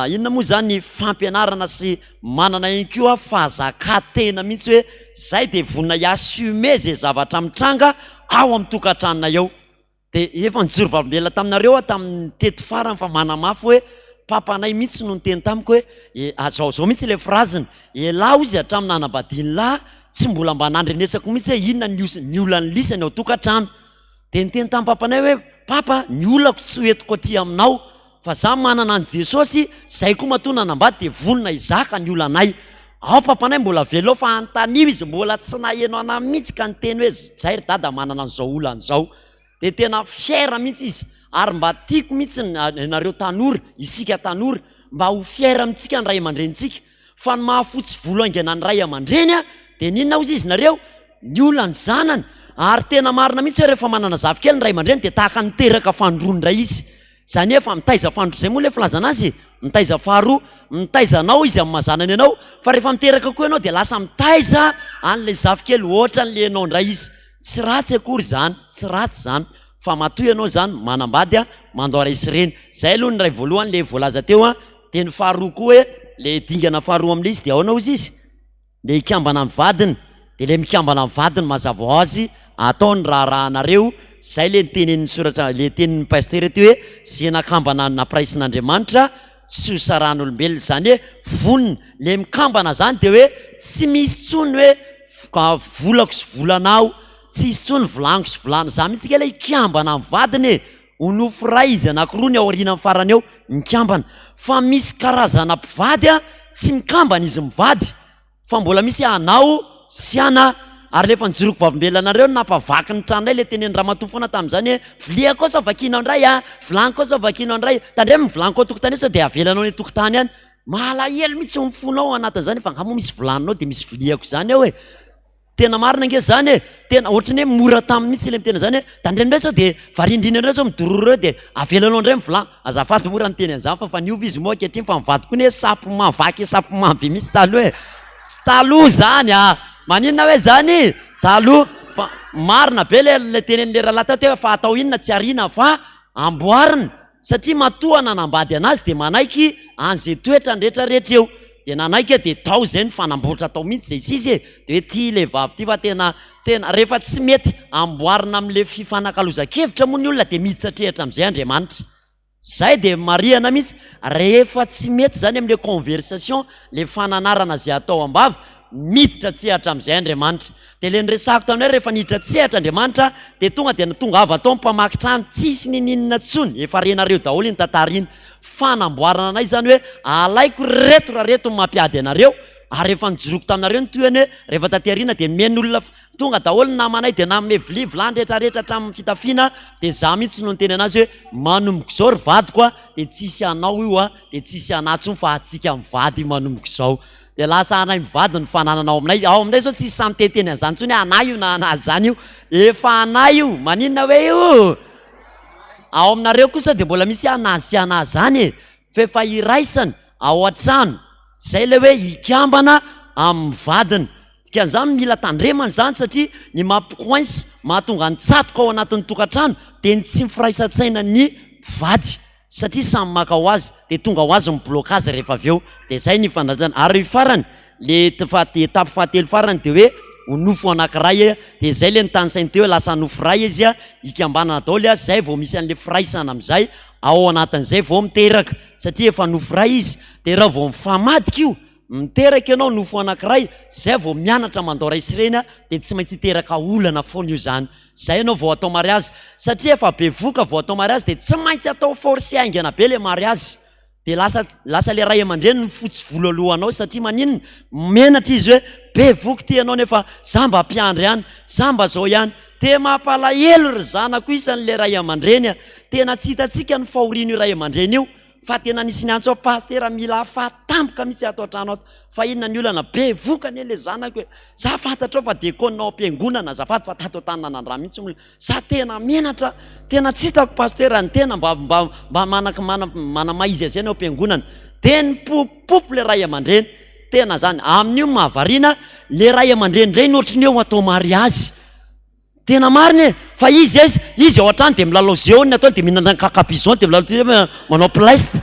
inona moa izany fampianarana sy manana ihany koa fahazakatena mihitsy hoe zay dia vonona hi-assumer izay zavatra mitranga ao amin'ny tokantranonay ao. Dia efa nijoro vavolombelona taminareo aho tamin'ny teto farany fa manamafy hoe papanay mihitsy no niteny tamiko hoe e, zao zao mihitsy ilay phrase-ny, elah hozy hatramin'ny nanambadian'lah tsy mbola mba nandrenesako mihitsy hoe inona ny os- ny olan'ny lisany ao tokantrano. Dia niteny tamin'ny papanay hoe papa ny olako tsy ho entiko aty aminao Fa za manana an'i Jesosy, zay koa matoa nanambady dia vonona hizaka ny olanay. Ao papanay mbola velona ao fa anontanio izy mbola tsy naheno anah mihitsy ka niteny hoe zay ry dada manana an'izao olana izao. Dia tena fier mihitsy izy ary mba tiako mihitsy nareo tanora, isika tanora mba ho fier amintsika ny ray aman-drenintsika fa ny mahafotsy volo haingana ny ray aman-dreny dia n'inona hozy izy nareo? Ny olan'ny zanany. Ary tena marina mihitsy hoe rehefa manana zafikely ny ray aman-dreny dia tahaka ny niteraka fanindroany indray izy. Izany hoe efa mitaiza fanindroa, izay moa ilay filazana azy e, mitaiza faharoa, mitaiza anao izy amin'ny maha zanany anao, fa rehefa miteraka koa ianao dia lasa mitaiza an'ilay zafikely ohatran'ilay ianao indray izy. Tsy ratsy akory izany, tsy ratsy izany, fa matoa ianao izany manambady a, mandao ray sy reny. Izay aloha ny iray voalohany ilay voalaza teo a, dia ny faharoa koa hoe, ilay dingana faharoa amin'ilay izy dia ahoana hozy izy? Le hikambana amin'ny vadiny de le mikambana amin'ny vadiny mazava ho azy atao ny raharahanareo, zay le nitenenin'ny soratra le tenin'ny pasteur teo hoe ze nakambana nampiraisin'Andriamanitra tsy ho sarahan'olombelona, zany hoe vonona, le mikambana zany de hoe tsy misy tsony hoe volako sy volanao, tsy hisy tsony vilaniko sy vilany, za mihitsy nge le hikambana amin'ny vadiny e, ho nofo iray izy anankiroa ny aorianan'ny farany eo, mikambana. Fa misy karazana mpivady a, tsy mikambana izy mivady, fa mbola misy anao sy ana, ary le efa nijoroko vavolombelona anareo no nampavaky ny tranonay, le tenenin'i ramatoa foana tamin'izany hoe, vilia koa sao vakianao indray a, vilany koa sao vakianao indray, tandremo ny vilaniko ao an-tokotany eo sao dia avelanao any an-tokotany any. Malahelo mihitsy ny fonao ao anatin'izany fa angaha moa misy vilaninao dia misy viliako izany ao e. Tena marina ange zany e! Tena ohatran'ny hoe mora taminy mihitsy ilay miteny an'izany hoe tandremo indray sao dia variandriana indray sao midororo eo dia avelanao indray ny vilany. Azafady moa raha niteny an'izany fa efa niova izy moa ankehitriny fa ny vadiko koa anie sapoma vaky sapoma be mihitsy taloha e! Taloha zany a! Maninona hoe zany? Taloha fa marina be le le tenenin'le rahalahy teo teo fa atao inona tsy ariana fa amboarina satria matoa nanambady anazy dia manaiky an'izay toetrany rehetra rehetra eo dia nanaiky aho dia tao izay ny fanamboatra tao mihitsy izay sisa e! Dia hoe ty le vavy ty fa tena tena rehefa tsy mety amboarina amin'le fifanakalozan-kevitra moa ny olona dia miditra an-trehatra amin'izay Andriamanitra. Zay dia marihana mihitsy, rehefa tsy mety zany amin'le conversation, le fananarana zay atao am-bava, miditra an-tsehatra amin'izay Andriamanitra. Dia le niresahako taminay rehefa niditra an-tsehatra Andriamanitra dia tonga dia tongava tao ny mpamaky trano, tsisy ninininona tsony, efa renareo daholo iny tantara iny. Fanamboarana anay zany hoe alaiko reto raha reto ny mampiady anareo, ary efa nijoroako taminareo ny tohiny hoe rehefa taty aoriana dia nomen'olona Tonga daholo ny namanay dia nanome vilia vilany rehetra rehetra hatramin'ny fitafiana dia za mihitsy no niteny anazy hoe manomboka izao ry vadiko a dia tsisy anao io a dia tsisy anah tsony fa antsika mivady io manomboka izao dia lasa anay mivady ny fananana ao aminay ao aminay zao tsisy sahy miteniteny an'izany tsony hoe anah io na anah zany io efa anay io maninona hoe io ao aminareo kosa dia mbola misy anah sy anah zany e fa efa iraisana ao an-trano zay ilay hoe hikambana amin'ny vadiny Dikan'izany mila tandremana izany satria ny mampi-coince, mahatonga ny tsatoka ao anatin'ny tokantrano dia ny tsy firaisan-tsainan'ny mpivady satria samy maka ho azy dia tonga ho azy ny blocage rehefa avy eo dia izay ny ifandraisana. Ary farany le étape fahatelo farany dia hoe ho nofo anankiray dia izay le notanisainy teo hoe lasa nofo iray izy hikambanana daholo izay vao misy an'le firaisana amin'izay ao anatin'izay vao miteraka satria efa nofo iray izy dia raha vao mifamadika io Miteraka ianao nofo anankiray, zay vao mianatra mandao ray sy reny dia tsy maintsy hiteraka olana foana io zany. Zay ianao vao atao mariazy. Satria efa bevoka vao atao mariazy dia tsy maintsy atao forcé haingana be le mariazy. Dia lasa lasa le ray aman-dreny no fotsy volo alohanao satria maninona? Menatra izy hoe bevoka ity ianao nefa za mba mpiandry ihany, za mba zao ihany. Dia mampalahelo ry zanako isany le ray aman-dreny a! Tena tsy hitantsika ny fahorian'io ray aman-dreny io. Fa tena nisy niantso aho pasitera mila afaha tampoka mihitsy ato an-trano ato. Fa inona ny olana? Bevoka anie le zanako e. Za fantatrao fa diakona ao am-piangonana azafady fa tato an-tananandrano mihitsy moa. Za tena menatra, tena tsy hitako pasitera ny tena mba mba mba manak mana manamaizy azy any ao am-piangonana. De nipopopo le ray aman-dreny. Tena zany. Amin'io mahavariana le ray aman-dreny ndray no ohatry ny hoe atao mariazy. Tena marina e! Fa izy aiza? Izy ao an-trano dia milalao jeu ny ataony dia mihinana kaka bison dia milalao ty manao playst.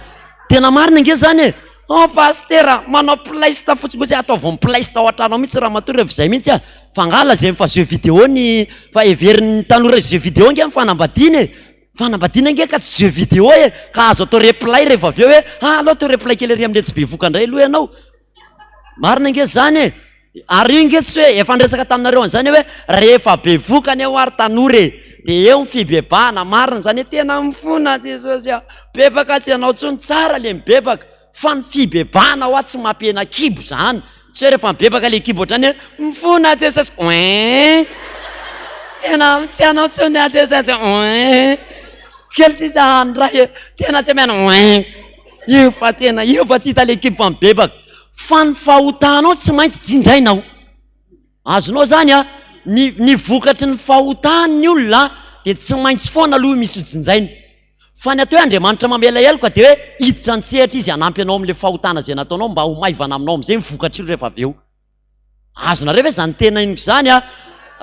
Tena marina ange zany e! Oh pasitera, manao playst fotsiny koa zay ataovy ny playst ao an-trano ao mihitsy ramatoa rehefa izay mihitsy a! Fa angaha lazainy fa jeu vidéo ny fa heverin'ny tanora jeu vidéo ange ny fanambadiana e! Fanambadiana ange ka tsy jeu vidéo e! Ka azo atao replay rehefa avy eo hoe ah aleo atao replay kely ery amin'ilay tsy bevoka indray aloha ianao. Marina ange zany e! Ary io nge tsy hoe efa niresaka taminareo an'izany aho hoe rehefa bevoka anie hoa ry tanora e! Dia eo ny fibebahana marina izany hoe tena mifona Jesosy a! Bebaka tsy ianao intsony, tsara le mibebaka fa ny fibebahana hoa tsy mampihena kibo izany, tsy hoe rehefa mibebaka le kibo ohatrany hoe mifona Jesosy oin! Tena tsy anao intsony aho Jesosy oin! Kely sisa handray e! Tena tsy amena oin! Io fa tena io fa tsy hita le kibo fa mibebaka. Fa ny fahotanao tsy maintsy jinjainao. Azonao zany a, ny ny vokatry ny fahotan'ny olona dia tsy maintsy foana aloha misy ho jinjaina. Fa ny atao hoe Andriamanitra mamela heloka dia hoe hiditra an-tsehatra izy hanampy anao amin'ilay fahotana izay nataonao mba ho maivana aminao amin'izay ny vokatr'io rehefa avy eo. Azonareo ve zany tena inoko zany a?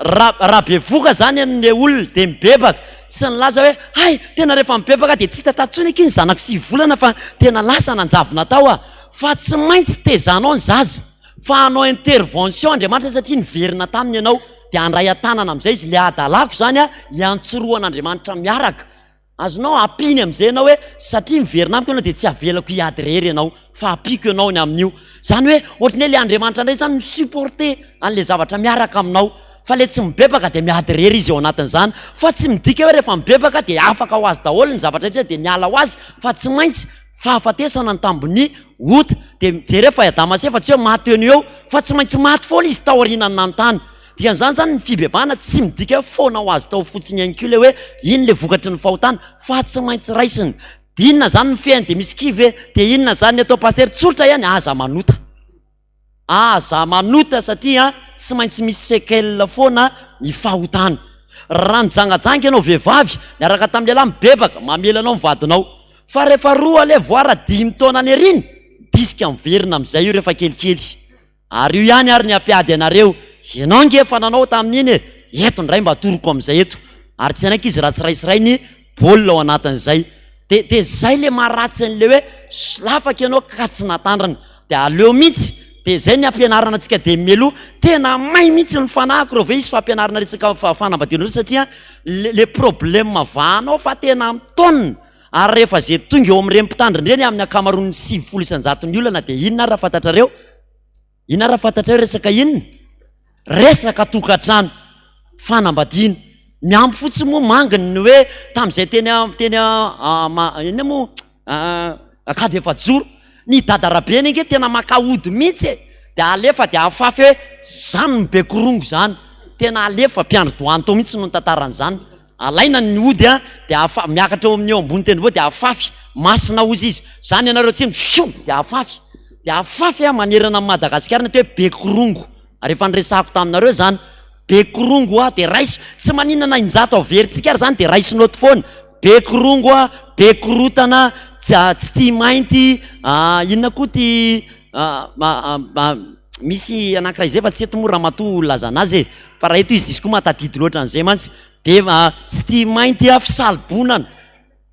Raha raha bevoka zany le olona de mibebaka, tsy nilaza hoe hay tena rehefa mibebaka de tsy hita tato tsony akia ny zanako sivy volana fa tena lasa nanjavona tao aho, fa tsy maintsy tezanao ny zaza fa hanao intervention Andriamanitra satria niverina taminy ianao de handray an-tanana amizay izy, le hadalako zany a hiantsorohan'Andriamanitra miaraka. Azonao ampiany amin'izay ianao hoe satria miverina amiko ianao dia tsy avelako hiady irery ianao fa ampiako ianao ny amin'io. Izany hoe ohatran'ny hoe ilay Andriamanitra indray izany mi-supporter an'ilay zavatra miaraka aminao fa ilay tsy mibebaka dia miady irery izy ao anatin'izany. Fa tsy midika hoe rehefa mibebaka dia afaka ho azy daholo ny zavatra rehetra dia miala ho azy fa tsy maintsy fahafatesana ny tambin'ny ota. Dia jereo fa i Adama sy Eva tsy hoe maty eo no eo fa tsy maintsy maty foana izy taorianan'ny nanontany. Dikan'izany izany ny fibebahana tsy midika hoe foana ho azy tao fotsiny ihany koa ilay hoe iny ilay vokatry ny fahotana fa tsy maintsy raisina. Dia inona izany ny fehiny dia misy kivy hoe dia inona izany ny atao pasitera? Tsotra ihany, aza manota. Aza manota satria tsy maintsy misy sequelle foana ny fahotana. Raha nijangajanga ianao vehivavy niaraka tamin'ny lehilahy mibebaka, mamela anao ny vadinao. Fa rehefa roa ale voire dimy taona any aoriana, disque miverina amin'izay io rehefa kelikely. Ary io ihany ary ny hampiady anareo, ianao ange efa nanao tamin'iny e, eto indray mba atoroko amin'izay eto. Ary tsy hanaiky izy raha tsy raisiray ny baolina ao anatin'izay. Dia dia zay le maharatsy an'le hoe solafaka ianao ka tsy natandrina. Dia aleo mihitsy, dia zay ny ampianarana antsika dia mialoha, tena may mihitsy ny fanahiko raha vao hisy fampianarana resaka fanambadiana ireo satria le le problème vahanao fa tena mitaonina. Ary rehefa ze tonga eo amin'ireny mpitandrina ireny amin'ny ankamaroan'ny 90 isan-jaton'ny olana dia inona ary raha fantatrareo? Inona ary raha fantatrareo resaka inona? Resaka tokantrano, fanambadiana. Miampy fotsiny moa manginy ny hoe tamin'izay teny teny inona moa Ankady Efajoro, ny dada Rabeny ange tena maka ody mihitsy e! Dia alefa dia afafy hoe zany ny Bekorongo zany. Tena alefa, mpiandry doany tao mihitsy no nitantara an'izany. Alaina ny ody a, dia afa, miakatra eo amin'ny eo ambony tendrombohitra dia afafy, masina hozy izy, zany ianareo tsindry, fioo, dia afafy, dia afafy a manerana an'i Madagasikara ny atao hoe Bekorongo, ary efa niresahako taminareo zany, Bekorongo a, dia raiso, tsy maninona na injato averintsika ary zany dia raiso note foana, Bekorongo a, Bekorotana, tsy tsy tia mainty, inona koa ty, misy anankiray zay fa tsy eto moa ramatoa lazana azy e, fa raha eto izy izy koa mahatadidy loatra an'izay mantsy, Dia tsy tia mainty aho, fisalobonana,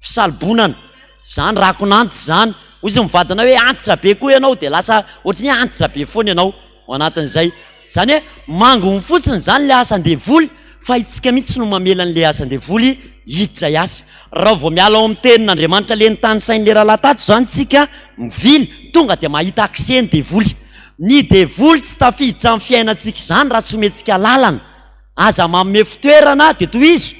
fisalobonana, zany rakon'antitra zany, hoy izy mivadina hoe antitra be koa ianao, dia lasa ohatran'ny hoe antitra be foana ianao ao anatin'izay, zany hoe manginy fotsiny zany le asan-devoly fa itsika mihitsy no mamela an'le asan-devoly hiditra hiasa. Raha vao miala ao amin'ny tenin'Andriamanitra le nitanisain'le rahalahy tato zany tsika mivily, tonga dia mahita accès ny devoly. Ny devoly tsy tafiditra amin'ny fiainantsika izany raha tsy omentsika lalana. Aza manome fitoerana dia tohizo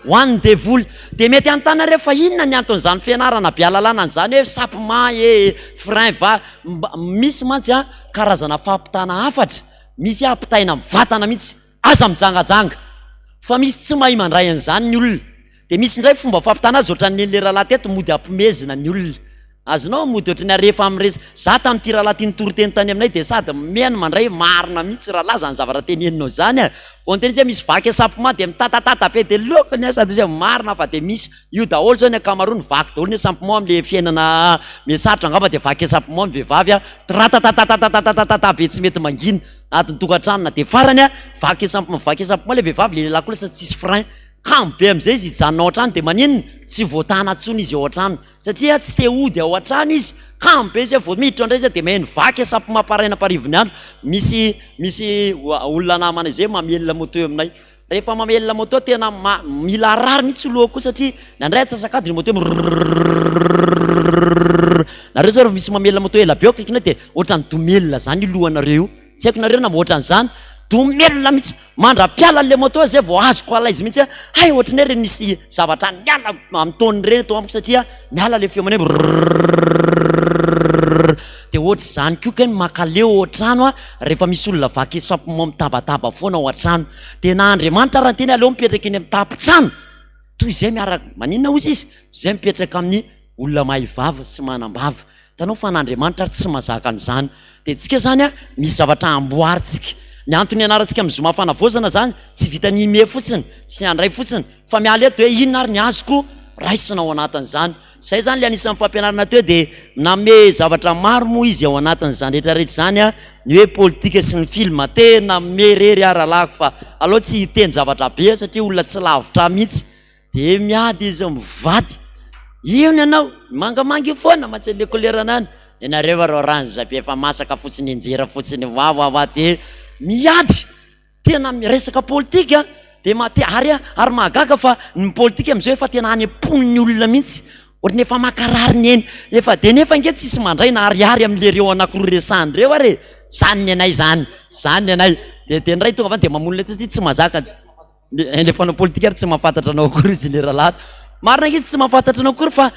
ho an'ny devoly. Dia mety hanontany nareo fa inona ny anton'izany fianarana be alalana an'izany hoe sapement e, frein va, mba misy mantsy a karazana fampitana hafatra, misy ampitaina mivantana mihitsy, aza mijangajanga, fa misy tsy mahay mandray an'izany ny olona. Dia misy indray fomba fampitana azy ohatran'ny nen'ilay rahalahy teto, mody ampimezina ny olona. Azonao mody ohatran'ny arefa amin'ny resa. Za tamin'ity rahalahy ity nitory teny tany aminay dia sady mimehy no mandray, marina mihitsy rahalahy zany zavatra teneninao zany a! Vao niteny izy hoe misy vaky esampoma dia mitatatata be dia loko ny ahy sady izy hoe marina fa dia misy. Io daholo zao ny ankamaroany vaky daholo ny esampoma amin'ilay fiainana mihasarotra angamba dia vaky esampoma ny vehivavy a! Tratatatatatatatata be tsy mety mangina ato an-tokantrano na dia farany a! Vaky esampoma vaky esampoma ilay vehivavy, ilay lehilahy koa lasa tsisy frein. Kamo be amin'izay izy hijanona ao an-trano dia maninona? Tsy voatana intsony izy ao an-trano satria tsy te hody ao an-trano izy. Kamo be izy vao miditra ao indray izy dia maheno vaky sampy mamparaina amparivo ny andro. Misy misy olona namana izay mamelona moto eo aminay. Rehefa mamelona moto tena ma- mila harary mihitsy io lohako io satria nandray antsasak'adiny moto io mirrrrrrrrrrrrr. Nareo zao rehefa misy mamelona moto ela be eo akaikinao dia ohatran'ny domelina zany io lohanareo io. Tsy haiko nareo na mba ohatran'izany. Domelina mihitsy. Mandra-piala an'ilay moto zay vao azoko à l'aise mihitsy hoe hay ohatran'ny hoe re nisy zavatra niala amin'ny taon'ny ireny tao amiko satria niala ilay feo maneno rrrrrrrrrrrr dia ohatr'izany koa kay ny mankaleo ao an-trano a rehefa misy olona vaky esampement mitabataba foana ao an-trano dia na Andriamanitra ary niteny aleo mipetraka eny amin'ny tampon-trano toy izay miaraka maninona hozy izy izay mipetraka amin'ny olona mahay vava sy manam-bava Hitanao fa an'Andriamanitra ary tsy mazaka an'izany. Dia tsika izany a, misy zavatra amboarintsika. Ny antony ianarantsika amin'ny zoma fanavaozana izany, tsy vitan'ny hime fotsiny, tsy ny handray fotsiny, fa miala eto hoe inona ary ny azoko raisina ao anatin'izany. Izay izany ilay anisan'ny fampianarana teo dia nanome zavatra maro moa izy ao anatin'izany rehetra rehetra izany a, ny hoe politika sy ny film. Tena mirery aho rahalahiko fa aleo tsy hiteny zavatra be satria olona tsy lavitra ahy mihitsy. Dia miady izy mivady. Io ny anao, mangamanga io foana mantsy le couleur anany. Ianareo arô orange be efa masaka fotsiny injera fotsiny wawawa dia miady. Tena miresaka politika dia mate ary ary mahagaga fa ny politika amin'izao efa tena any am-pon'ny olona mihitsy. Ohatran'ny efa mankarary ny eny. Efa dia nefa ange tsisy mandray na ariary amin'lereo anankiroa resahana ireo ary e. Zany ny anay zany, zany ny anay. Dia dia ny ray tonga avy any dia mamono ilay tsy mahazaka. Le mpanao politika ary tsy mahafantatra anao akory izy le rahalahy. Marina ange izy tsy mahafantatra anao akory fa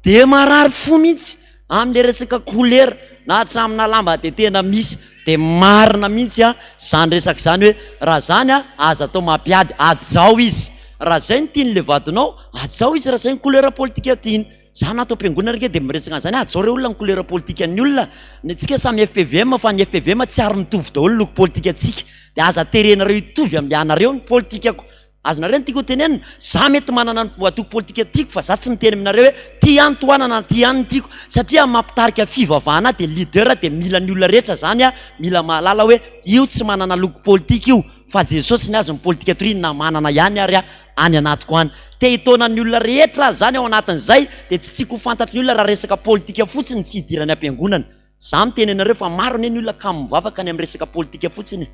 de marary fo mihitsy am'le resaka couleur na hatramina lamba de tena misy de marina mihitsy a zany resaka zany hoe raha zany a aza atao mampiady, hajao izy. Raha zay no tian'le vadinao, hajao izy raha zay ny couleur politika tiany. Za na ato am-piangonana ary nge dia miresaka an'izany, hajao re olona ny couleur politikan'ny olona, ny antsika samy fpvm fa ny fpvm tsy ary mitovy daholo ny loko politikantsika, dia aza terenareo hitovy amin'ny anareo ny politikako. Azonareo ny tiako ho tenenina? Za mety manana ny antoko politika tiako fa za tsy miteny aminareo hoe ty ihany tohanana na ty ihany ny tiako satria amin'ny maha mpitarika fivavahana ahy dia leader dia mila ny olona rehetra zany aho mila mahalala hoe io tsy manana loko politika io fa Jesosy ny azy ny politika toriany na manana ihany ary aho any anatiko any. Te hitaona ny olona rehetra aho zany ao anatin'izay dia tsy tiako ho fantatry ny olona raha resaka politika fotsiny ny tsy hidirany am-piangonana. Za miteny anareo fa maro anie ny olona kamo mivavaka ny amin'ny resaka politika fotsiny e.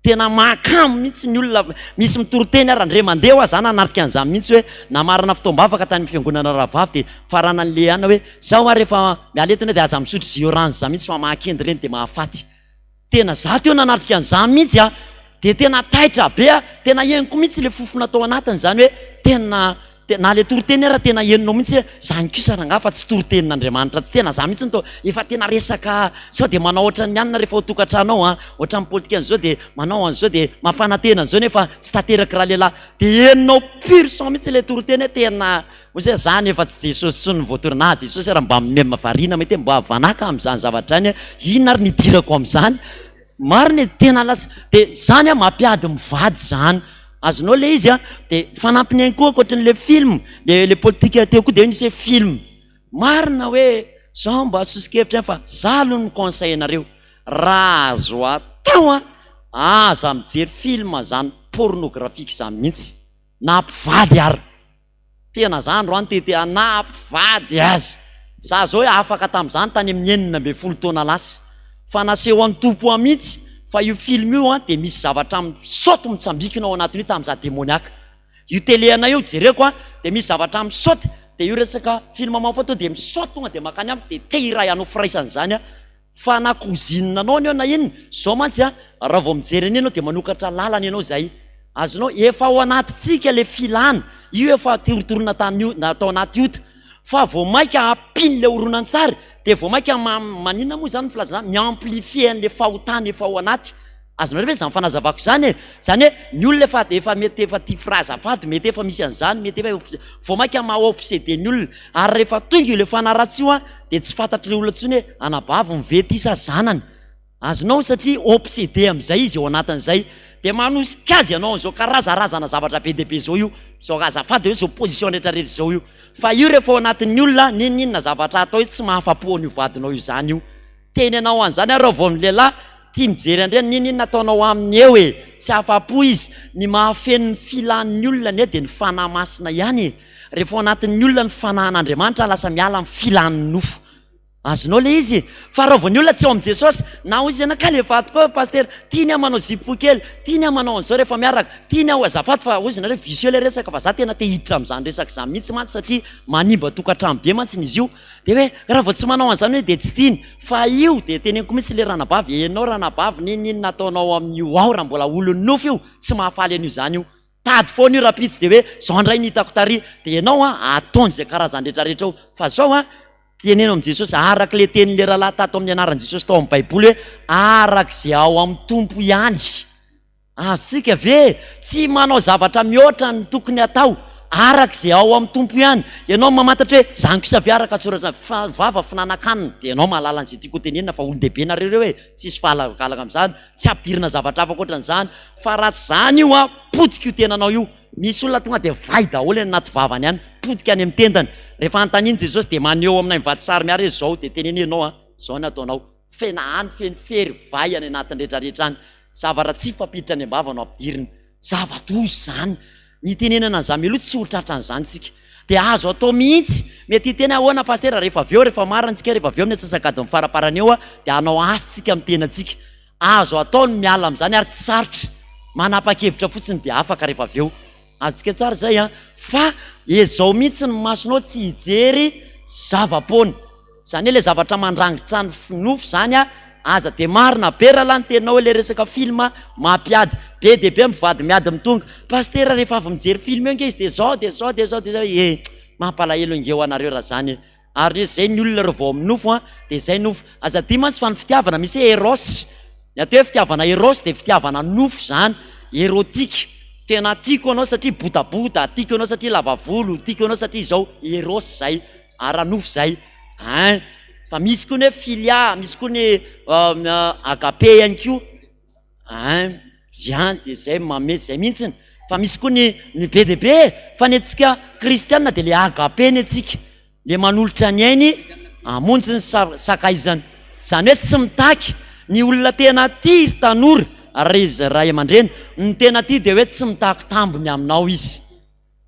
Tena mahakamo mihitsy ny olona, misy mitory teny ary andre mandeha hoa za nanatrika an'izany mihitsy hoe namarana fotoam-bavaka tany amin'ny fiangonana rahavavy dia faranan'i Leana hoe zao hoa rehefa miala eto ianao dia aza misotro jus orange zany mihitsy fa mahakendy ireny dia mahafaty. Tena za teo nanatrika an'izany mihitsy a, dia tena taitra be a, tena henoko mihitsy le fofona tao anatiny izany hoe tena Na le toriteny ara tena henonao mihitsy hoe zany kosa rangaha fa tsy toritenin'Andriamanitra tsy tena za mihitsy no efa tena resaka sao de manao ohatran'ny anona rehefa ao tokantrano ao an, ohatran'ny politika an'izao de manao an'izao de mampanantena an'izao nefa tsy tanteraky ralehilahy de henonao pur sang mihitsy le toriteny hoe tena hoy zay zany efa tsy Jesosy intsony no voatory na Jesosy ara mba mem variana mety hoe mba vanaka amin'izany zavatra izany inona ary ny idirako amin'izany Marina e, tena lasa de zany an mampiady mivady zany, azonao le izy an, de fanampiny ihany koa ankoatran'le film, le le politika teo koa de misy hoe film, marina hoe zao mba sosokevitra ihany fa za aloha no mi-conseil anareo, raha azo atao an, aza mijery film zany pornographique zany mihitsy, na mpivady ary. Tena za androany te te na mpivady aza. Za zao hoe afaka tamin'izany tany amin'ny 16 taona lasa. Fa naseho an'i Tompo ahy mihitsy fa io film io an dia misy zavatra misaoty mitsambikina ao anatin'io tamin'izaho demoniaka. Io télé anay io jereko an dia misy zavatra misaoty dia io resaka film mahafaty io dia misaoty tonga dia mankany amiko dia te hiray hanao firaisana izany aho. Fa na cousine anao anie na inona, zao mantsy an, raha vao mijery an'iny ianao dia manokatra lalana ianao zay. Azonao, efa ao anatintsika le filana, io efa torotoroina tany tao anaty ota. Fa vao maika ampian'le horonantsary dia vao maika maninona moa zany ny filazana zany, mi-amplifier an'le fahotana efa ao anaty. Azonareo ve izany fanazavako izany e? Izany hoe ny olona efa efa mety efa tia phrase azafady, mety efa misy an'izany, mety efa vao mainka maha obsédé ny olona. Ary rehefa tonga io ilay fanahy ratsy io an, dia tsy fantatr'ilay olona intsony hoe anabaviny ve ity sa zanany. Azonao? Satria obsédé amin'izay izy ao anatin'izay. Dia manosika azy hanao an'izao karazarazana zavatra be dia be izao io. Izao azafady hoe izao position rehetra rehetra izao io. Fa io rehefa ao anatin'ny olona, n'inon'inona zavatra atao io tsy mahafa-po an'io vadinao io izany io. Teny anao an'izany aho raha vao ny lehilahy tia mijery an'ireny, n'inon'inona ataonao aminy eo e, tsy afa-po izy. Ny mahafeno ny filan'ny olona anie dia ny Fanahy Masina ihany e. Rehefa ao anatin'ny olona ny Fanahin'Andriamanitra lasa miala amin'ny filan'ny nofo. Azonao ilay izy? Fa raha vao ny olona tsy ao amin'i Jesosy, na hoy izy ianao, kay le vato koa Pasitera, tiany aho manao zipo kely, tiany aho manao an'izao rehefa miaraka, tiany aho, azafady fa hoy izy nareo vicieux ilay resaka fa za tena te hiditra amin'izany resaka izany mihitsy mantsy satria manimba tokantrano be mantsy izy io. Dia hoe raha vao tsy manao an'izany hoe dia tsy tiany. Fa io dia teneniko mihitsy ilay ranabavy, enao ranabavy n'inon'inona ataonao amin'io ao raha mbola olon'ny nofo io, tsy mahafaly an'io izany io. Tady foana io rahampitso dia hoe izao indray no hitako tary. Dia enao an, ataony izay karazany rehetra rehetra ao. Fa izao an, teneno amin'i Jesosy, araka ilay tenin'ilay rahalahy tato amin'ny anaran'i Jesosy tao amin'ny Baiboly hoe araka izay ao amin'ny Tompo ihany. Azontsika ve? Tsy manao zavatra mihoatra ny tokony hatao, araka izay ao amin'ny Tompo ihany. Ianao mamantatra hoe, izany kosa ve araka ny soratra fa vava finanan-kanina? Dia ianao mahalala an'izay tiako hotenenina fa olon-dehibe nareo ireo e! Tsisy fahalagalana amin'izany, tsy ampidirina zavatra hafa ankoatran'izany. Fa raha tsy izany io an, potika io tenanao io. Misy olona tonga dia vay daholo any anaty vavany any, potika any amin'ny tendany. Rehefa anontanian'i Jesosy dia maneho aminay mivady sary miara izy izao, dia teneno ianao an, izao ny ataonao. Fena any feno fery vay any anatiny retraretra any. Zavatra tsy fampiditra any am-bava no ampidirina. Zava-doza izany. Ny hitenenana an'izany mialoha tsy ho tratran'izany isika. Dia azo atao mihitsy. Mety hiteny aho, ahoana Pasitera, rehefa avy eo, rehefa marina isika, rehefa avy eo amin'ny antsasak'adiny faraparany eo, dia hanao asa isika amin'ny tenantsika. Azo atao ny miala amin'izany ary tsy sarotra. Manapa-kevitra fotsiny dia afaka rehefa avy eo. Azontsika tsara izay an! Fa ezao mihitsy ny masonao tsy hijery zava-poana. Izany hoe ilay zavatra mandrangitra ny nofo izany an, aza dia marina be rahalahy ny teninao hoe ilay resaka film mampiady. Be dia be mpivady miady mitonga, Pasitera rehefa avy mijery film eo ange izy dia izao dia izao dia izao dia izao e! Mampalahelo ange ho anareo raha izany e! Ary izay ny olona reo vao amin'ny nofo an, dia izay nofo. Aza adino mantsy fa ny fitiavana misy hoe eros. Ny atao hoe fitiavana eros dia fitiavana nofo izany, erotique. Tena tiako ianao satria bodaboda, tiako ianao satria lava volo, tiako ianao satria izao, eros izay. ara-nofo izay ein! Fa misy koa ny hoe filia, misy koa ny agape ihany koa ein! Ihany dia izay manome izay mihitsiny. Fa misy koa ny ny be dia be e! Fa ny antsika kristiana dia le agape ny antsika. Le manolotra ny ainy hamonjy ny sakaizany. Izany hoe tsy mitaky ny olona tena tia ry tanora ry ray aman-dreny, ny tena tia dia hoe tsy mitaky tambiny aminao izy.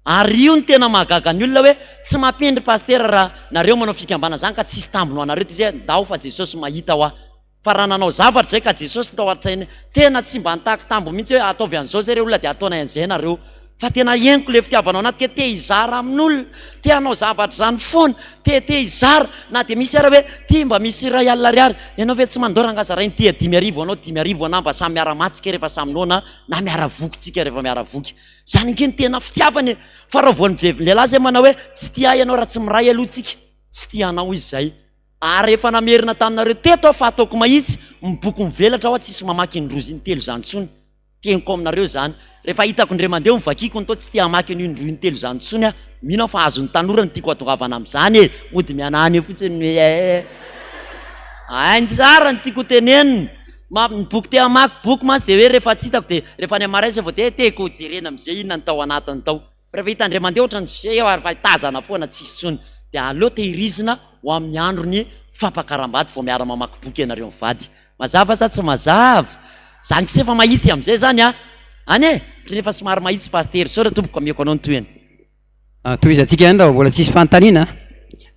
Ary io no tena mahagaga ny olona hoe tsy mampino ry pasitera raha nareo manao fikambanana zany ka tsisy tambiny ho anareo dia izy hoe ndao fa Jesosy mahita hoa. Fa raha nanao zavatra izay ka Jesosy no tao an-tsainy, tena tsy mba nitaky tambo mihitsy hoe ataovy an'izao izay re olona dia ataonay an'izay nareo. Fa tena henoko le fitiavanao anaty ke te hizara amin'olona, te hanao zavatra izany foana, te te hizara na dia misy ara hoe ty mba misy 1000 ariary, ianao ve tsy mandao rangaha zarainy ty 5000 anao 5000 anah mba samy miara-maty tsika rehefa samy noana na miara-voky tsika rehefa miara-voky. Izany ange no tena fitiavana e! Fa raha vao ny vehivy lehilahy izay manao hoe tsy tia ahy ianao raha tsy miray aloha tsika, tsy tia anao izy izay. Ary efa namerina taminareo teto aho fa ataoko mahitsy, ny boky mivelatra hoa tsisy mamaky indroa intelo izany intsony, teniko aminareo izany, rehefa hitako indray mandeha ny vakiko ny tao tsy te hamaky an'io indroa intelo izany intsony aho, mino aho fa azon'ny tanora ny tiako hatongavana amin'izany e, mody mihanahana eo fotsiny hoe ee. Hainy tsara ny tiako ho tenenina, ma- ny boky te hamaky boky mantsy dia hoe rehefa tsy hitako dia rehefa any amaray izay vao dia te-ko jerena amin'izay inona ny tao anatiny tao. Rehefa hita indray mandeha ohatran'ny tsy eo ary fa tazana foana tsisy intsony dia aleo tehirizina ho amin'ny andron'ny fampakaram-bady vao miara-mamaky boky ianareo mivady. Mazava sa tsy mazava? Zany k'se efa mahitsy amin'izay zany a! Any e! Ohatran'ny efa somary mahitsy Pasitera. Misaotra tompoko, ameko anao ny tohiny. Tohizantsika ihany raha mbola tsisy fanontaniana.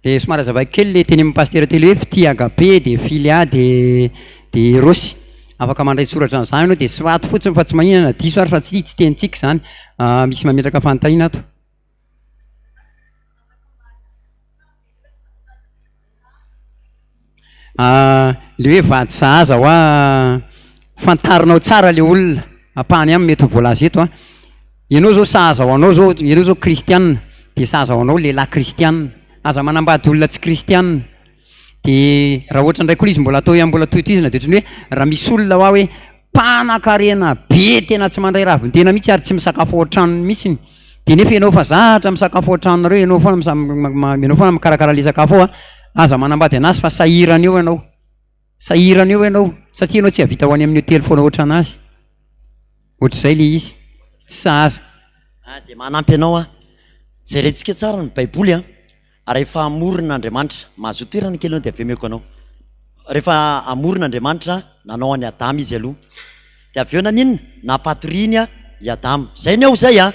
Dia somary azavaiko kely le tenenin'i Pasitera teo le hoe fitia agape dia filia dia dia eros. Afaka mandray soratra an'izany ianao dia soraty fotsiny fa tsy maninona na diso ary fa tsy tsy tenintsika izany. Misy mametraka fanontaniana ato. Le hoe vady sahaza hoa fantarinao tsara le olona, ampahany ihany mety ho voalaza eto an, ianao zao sahaza ho anao zao, ianao zao kristiana de sahaza ho anao lehilahy kristiana, aza manambady olona tsy kristiana, de raha ohatra ndray koa le izy mbola atao ihany mbola tohitohizana de ohatran'ny hoe raha misy olona hoa hoe Mpanakarena be tena tsy mandray ravin-tena mihitsy ary tsy misakafo ao an-tranony mihitsiny. Dia nefa ianao efa zatra misakafo ao an-tranonareo, ianao foana misa- ianao foana mikarakara ilay sakafo ao an, aza manambady an'azy fa sahirana eo ianao. Sahirana eo ianao satria ianao tsy hahavita ho any amin'ny hotely foana ohatran'azy. Ohatr'izay ilay izy. Tsy sahaza. Ah, dia manampy anao aho. Jerentsika tsara ny Baiboly an. Rehefa hamorona Andriamanitra, mahazoa toerana kely ianao dia avy eo omeko anao. Rehefa hamorona Andriamanitra, nanao an'i Adama izy aloha. Dia avy eo naninona? Nampatoriany i Adama. Izay ny ao izay an!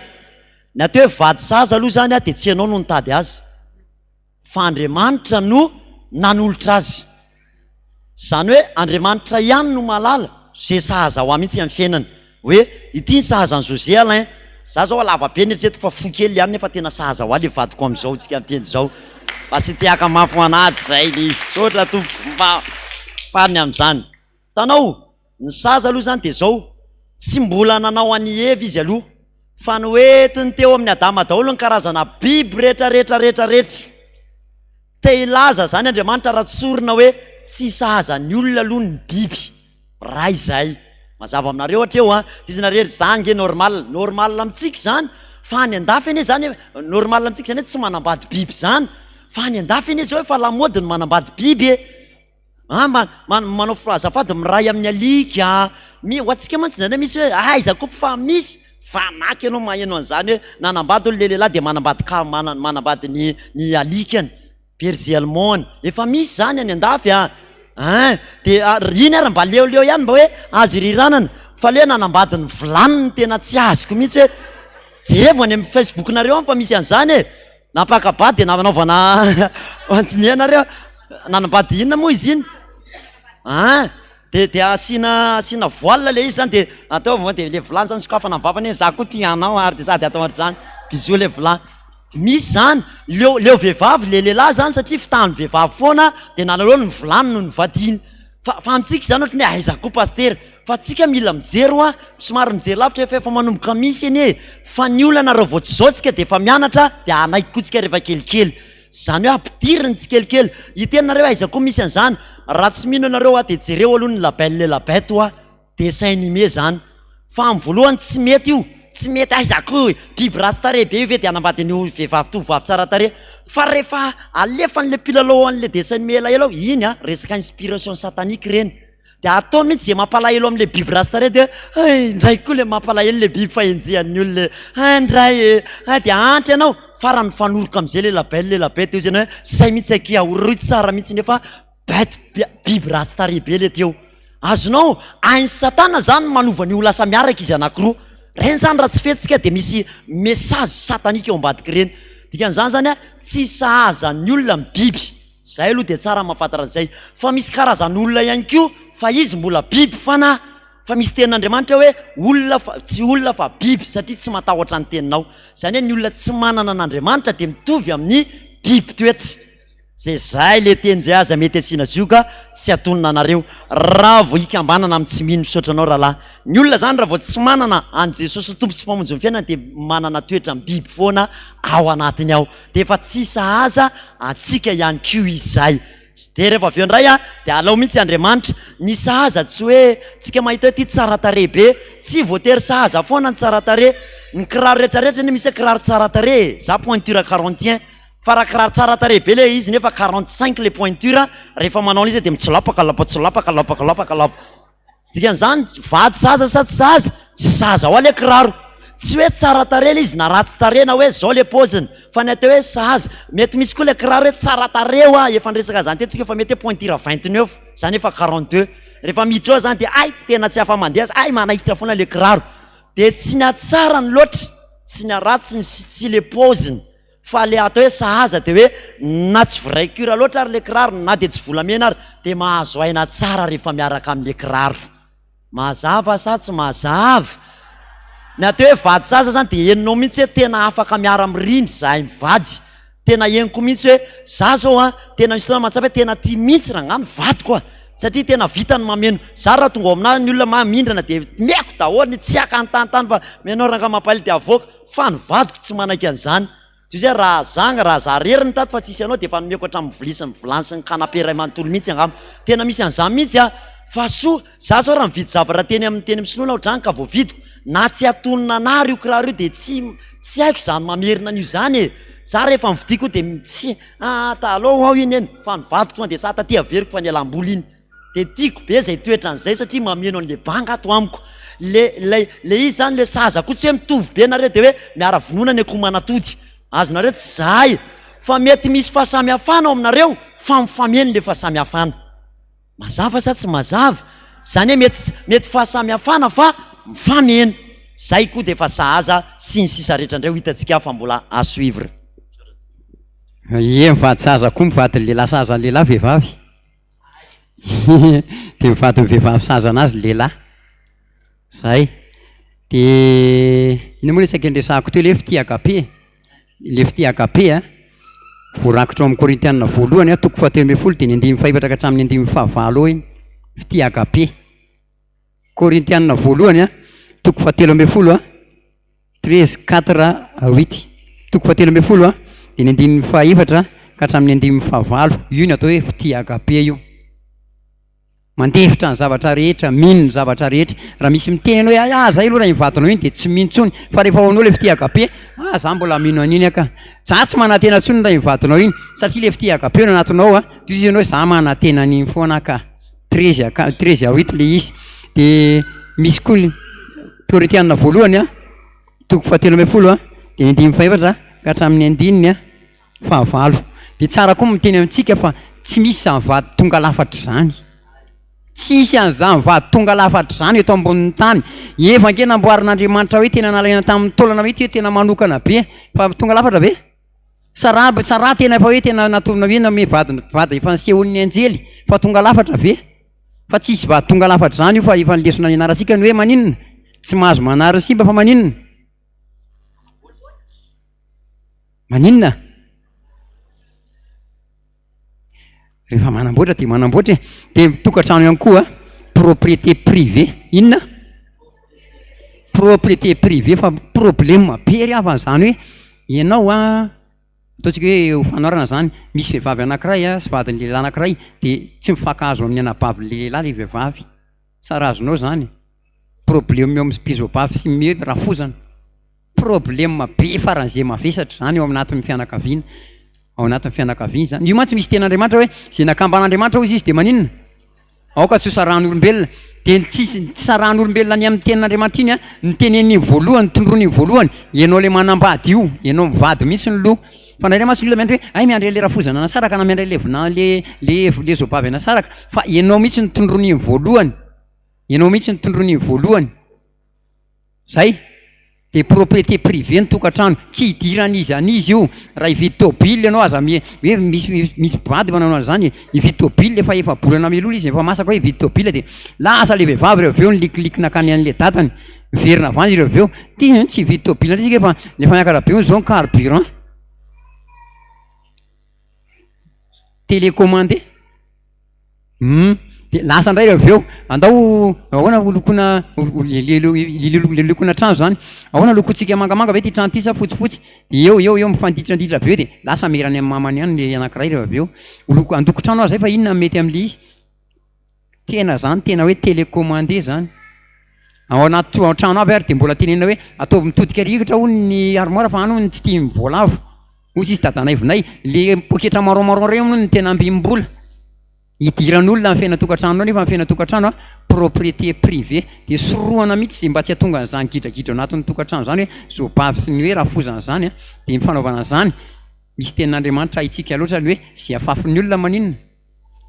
Ny atao hoe vady sahaza aloha izany an, dia tsy ianao no nitady azy, fa Andriamanitra no nanolotra azy. Izany hoe Andriamanitra ihany no mahalala ze sahaza ho ahy mihitsy amin'ny fiainana. Hoe ity ny sahaza an'i José Alain. Za zao lava be ny eritreretiko fa fohy kely ihany nefa tena sahaza ho ahy le vadiko amin'izao tsika miteny izao. Mba tsy tehaka mafy ho an'ahy hatrizay le izy. Misaotra tompoko mba faly ny amin'izany. Hitanao, ny sahaza aloha izany dia izao, tsy mbola nanao an'i Eva izy aloha fa noentiny teo amin'i Adama daholo ny karazana biby rehetra rehetra rehetra rehetra. Te hilaza izany Andriamanitra raha tsorina hoe tsy sahaza ny olona aloha ny biby. Raha izay. Mazava aminareo hatreo an. Tsy izy nareo za ange normal. Normal amintsika izany fa any andafy anie izany normal amintsika izany hoe tsy manambady biby izany fa any andafy anie izao efa lamaody ny manambady biby e. Ah, ma, ma, manao azafady miray amin'ny alika. Mi, ho antsika mantsy indraindray misy hoe aiza koa fa misy fanaky ianao maheno an'izany hoe nanambady le lehilahy dia manambady ka mana, manambady ny ny alikany, berger allemand-ny. Efa misy izany any andafy a. Hein, dia iny ary mba leoleo ihany mba hoe azo iriranana fa le hoe nanambady ny vilany no tena tsy azoko mihitsy hoe jerevo any amin'ny Facebook-nareo any fa misy an'izany e. Nampaka-bady dia nanaovana ianareo nanambady inona moa izy iny? An! Dia dia asiana asiana voile le izy zany dia atao dia le vilany zany sokafana ny vavany hoe za koa tia anao ary dia sady atao ohatr'izany, bisous le vilany. Misy zany, leo leo vehivavy le lehilahy zany satria fitahan'ny vehivavy foana dia nanaleo ny vilany no novadiany. Fa fa amintsika izany ohatran'ny hoe aiza koa pasitera? Fa tsika mila mijery hoa, somary mijery lavitra efa efa manomboka misy anie e! Fa ny olana raha vao tsy izao tsika dia efa mianatra dia hanaiky koa tsika rehefa kelikely. Izany hoe ampidiriny tsikelikely. Hiteny nareo hoe aiza koa misy an'izany? Raha tsy mino ianareo hoa dia jereo aloha ny la belle et la bête hoa, dessin animé zany. Fa amin'ny voalohany tsy mety io, tsy mety aiza koa e! Biby ratsy tarehy be io ve dia hanambady an'io vehivavy tovovavy tsara tarehy? Fa rehefa alefan'le mpilalao an'le dessin animé elaela ao, iny an, resaka inspiration satanique ireny. Dia atao mihitsy izay mampalahelo amin'ilay biby ratsy tarehy dia hay indray koa ilay mampalahelo ilay biby fa enjehan'ny olona e, hay indray e, hay dia antra ianao, farany mifanoroka amin'izay ilay la belle et la bête dia hoy izy ianao hoe zay mihitsy akia, horoy tsara mihitsy nefa bête biby ratsy tarehy be ilay teo. Azonao, hain'i satana zany ny manova an'io ho lasa miaraka izy anakiroa. Ireny zany raha tsy fetsika dia misy message satanique ao ambadik'ireny. Dikan'izany zany tsy sahaza ny olona ny biby. Zay aloha dia tsara mahafantatra an'izay. Fa misy karazan'olona ihany koa fa izy mbola biby fanahy. Fa misy tenin'Andriamanitra hoe olona fa tsy olona fa biby satria tsy matahotra ny teninao. Izany hoe ny olona tsy manana an'Andriamanitra dia mitovy amin'ny biby toetra. Zay zay le teny zay aza mety asiana zioga tsy atonina anareo raha vao hikambanana amin'ny tsy mino. Misaotra anao rahalahy. Ny olona zany raha vao tsy manana an'i Jesosy ho Tompo sy Mpamonjy ny fiainany dia manana toetran'ny biby foana ao anatiny ao. Dia efa tsy sahaza antsika ihany koa izay. Dia rehefa avy eo indray dia alao mihitsy Andriamanitra. Ny sahaza tsy hoe tsika mahita hoe ity tsara tarehy be. Tsy voatery sahaza foana ny tsara tarehy. Ny kiraro rehetra rehetra anie misy hoe kiraro tsara tarehy e. Za pointure quarante un. Fa raha kiraro tsara tarehy be ilay izy nefa 45 le pointure, rehefa manao an'izy dia mitsolapaka lapa tsolapaka lapa lapa lapa. Dikan'izany vady sahaza sa tsy sahaza? Tsy sahaza hoa le kiraro. Tsy hoe tsara tarehy le izy na ratsy tarehy na hoe zao le paoziny fa ny atao hoe sahaza. Mety misy koa le kiraro hoe tsara tarehy hoa, efa niresaka an'izany teto tsika fa mety hoe pointure 29, za nefa 42. Rehefa miditra ao zany dia hay tena tsy afa-mandeha, hay manaikitra foana le kiraro. Dia tsy ny hatsarany loatra, tsy ny haratsiny sy tsy le paoziny. Fa le atao hoe sahaza de hoe na tsy vrai cure loatra ary le kiraro na de tsy volamena ary de mahazo aina tsara rehefa miaraka amle kiraro. Mazava sa tsy mazava? Ny atao hoe vady sahaza zany de henonao mihitsy hoe tena afaka miara mirindra zahay mivady. Tena henoko mihitsy hoe za zao an, tena misy fotoana mahatsapa hoe tena tia mihitsy rangah ny vadiko a! Satria tena vitany mameno. Za raha tonga ao aminah ny olona ma mindrana de meko daholo ny tsy haka antanitany fa menao rangah mampalahelo de avoaka. Fa ny vadiko tsy manaiky an'izany. Toy izay raha za raha za rery no tato fa tsisy anao dia efa nomeko hatramin'ny vilia sy ny vilany sy ny canapé iray manontolo mihitsy angamba. Tena misy an'izany mihitsy an! Fa soa, za zao raha mividy zavatra teny amin'ny teny amin'ny sinoa na ohatr'izany ka voavidiko, na tsy atonina anah ary io kiraro io dia tsy tsy haiko izany mamerina an'io izany e! Za rehefa nividiako io dia tsy ah alao aho iny eny fa ny vadiko tonga dia sa taty averiko fa nialam-bola iny. Dia tiako be izay toetrany izay satria mameno an'le banga ato amiko. Le ilay le izy zany le sahaza koa tsy hoe mitovy be nareo dia hoe miara vonoina ny akoho manatody. Azonareo tsy zahay fa mety misy fahasamihafana ao aminareo fa mifameno le fahasamihafana. Mazava sa tsy mazava? Zany hoe mety mety fahasamihafana fa mifameno. Zay koa dia efa sahaza sy ny sisa rehetra indray ho hitantsika fa mbola à suivre. Ie mivady sahaza koa mivady lehilahy sahaza lehilahy vehivavy. Dia mivady ny vehivavy sahaza anazy ny lehilahy. Zay. Dia inona moa resaka niresahako teo ilay hoe fitia agape e? Ilay fitia agape a, voarakitra ao amin'ny Korintiana voalohany a, toko fahatelo ambin'ny folo dia ny andininy fahefatra ka hatramin'ny andininy fahavalo ao iny. Fitia agape. Korintiana voalohany a, toko fahatelo ambin'ny folo a. 13 4 8 Toko fahatelo ambin'ny folo a, dia ny andininy fahaefatra ka hatramin'ny andininy fahavalo. Io no atao hoe fitia agape io. Mandefitra ny zavatra rehetra, mino ny zavatra rehetra. Raha misy miteny anao hoe ah, ah zay aloha raha iny vadinao iny dia tsy mino intsony. Fa rehefa ao aminao ilay fitia agape, ah za mbola mino an'iny aho ka. Za tsy manantena intsony raha iny vadinao iny satria ilay fitia agape no anatinao a, dia hoy izy ianao hoe za manantena an'iny foana aho ka. 13 à 13 à 8 ilay izy. Dia misy koa ny Korintiana voalohany a, toko fahatelo ambin'ny folo a, dia ny andininy fahefatra ka hatramin'ny andininy fahavalo. Dia tsara koa miteny amintsika fa tsy misy izany vady tonga lafatra izany. Tsisy an'izany vady tonga lafatra izany eto ambonin'ny tany. Eva ange namboarin'Andriamanitra hoe tena nalaina tamin'ny taolana mihitsy hoe tena manokana be, fa tonga lafatra ve? Sarah, Sarah tena efa hoe tena natorona hoe nanome vady vady efa nisehoan'ny anjely fa tonga lafatra ve? Fa tsisy vady tonga lafatra izany io fa efa ny lesona nianarantsika ny hoe maninona? Tsy mahazo manary ny simba fa maninona? Maninona? Rehefa manamboatra dia manamboatra e. Dia ny tokantrano ihany koa propriété privée. Inona? Propriété privée fa problème be ry havana izany hoe ianao an, ataontsika hoe ho fanoharana izany, misy vehivavy anankiray an sy vadin'ny lehilahy anankiray dia tsy mifankahazo amin'ny anabavin'ny lehilahy ilay vehivavy. Tsara azonao izany? Problème eo amin'ny mpizobavy sy ny rafozana. Problème be faran'izay mavesatra izany eo anatin'ny fianakaviana. Ao anatin'ny fianakaviana izany. Io mantsy misy tenin'Andriamanitra hoe izay nakamban'Andriamanitra hozy izy dia maninona? Aoka tsy ho sarahan'olombelona. Dia ny tsy tsy sarahan'olombelona ny amin'ny tenin'Andriamanitra iny an, ny teneniny voalohany, tondroiny voalohany, ianao ilay manambady io, ianao mivady mihitsy no loha. Fa indraindray mantsy ny olona miandry hoe hay miandry an'ilay rafozana anasaraka na miandry an'ilay vina le le le zobavy anasaraka, fa ianao mihitsy no tondroiny voalohany, ianao mihitsy no tondroiny voalohany. Zay! Dia propriété privée ny tokantrano, tsy idiran'iza an'iza io, raha hividy tôbily ianao aza mi- hoe misy misy mpivady manao an'izany e, hividy tôbily efa efa-bolana mialoha izy efa masaka hoe hividy tôbily dia lasa le vehivavy rehefa avy eo nilikiliky nankany an'le dadany, miverina avy any izy rehefa avy eo, ty hein tsy hividy tôbily indray isika fa efa miakatra be hono zao ny carburant, télécommandé. Hum, de lasa indray avy eo, andao ahoana ho lokoina le lokona trano zany, ahoana lokontsika mangamanga ve ty trano ty sa fotsifotsy, de eo eo eo mifanditrandritra be eo de lasa mera any amin'ny mamany any le anankiray rehefa avy eo, ho loko handoko trano aho zay fa inona no mety am'le izy, tena zany tena hoe télécommandé zany, ao anaty ao an-trano aby ary de mbola tenenina hoe ataovy mitodika rivotra hono ny armoire fa any hono tsy tian'ny voalavo. Hoy izy Dadanaivonay, le poketra marron marron reo hono no tena ambim-bola idiran'olona amin'ny fiainan-tokantranonao nefa ny fiainan-tokantrano a propriété privée dia sorohana mihitsy izay mba tsy hahatonga an'izany gidragidra ao anatin'ny tokantrano izany hoe zobavy sy ny hoe rafozana izany a dia ny fanaovana an'izany misy tenin'Andriamanitra haintsika loatra ny hoe izay afafin'ny olona maninona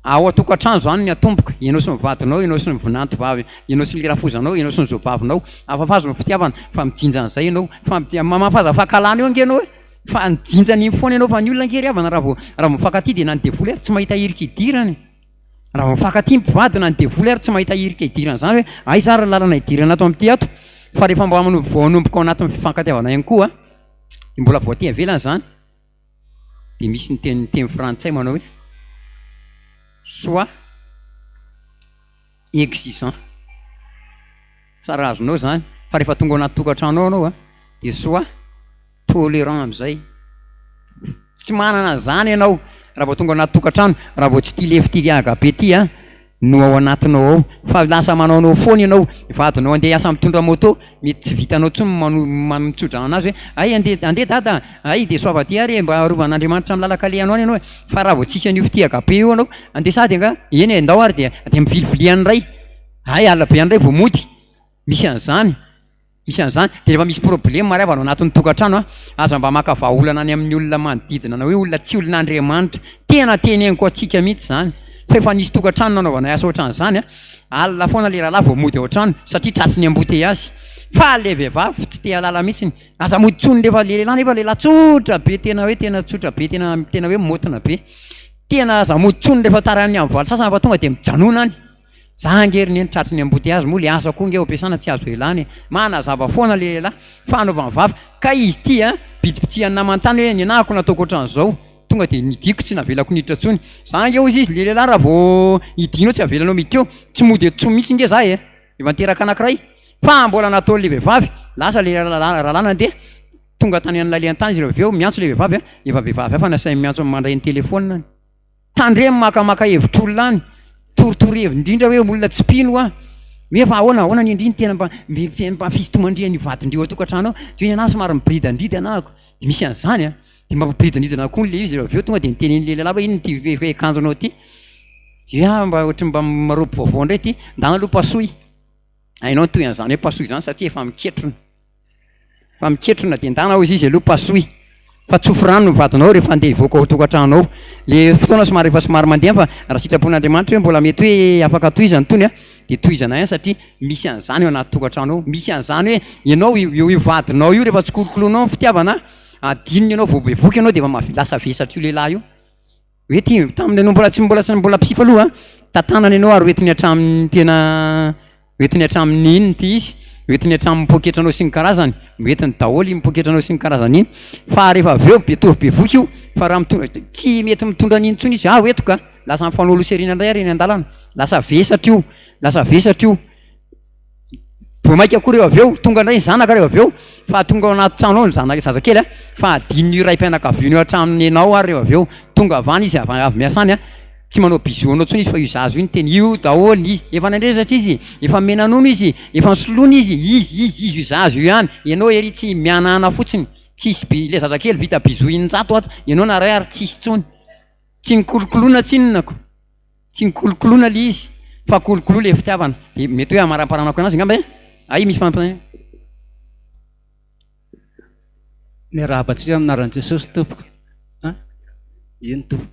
Ao an-tokantrano izany ny atomboka, ianao sy ny vadinao, ianao sy ny vinanto vavy, ianao sy ny rafozanao, ianao sy ny zobavinao. Afafazo ny fitiavana fa mijinja an'izay ianao. Fa mamafaza fankahalana eo ange ianao e! Fa mijinja an'iny foana ianao fa ny olona ange ry havana raha vao raha vao mifankatia dia na ny devoly ary tsy mahita hirika hidirana e! Raha vao mifankatia ny mpivady na ny devoly ary tsy mahita hirika hidirana izany hoe aiza ary ny lalana hidirana ato amin'ity ato? Fa rehefa mba vao hanomboka ao anatin'ny fifankatiavana ihany koa dia mbola vao aty ivelany izany. dia misy ny teny teny frantsay manao hoe sois exigeant, tsara azonao zany fa rehefa tonga ao anaty tokantrano ao anao a dia sois tolerant am'zay, tsy manana an'zany ianao raha vao tonga ao anaty tokantrano, raha vao tsy tia lefy tia agape ty a. no ao anatinao ao fa lasa manaonao foana ianao, vadinao andeha hiasa mitondra moto, mety tsy vitanao intsony ny mano mitsodrano anazy hoe hay andeha andeha dada a, hay dia soava aty ary e, mba arovan'Andriamanitra amin'ny lalan-kalehanao any ianao e, fa raha vao tsisy an'io fitia agape io ianao, andeha sady angaha, eny e, ndao ary dia dia mivilivily any indray, hay alina be any indray vao mody, misy an'izany. Misy an'izany, dia rehefa misy problème ary havana ao anatin'ny tokantrano an, aza mba maka vahaolana any amin'ny olona manodidina anao hoe olona tsy olon'Andriamanitra, tena teneniko antsika mihitsy izany, fa efa nisy tokantrano nanaovanay asa ohatran'izany an, alina foana ilay rahalahy vao mody ao an-trano satria tratry ny embouteillage, fa ilay vehivavy tsy te hahalala mihitsy, aza mody intsony rehefa ilay lehilahy nefa lehilahy tsotra be tena hoe tena tsotra be tena tena hoe maotina be, tena aza mody intsony rehefa tara any amin'ny valo sasany fa tonga dia mijanona any. Za ange ry neny tratry ny embouteillage moa le asa koa nge ao ampiasana tsy azo elana e! Manazava foana le lehilahy fa anaovany vava kay izy ity a! Bitsibitsihan'ny namany tany hoe nenahako nataoko otran'izao tonga de nidiko tsy navelako niditra tsony za ange ozy izy le lehilahy raha vao hidinao tsy avelanao miditra eo tsy mody eto tsony mihitsy nge za e! Efa niteraka anakiray fa mbola nataon'le vehivavy lasa le rahalahy nandeha tonga tany an'ilay tany izy avy eo miantso le vehivavy a! Efa vehivavy hafa nasainy miantso mandray ny telephone-ny. Tandremo makamaka hevitr'olona any, torotoro heviny indrindra hoe olona tsy mpino hoa, hoe fa ahoana ahoana ny ndry ny tena mba mba fisintomandrian'io vadin-dry ao an-tokantrano ao, de hoe ny anahy somary miboridandridy anahako, de misy an'izany an, de mba miboridandridana koa le izy avy eo tonga de nitenen'le lehilahy hoe inona ity fe akanjonao ity, de hoe ah mba ohatry ny mba marobe vaovao indray ity, ndana aloha pasoy. Hainao ny tohin'izany hoe pasoy izany satria efa miketrona. Fa miketrona dia ndana hozy izy aloha pasoy. Fa tsofy rano ny vadinao rehefa andeha hivoaka ao tokantrano ao. Le fotoana somary efa somary mandeha fa raha sitrapon'Andriamanitra hoe mbola mety hoe afaka tohizana itony a, dia tohizana ihany satria misy an'izany ao anaty tokantrano ao. Misy an'izany hoe ianao io io vadinao io rehefa tsy kolokoloinao ny fitiavana, adinony ianao vao bevoka ianao dia efa lasa vesatra io lehilahy io. Hoe ty tamin'ny ianao mbola tsy mbola tsy mbola mpisipa aloha an, tantanany ianao ary hoentiny hatramin'ny tena hoentiny hatramin'ny inona ity izy, hoentiny hatramin'ny poketranao sy ny karazany, hoentiny daholo iny poketranao sy ny karazany iny, fa rehefa avy eo mitovy bevoka io, fa raha mitondra tsy mety mitondra an'iny intsony izy, ah hoentiko ka, lasa mifanao loserina indray ary eny an-dalana, lasa vesatra io, lasa vesatra io. Vao maika koa reo avy eo, tonga indray ny zanaka reo avy eo, fa tonga ao anaty trano ao ny zanaka zazakely a, fa adinon'io raim-pianakaviana io hatramin'ny enao ary reo avy eo, tonga avy any izy avy avy miasa any a, tsy manao bisous anao intsony izy fa io zaza io no tena io daholo izy, efa nandresatra izy, efa mena nono izy, efa nisoloina izy, izy izy izy io zaza io ihany, ianao ery tsy mihanahana fotsiny. Tsisy bi, le zazakely vita bisous 600 ato, ianao naray ary tsisy tsony. Tsy nikolokoloina tsinona ko. Tsy nikolokoloina le izy fa kolokoloa le fitiavana. De mety hoe hamaramparana-ko anazy angamba e? Ay misy fanontaniana. Miarahaba antsika amin'ny anaran'i Jesosy tompoko. An? Eny tompoko.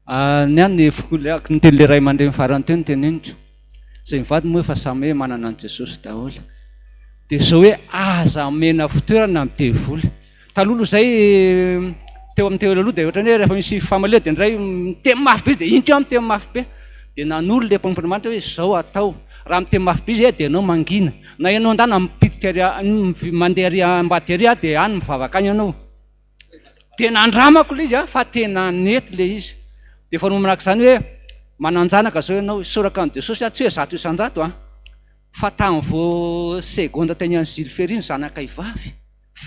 Ah, ny ahy ny foko- ny tenin'ilay ray aman-dreny farany teo no teneniko. Izay mivady moa efa samy hoe manana an'i Jesosy daholo. Dia izao hoe aza omena fitoerana ny devoly. Taloha aloha izay teo amin'ny teo aloha dia ohatran'ny hoe rehefa misy fifamaliana dia indray miteny mafy be izy dia inty aho miteny mafy be. Dia nanoro ilay mpanompon'Andriamanitra hoe izao atao, raha miteny mafy be izy dia ianao mangina. Na ianao ndana mipitika ary mandeha ary ambadika ary dia any mivavaka any ianao. Dia nandramako ilay izy fa tena nety ilay izy. Dia efa manaraka izany hoe manan-janaka izao ianao, isaorako an'i Jesosy aho, tsy hoe 100% an, fa tamin'ny vao seconde teny amin'ny Jules Ferry ny zanakay vavy.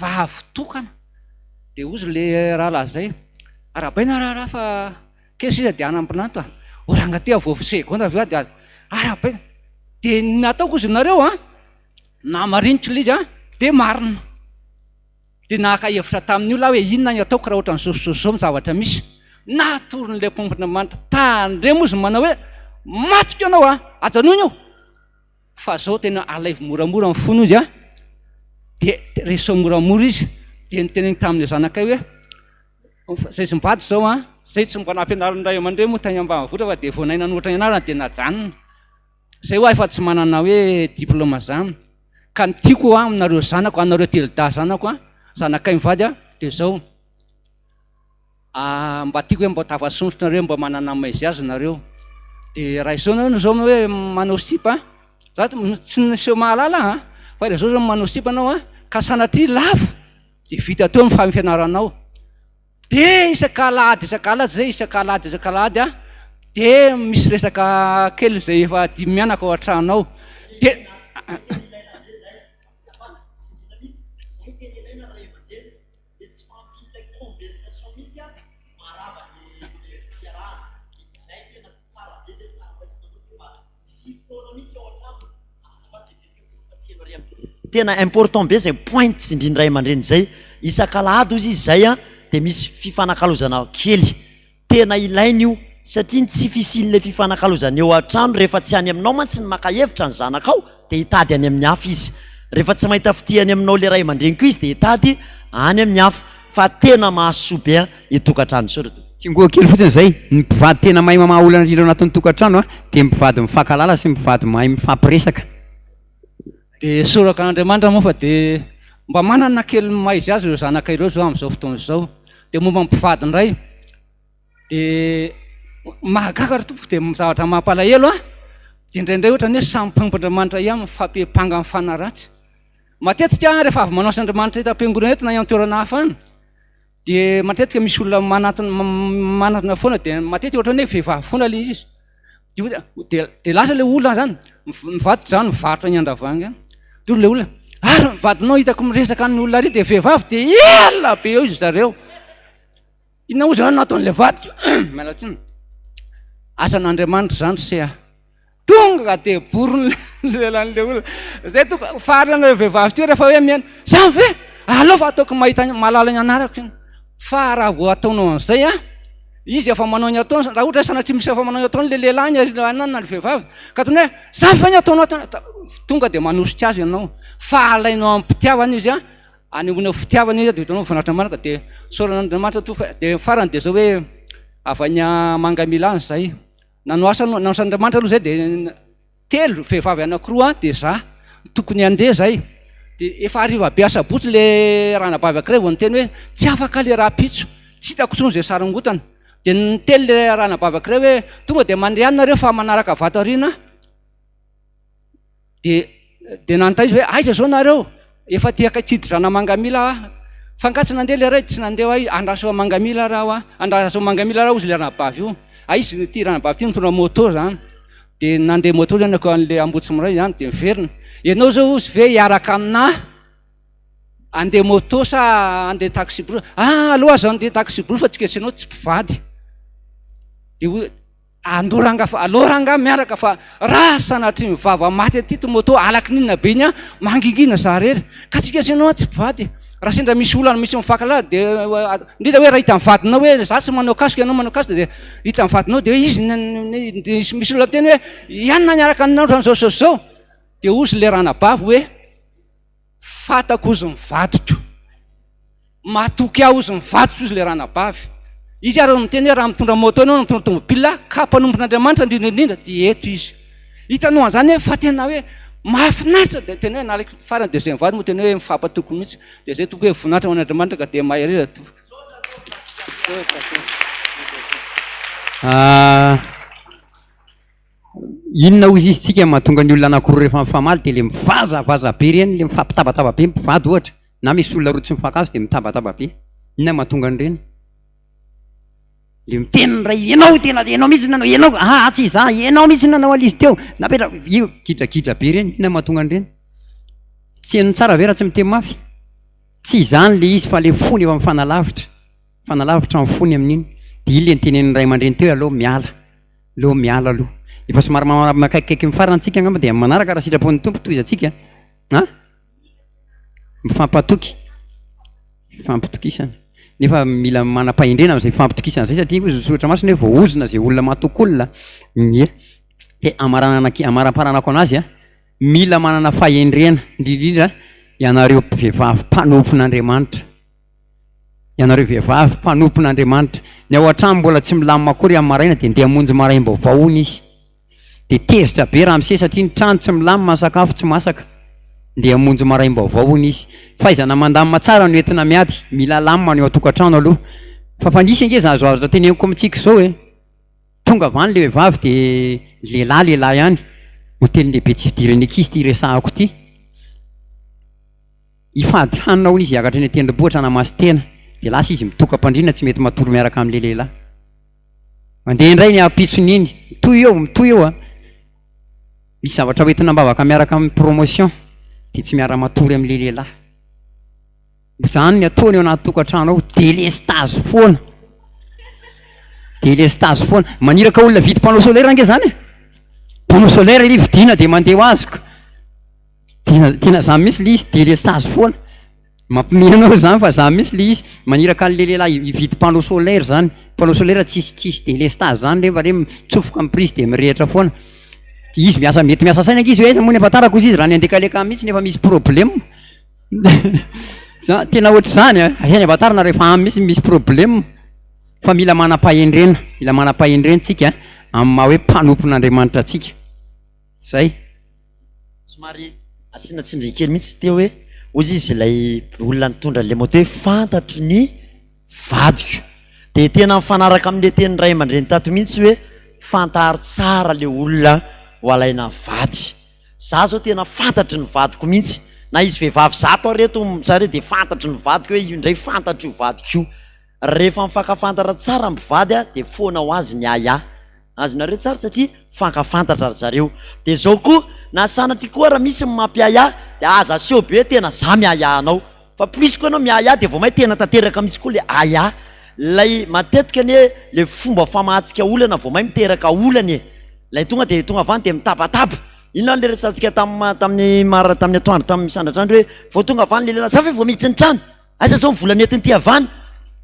Vavy tokana. Dia hozy le rahalahy zay, arahabaina raharaha fa kely sisa dia hanambinanto a. O ranga ty vao seconde avy eo dia arahabaina. Dia ny nataoko hozy nareo an, namariniko le izy an, dia marina. Dia naka hevitra tamin'ny olona aho hoe inona ny ataoko raha ohatran'izao sy izao sy izao ny zavatra misy. Natoron'ilay mpanompon'Andriamanitra, tandremo hozy manao hoe matiko ianao an, ajanony io. Fa zao tena alaivo moramora ny fony ozy a, de resao moramora izy, de niteneniko tamin'ilay zanakay hoe, zay izy mivady zao a, zay tsy mba nampianarin'ny ray aman-dreny moa tany ambanivohitra fa de vao nahay nanoratra ny anarany de najanona, zay hoa efa tsy manana hoe diplôme zany, ka ny tiako hoa aminareo zanako, anareo telodahy zanako a, zanakay mivady a, de zao. Ah mba tiako hoe mba tafasondrotra nareo mba manana maha izy azy nareo de raha izao nareo zao hoe manao sipa za tsy niseho mahalala aho fa raha izao zao manao sipa anao a ka sanatria lavo de vita teo ny fianaranao de isaka alahady isaka alahady zay isaka alahady isaka alahady a de misy resaka kely zay efa dimy mianaka ao an-trano ao de Dia tsy fahampian'ilay conversation mihitsy an, maharava ny fiarahana. Izay tena tsara be izay, tsara raisina loatra hoe mba misia fotoana mihitsy ao an-trano, azafady dia teo tsy fa tsy heno ary an. Tena important be izay point tsindrin'ny ray aman-dreny izay, isak'alahady hozy izy izay an, dia misy fifanakalozana kely. Tena ilaina io satria ny tsy fisian'ilay fifanakalozana eo an-trano rehefa tsy any aminao mantsy ny maka hevitra ny zanakao dia hitady any amin'ny hafa izy. Rehefa tsy mahita fitia any aminao ilay ray aman-dreny koa izy dia hitady any amin'ny hafa. Fa tena mahasoa be ny tokantrano. Misaotra tompoko. Tsingoa kely fotsiny izay, ny mpivady tena mahay mamaha olana indrindra ao anatin'ny tokantrano dia ny mpivady mifankahalala sy ny mpivady mahay mifampiresaka. Dia esorako an'Andriamanitra moa fa dia mba manana kely ny maha izy azy ireo zanaka ireo izao amin'izao fotoana izao. Dia momba ny mpivady indray, dia mahagaga ry tompoko dia zavatra mampalahelo an, dia indraindray ohatran'ny hoe samy mpanompon'Andriamanitra ihany mifampiampanga mifanaratsy. Matetika aho rehefa avy manao asan'Andriamanitra eto am-piangonana eto na any an-toerana hafa any, dia matetika misy olona manantona manantona foana dia matetika ohatran'ny hoe vehivavy foana ilay izy. Dia dia lasa ilay olona zany, ny vadiko zany mivarotra any Andravoahangy any, dia hoy ilay olona, ary ny vadinao hitako miresaka amin'ny olona ary dia vehivavy dia ela be eo izy zareo. Inona moa zany no nataon'ilay vadiko? Miala tsiny. Asan'Andriamanitra izany ry se a. Tonga dia borony ny lelan'ilay olona. Zay tonga faharan'ilay vehivavy teo rehefa hoe mihaino, zany ve? Aleo fa ataoko mahita mahalala ny anarako iny. Fa raha vao ataonao an'izay an, izy efa manao ny ataony, raha ohatra hoe sanatria misy efa manao ny ataony ilay lehilahy ny ary na ny vehivavy, ka ataony hoe zany ve ny ataonao, tonga dia manosika azy ianao, fa alainao amim-pitiavana izy an, anehoanao fitiavana izy dia hitanao mifanaritra marina ka dia isaorana an'Andriamanitra tompoko, dia farany dia izao hoe avy any Mangamila any izahay, nanao asa nanao asan'Andriamanitra aloha izahay dia Telo, vehivavy anakiroa dia za. Tokony handeha zay. Dia efa hariva be asabotsy le ranabavy ankiray vao niteny hoe tsy afaka le rahampitso, tsy hitako intsony zay sarongotana. Dia niteny le ranabavy ankiray hoe tonga dia mandeha any nareo fa manaraka vato aoriana aho. Dia dia nanontany izy hoe aiza zao nareo? Efa aty akaiky hidirana Mangamila aho. Fa angaha tsy nandeha le ray? Tsy nandeha ho'a izy, andraso ao Mangamila raha ho'a, andraso ao Mangamila raha hozy le ranabavy io. Aiza ity ranabavy ity nitondra moto zany. Dia nandeha moto zany ako an'le Ambohitsimiray zany dia miverina. Ianao zao ozy ve hiaraka aminà andeha moto sa andeha taxi-brousse? Ah aleo aza andeha taxi-brousse fa tsika sy ianao tsy mpivady. Dia hoy andao rangah fa aleo rangah miaraka fa raha sanatria mivava maty aty ty moto alakininina be iny an, mangingina za rery. Ka tsika sy ianao an tsy mpivady. Raha sendra misy olana misy mifankahalala dia indrindra hoe raha hitan'ny vadinao hoe za tsy manao casque ianao manao casque dia hitan'ny vadinao dia hoe izy dia misy olona miteny hoe ianona niaraka aminao hatramin'izao sy izao dia hozy ilay ranabavy hoe fantako hozy ny vadiko. Matoky ahy hozy ny vadiko hozy ilay ranabavy. Izy ary miteny hoe raha mitondra moto ianao na mitondra tomobile ka mpanompon'Andriamanitra indrindra indrindra dia eto izy. Hitanao an'izany hoe fa tena hoe mahafinaritra dia tena hoe nalaiko farany dia izay mivady moa tena hoe mifampatoky mihitsy dia izay tompoko hoe voninahitra ho an'Andriamanitra ka dia mahereza tompoko. Ah, inona hozy izy tsika mahatonga ny olona anankiroa rehefa mifamaly dia le mivazavaza be ireny, le mifampitabataba be mpivady ohatra, na misy olona roa tsy mifankahazo dia mitabataba be. Inona mahatonga an'ireny? Le miteny ny ray, ianao tena, ianao mihitsy nanao, ianao, ah tsy izaho, ianao mihitsy nanao an'izy teo, napetraka, io gidragidra be ireny, inona mahatonga an'ireny? Tsy henony tsara ve raha tsy miteny mafy? Tsy izany le izy fa le fony efa mifanalavitra, mifanalavitra ny fony amin'iny, dia iny le nitenenin'ny ray aman-dreny teo hoe aleo miala, aleo miala aloha. Efa somary manakaikikaiky ny farany tsika angamba dia amin'ny manaraka raha sitrapon'ny Tompo tohizantsika an! Mifampatoky, fifampitokisana. Nefa mila manam-pahendrena amin'izay fifampitokisana izay satria hoy ny soratra masina hoe voaozona izay olona matoky olona. Ie. Dia amaranana amaram-paranako anazy an, mila manana fahendrena, indrindra indrindra ianareo vehivavy mpanompon'Andriamanitra. Ianareo vehivavy mpanompon'Andriamanitra. Ny ao an-trano mbola tsy milamina akory amin'ny maraina dia ndeha hamonjy maraim-baovao hono izy. Dia tezitra be ramose satria ny trano tsy milamina, ny sakafo tsy masaka. Ndeha hamonjy maraim-baovao hono izy. Fahaizana mandamina tsara no entina miady. Mila lamina ny ao an-tokantrano aloha. Fa fa nisy ange izany zavatra teneniko amintsika izao e. Tonga avy any ilay vehivavy dia lehilahy lehilahy ihany. Hotely lehibe tsy fidiran'ny ankizy ity resahako ity. Hifady hanina hono izy hiakatra eny an-tendrombohitra hanamasy tena. Dia lasa izy mitoka-pandriana tsy mety matory miaraka amin'ilay lehilahy. Mandeha indray ny ampitson'iny, mitohy eo, mitohy eo an! Misy zavatra hoentina am-bavaka miaraka amin'ny promotion, dia tsy miara-matory amin'ilay lehilahy. Izany ny ataony ao anaty tokantrano ao, délestage foana. Délestage foana. Maniraka olona hividy panneau solaire ange izany e! Panneau solaire ery vidiana dia mandeha ho azy ko. Tena, tena izany mihitsy ilay izy, délestage foana. Mampime anao izany fa za mihitsy le izy maniraka an'le lehilahy hividy panneau solaire zany, panneau solaire tsisy tsisy délestage zany refa re mitsofoka amin'ny prise de mirehitra foana, de izy miasa mety miasa saina ange izy hoe aiza moa ny ahafantarako ozy izy raha ny andekaleka mihitsy nefa misy problème za tena ohatr'izany a, aiza ny ahafantarana rehefa any mihitsy misy problème fa mila manam-pahendrena, mila manam-pahendrena tsika amin'ny maha hoe mpanompon'Andriamanitra antsika, zay. Somary asiana tsindry kely mihitsy teo hoe hozy izy ilay olona nitondra an'ilay moto hoe fantatro ny vadiko. Dia tena mifanaraka amin'ilay tenin'ny ray aman-dreny tato mihitsy hoe fantaro tsara ilay olona ho alaina vady. Za zao tena fantatry ny vadiko mihitsy. Na hisy vehivavy zato ary eto mitsara dia fantatry ny vadiko hoe io indray fantatro io vadiko io. Rehefa mifankafantatra tsara ny mpivady dia foana ho azy ny ahiahy. Azonareo tsara satria mifankafantatra ry zareo. Dia zao koa, na sanatria koa ara misy ny mampiahiahy dia aza aseho be hoe tena za miahiahy anao. Fa plus koa ianao miahiahy dia vao may tena tanteraka mihitsy koa le ahiahy. Ilay matetika anie le fomba famahantsika olana vao may miteraka olana e. Ilay tonga dia tonga avy any dia mitabataba. Inona le resahantsika tam tamin'ny mar tamin'ny atoandro tamin'ny misandratr'andro hoe vao tonga avy any le lehilahy, za ve vao miditra ny trano? Aiza zao ny vola nentin'ity havana?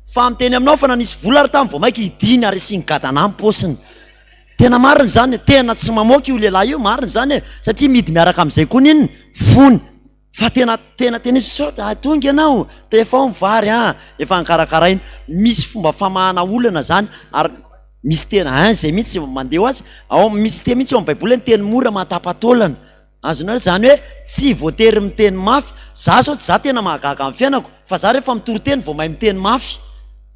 Fa miteny aminao fa na nisy vola ary tany vao maika hidiany ary asiany gadana ny paosiny. Tena marina izany e, tena tsy mamoaka io lehilahy io, marina izany e, satria mihidy miaraka amin'izay koa ny inona? Fony. Fa tena tena tena izy sao ah tonga ianao, efa ao ny vary ah, efa ankarakaraina. Misy fomba famahana olana izany ary misy tena hein izay mihitsy mandeha ho azy, ao misy teny mihitsy ao amin'ny baiboly hoe ny teny mora mahatapa-taolana. Azonareo izany hoe tsy voatery miteny mafy, za zao tsy za tena mahagaga amin'ny fiainako fa za rehefa mitory teny vao mahay miteny mafy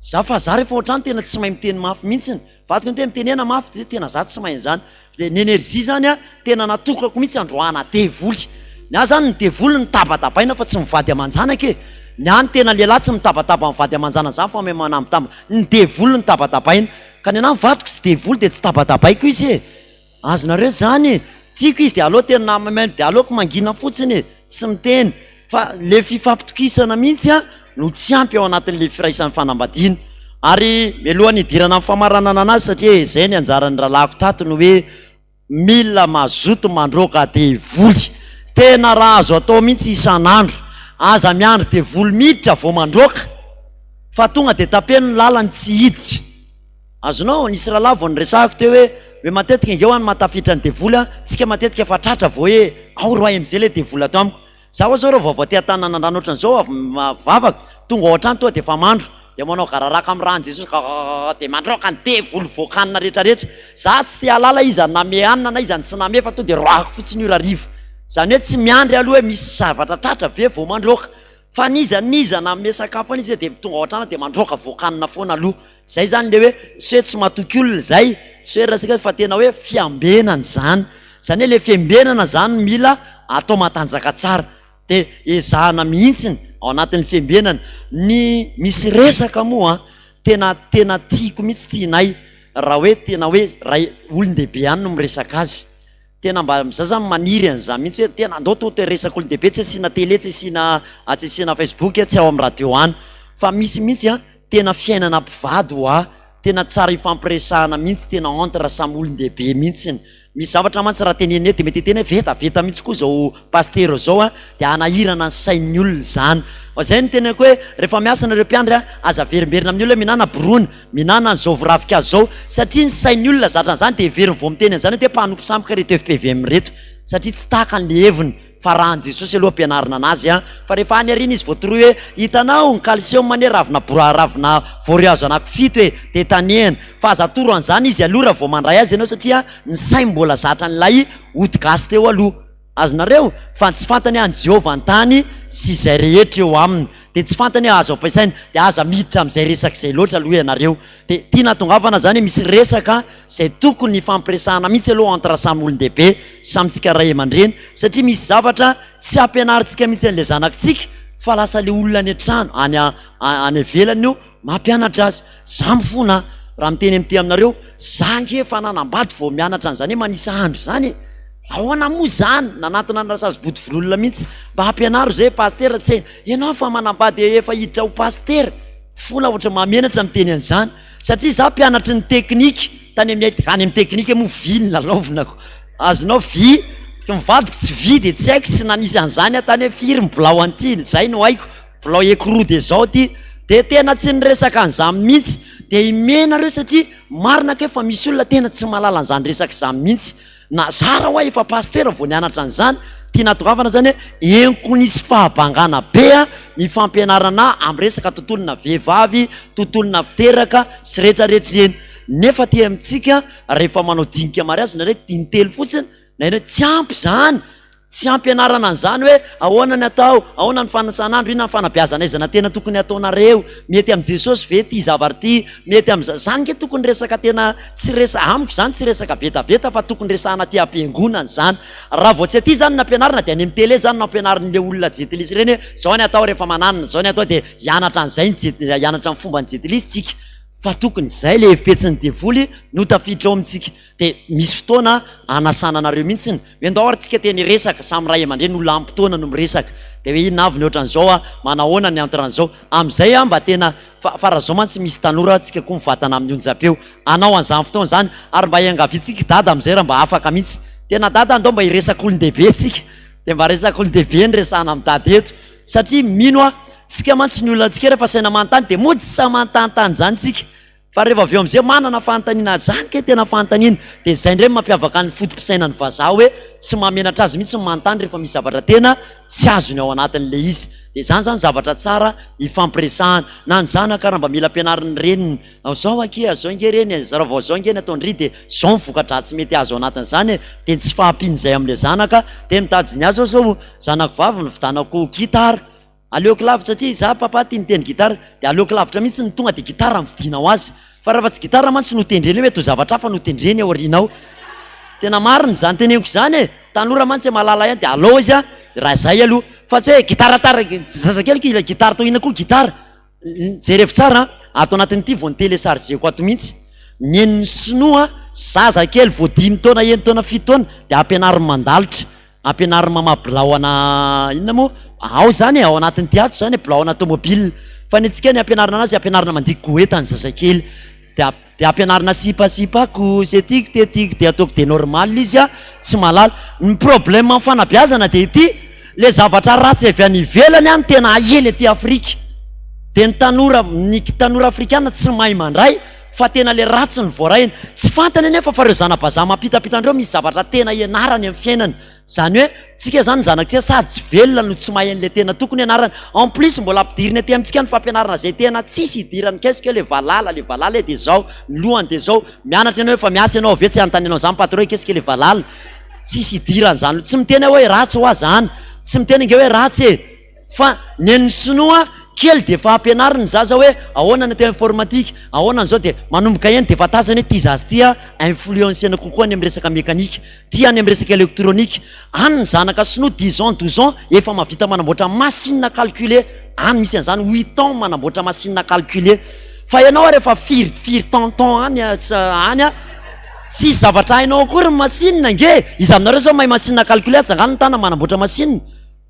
za fa za rehefa ohatrany tena tsy mahay miteny mafy mihitsiny, vadiko niteny mitenena mafy de tena za tsy mahay an'izany, de ny energie zany a tena natokako mihitsy androahana devoly, ny ahy zany ny devoly no tabatabaina fa tsy ny vady aman-janaka e, ny ahy ny tena lehilahy tsy mitabataba amin'ny vady aman-janany zany fa mahay manambitamby, ny devoly no tabatabaina, ka ny anahy ny vadiko tsy devoly de tsy tabatabaiko izy e. Azonareo zany e! Tiako izy de aleo tena namana de aleoko mangina fotsiny e! Tsy miteny fa le fifampitokisana mihitsy a no tsy ampy ao anatin'le firaisan'ny fanambadiana. Ary mialohan'ny hidirana amin'ny famaranana anazy satria zay ny anjaran'ny rahalahiko tato ny hoe mila mazoto mandroaka devoly. Tena raha azo atao mihitsy isan'andro. Aza miandry devoly miditra vao mandroaka fa tonga dia tapeno ny lalany tsy hiditra. Azonao? Nisy rahalahy vao niresahako teo hoe hoe matetika ange hoa ny mahatafiditra ny devoly an, tsika matetika efa tratra vao hoe ao roahy amizay le devoly ato amiko. Za hoa zao reo vaovao aty an-tanana ohatran'izao avy mivavaka, tonga ao an-trano tonga dia efa mandro, dia manao gararaka amin'ny ràn'i Jesosy gagagagaga dia mandroaka ny devoly voaka hanina rehetra rehetra. Za tsy te hahalala iza name hanina na iza no tsy name fa tonga dia roahiko fotsiny io rariva. Izany hoe tsy miandry aloha hoe misy zavatra tratra ve vao mandroaka. Fa n'iza n'iza nanome sakafo an'iza dia tonga ao an-trano dia mandroaka voakanina foana aloha. Izay izany ilay hoe tsy hoe tsy matoky olona izay, tsy hoe resaka fa tena hoe fiambenana izany. Izany hoe ilay fiambenana izany mila atao matanjaka tsara. Dia ezahana mihitsiny ao anatin'ny fiambenana. Ny misy resaka moa an, tena tena tiako mihitsy tianay raha hoe tena hoe raha olon-dehibe ihany no miresaka azy. Tena mba za zany maniry an'izany mihitsy hoe tena andao tonga de resaka olon-dehibe tsy asiana télé tsy asiana tsy asiana facebook tsy ao amin'ny radio any fa misy mihitsy an tena fiainana mpivady hoa tena tsara ifampiresahana mihitsy tena entre samy olon-dehibe mihitsiny misy zavatra mantsy raha tenenina eto de mety hiteny hoe vetaveta mihitsy koa zao pasitera zao an de hanahirana ny sain'ny olona izany fa zay no teneniko hoe rehefa miasa nareo mpiandry an aza averimberina amin'ny olona hoe mihinàna brony Mihinana an'izao ravinkazo izao, satria ny sain'ny olona zatra an'izany dia heveriny vao miteny an'izany hoe mpanompo sampy ka ireto fpvm ireto, satria tsy takany le heviny, fa raha an'i Jesosy aloha ampianarina anazy an, fa rehefa any aoriana izy vao toroy hoe hitanao ny calcium anie ravina bora ravina voarihazo anaky fito e, dia tanehina, fa aza atoro an'izany izy aloha raha vao mandray azy ianao satria ny sainy mbola zatra an'ilay ody gasy teo aloha. Azonareo? Fa ny tsy fantany an'i Jehovah ny tany sy izay rehetra eo aminy. Dia tsy fantany hoe azo ampiasaina. Dia aza miditra amin'izay resaka izay loatra aloha ianareo. Dia tiana hatongavana izany hoe misy resaka izay tokony hifampiresahana mihitsy aloha entre samy olon-dehibe, samy tsika ray aman-dreny, satria misy zavatra tsy ampianarintsika mihitsy an'ilay zanakitsika fa lasa ilay olona any an-trano, any any ivelany no mampianatra azy. Za mifona a! Raha miteny amin'ity aminareo, za ange efa nanambady vao mianatra an'izany hoe manisa andro izany e! Ahoana moa izany? Nanantona an'i Rasazy Botovololona mihitsy mba hampianaro izay pasitera tsy hainy. Ianao efa manambady efa hiditra ho pasitera? Mifona ohatra mahamenatra miteny an'izany satria za mpianatry ny teknika tany amin'ny any amin'ny teknika moa vy ny lalaovina ko. Azonao vy, ny vadiko tsy vy dia tsy haiko tsy nanisy an'izany aho tany hoe firy ny bilao an'ity, izay no haiko. Bilao écrou dia zao ty. Dia tena tsy niresaka an'izany mihitsy. Dia imenareo satria marina kay fa misy olona tena tsy mahalala an'izany resaka izany mihitsy. Na zara hoa efa pasteur vao nianatra an'izany. Tiana hatongavana zany hoe henoko nisy fahabangana be ny fampianarana amin'ny resaka tontolona vehivavy, tontolona mpiteraka sy rehetra rehetra ireny. Nefa aty amintsika rehefa manao dinika mariazy nareo intelo fotsiny na ireo tsy ampy izany. Tsy ampianarana an'izany hoe ahoana ny atao, ahoana ny fanasan'andro, inona ny fanabeazana aizana tena tokony hataonareo, mety amin'i Jesosy ve ity zavatra ity, mety amin'izany, izany nge tokony resaka tena tsy resa, amiko izany tsy resaka vetaveta fa tokony resahana aty am-piangonana izany. Raha vao tsy aty izany no ampianarina dia any amin'ny télé izany no ampianarin'ilay olona jentilisa ireny hoe izao ny atao rehefa mananona, izao ny atao dia hianatra an'izay ny jent, hianatra ny fomban'ny jentilisa tsika. Fa tokony izay ilay hevi-petsin'ny devoly no tafiditra ao amintsika. Dia misy fotoana hanasana anareo mihitsiny hoe ndao ary tsika tena hiresaka, samy ray aman-dreny, olona ampy taona no miresaka. Dia hoe inona avy ny ohatran'izao a, manahoana ny entre an'izao. Amin'izay aho mba tena, fa fa raha izao mantsy misy tanora tsika koa mivantana amin'ny onjam-peo. Hanao an'izany fotoana izany, ary mba iangaviantsika i Dada amin'izay raha mba afaka mihitsy. Tena Dada andao mba hiresaka olon-dehibe tsika. Dia mba resaka olon-dehibe no resahana amin'i Dada eto. Satria mino aho, tsika mantsy ny olona antsika rehefa asaina manontany dia mody tsy sahy manontany izany tsika. Fa rehefa avy eo amizay manana fanontaniana zany kay tena fanontaniana dia zay ndray mampiavaka ny foto-pisainan'ny vazaha hoe tsy mahamenatra azy mihitsy ny manontany rehefa misy zavatra tena tsy azony ao anatin'le izy dia zany zany zavatra tsara ifampiresahana na ny zanaka ara mba mila ampianarin'ny reniny ao zao akia zao nge reny e zareo vao zao nge ny ataon-dry dia zao ny voka-dratsy mety azo ao anatin'izany e dia ny tsy fahampian'izay amin'le zanaka dia mitady ny ahy zao zao zanako vavy nividanako gitara Aleoko lavitra satria za papa tia mitendry gitara dia aleoko lavitra mihitsy ny tonga dia gitara no vidiana ho azy fa raha tsy gitara mantsy no tendrena eo mety ho zavatra hafa no tendreny ao aoriana ao. Tena marina izany teneniko izany e! Tanora mantsy mahalala ihany dia alao izy a raha izay aloha fa tsy hoe gitara tara zazakely kila gitara toa inona koa gitara. Jerevo tsara an, ato anatin'ity vao ni-telecharger-ko ato mihitsy. Ny sinoa zazakely vao dimy taona enin-taona fito taona dia ampianariny mandalotra. Ampianariny mamaha bilao ana inona moa ao zany e, ao anatin'ity ato zany e, bilao ana tomobile. Fa ny antsika ny ampianarina anazy ampianarina mandihy goeta ny zazakely. Dia dia ampianarina sipasipako ze tiako te tiako dia ataoko dia normal izy a, tsy mahalala. Ny problème amin'ny fanabeazana dia ity, Le zavatra ratsy avy any ivelany any tena aely aty Afrika. Dia ny tanora, ny tanora afrikana tsy mahay mandray fa tena le ratsy no voarainy. Tsy fantany anefa fa ireo zana-bazaha mampitampita an'ireo misy zavatra tena ianarany amin'ny fiainana. Izany hoe tsika izany ny zanaktsika sady tsy velona no tsy mahay an'ilay tena tokony ianarana. En plus mbola ampidiriny aty amintsika ny fampianarana izay tena tsisy idirany kesika hoe le valala, le valala e dia izao, ny lohany dia izao. Mianatra ianao efa miasa ianao avy eo tsy hanontany anao izany patron hoe kesika le valala. Tsisy idiran'izany. Tsy miteny aho hoe ratsy hoa zany. Tsy miteny ange hoe ratsy e. Fa ny an'ny sinoa kely dia efa ampianariny ny zaza hoe ahoana ny atao informatique, ahoana ny zao dia manomboka eny dia efa tazany hoe ity zaza ity a influencena kokoa any amin'ny resaka mécanique, ity any amin'ny resaka électronique. Any ny zanaka sinoa dix ans, douze ans efa mahavita manamboatra machine à calculer, any misy an'izany huit ans manamboatra machine à calculer. Fa ianao ary efa firy firy tonton any any a, tsisy zavatra hainao akory ny machine ange e! Iza aminareo zao mahay machine à calculer atsangano ny tanana manamboatra machine.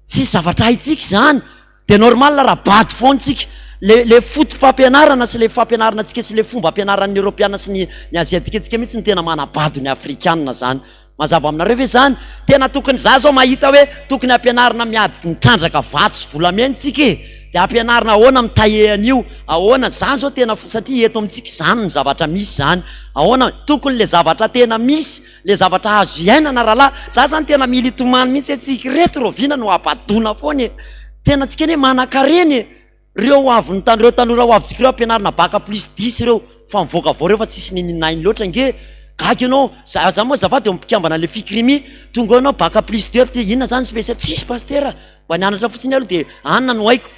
Tsisy zavatra haintsika izany, dia normal raha bado foana tsika. Le le foto-pampianarana sy le fampianarana antsika sy le fomba ampianaran'ny Eoropeana sy ny ny Aziatika antsika mihitsy no tena manabado ny Afrikana izany. Mazava aminareo ve izany? Tena tokony, za zao mahita hoe tokony ampianarina miady mitrandraka vato sy volamena tsika e! Dia ampianarina ahoana mi-tailler an'io, ahoana, zany zao tena satria eto amintsika izany ny zavatra misy izany. Ahoana, tokony le zavatra tena misy Le zavatra azo iainana rahalahy, za zany tena mila hitomany mihitsy hoe tsika ireto rahoviana no habadoana foana e! Tena tsika anie manankarena e! Reo ho avy ny reo tanora ho avy tsika reo ampianarina bac plus dix reo fa mivoaka avao reo fa tsisy niniana hainy loatra ange! Gaga ianao, za za moa azafady eo mpikambana le fikrimi, tonga eo ianao bac plus deux ty inona zany spécial, tsisy pasitera, mba nianatra fotsiny aloha de anona no haiko,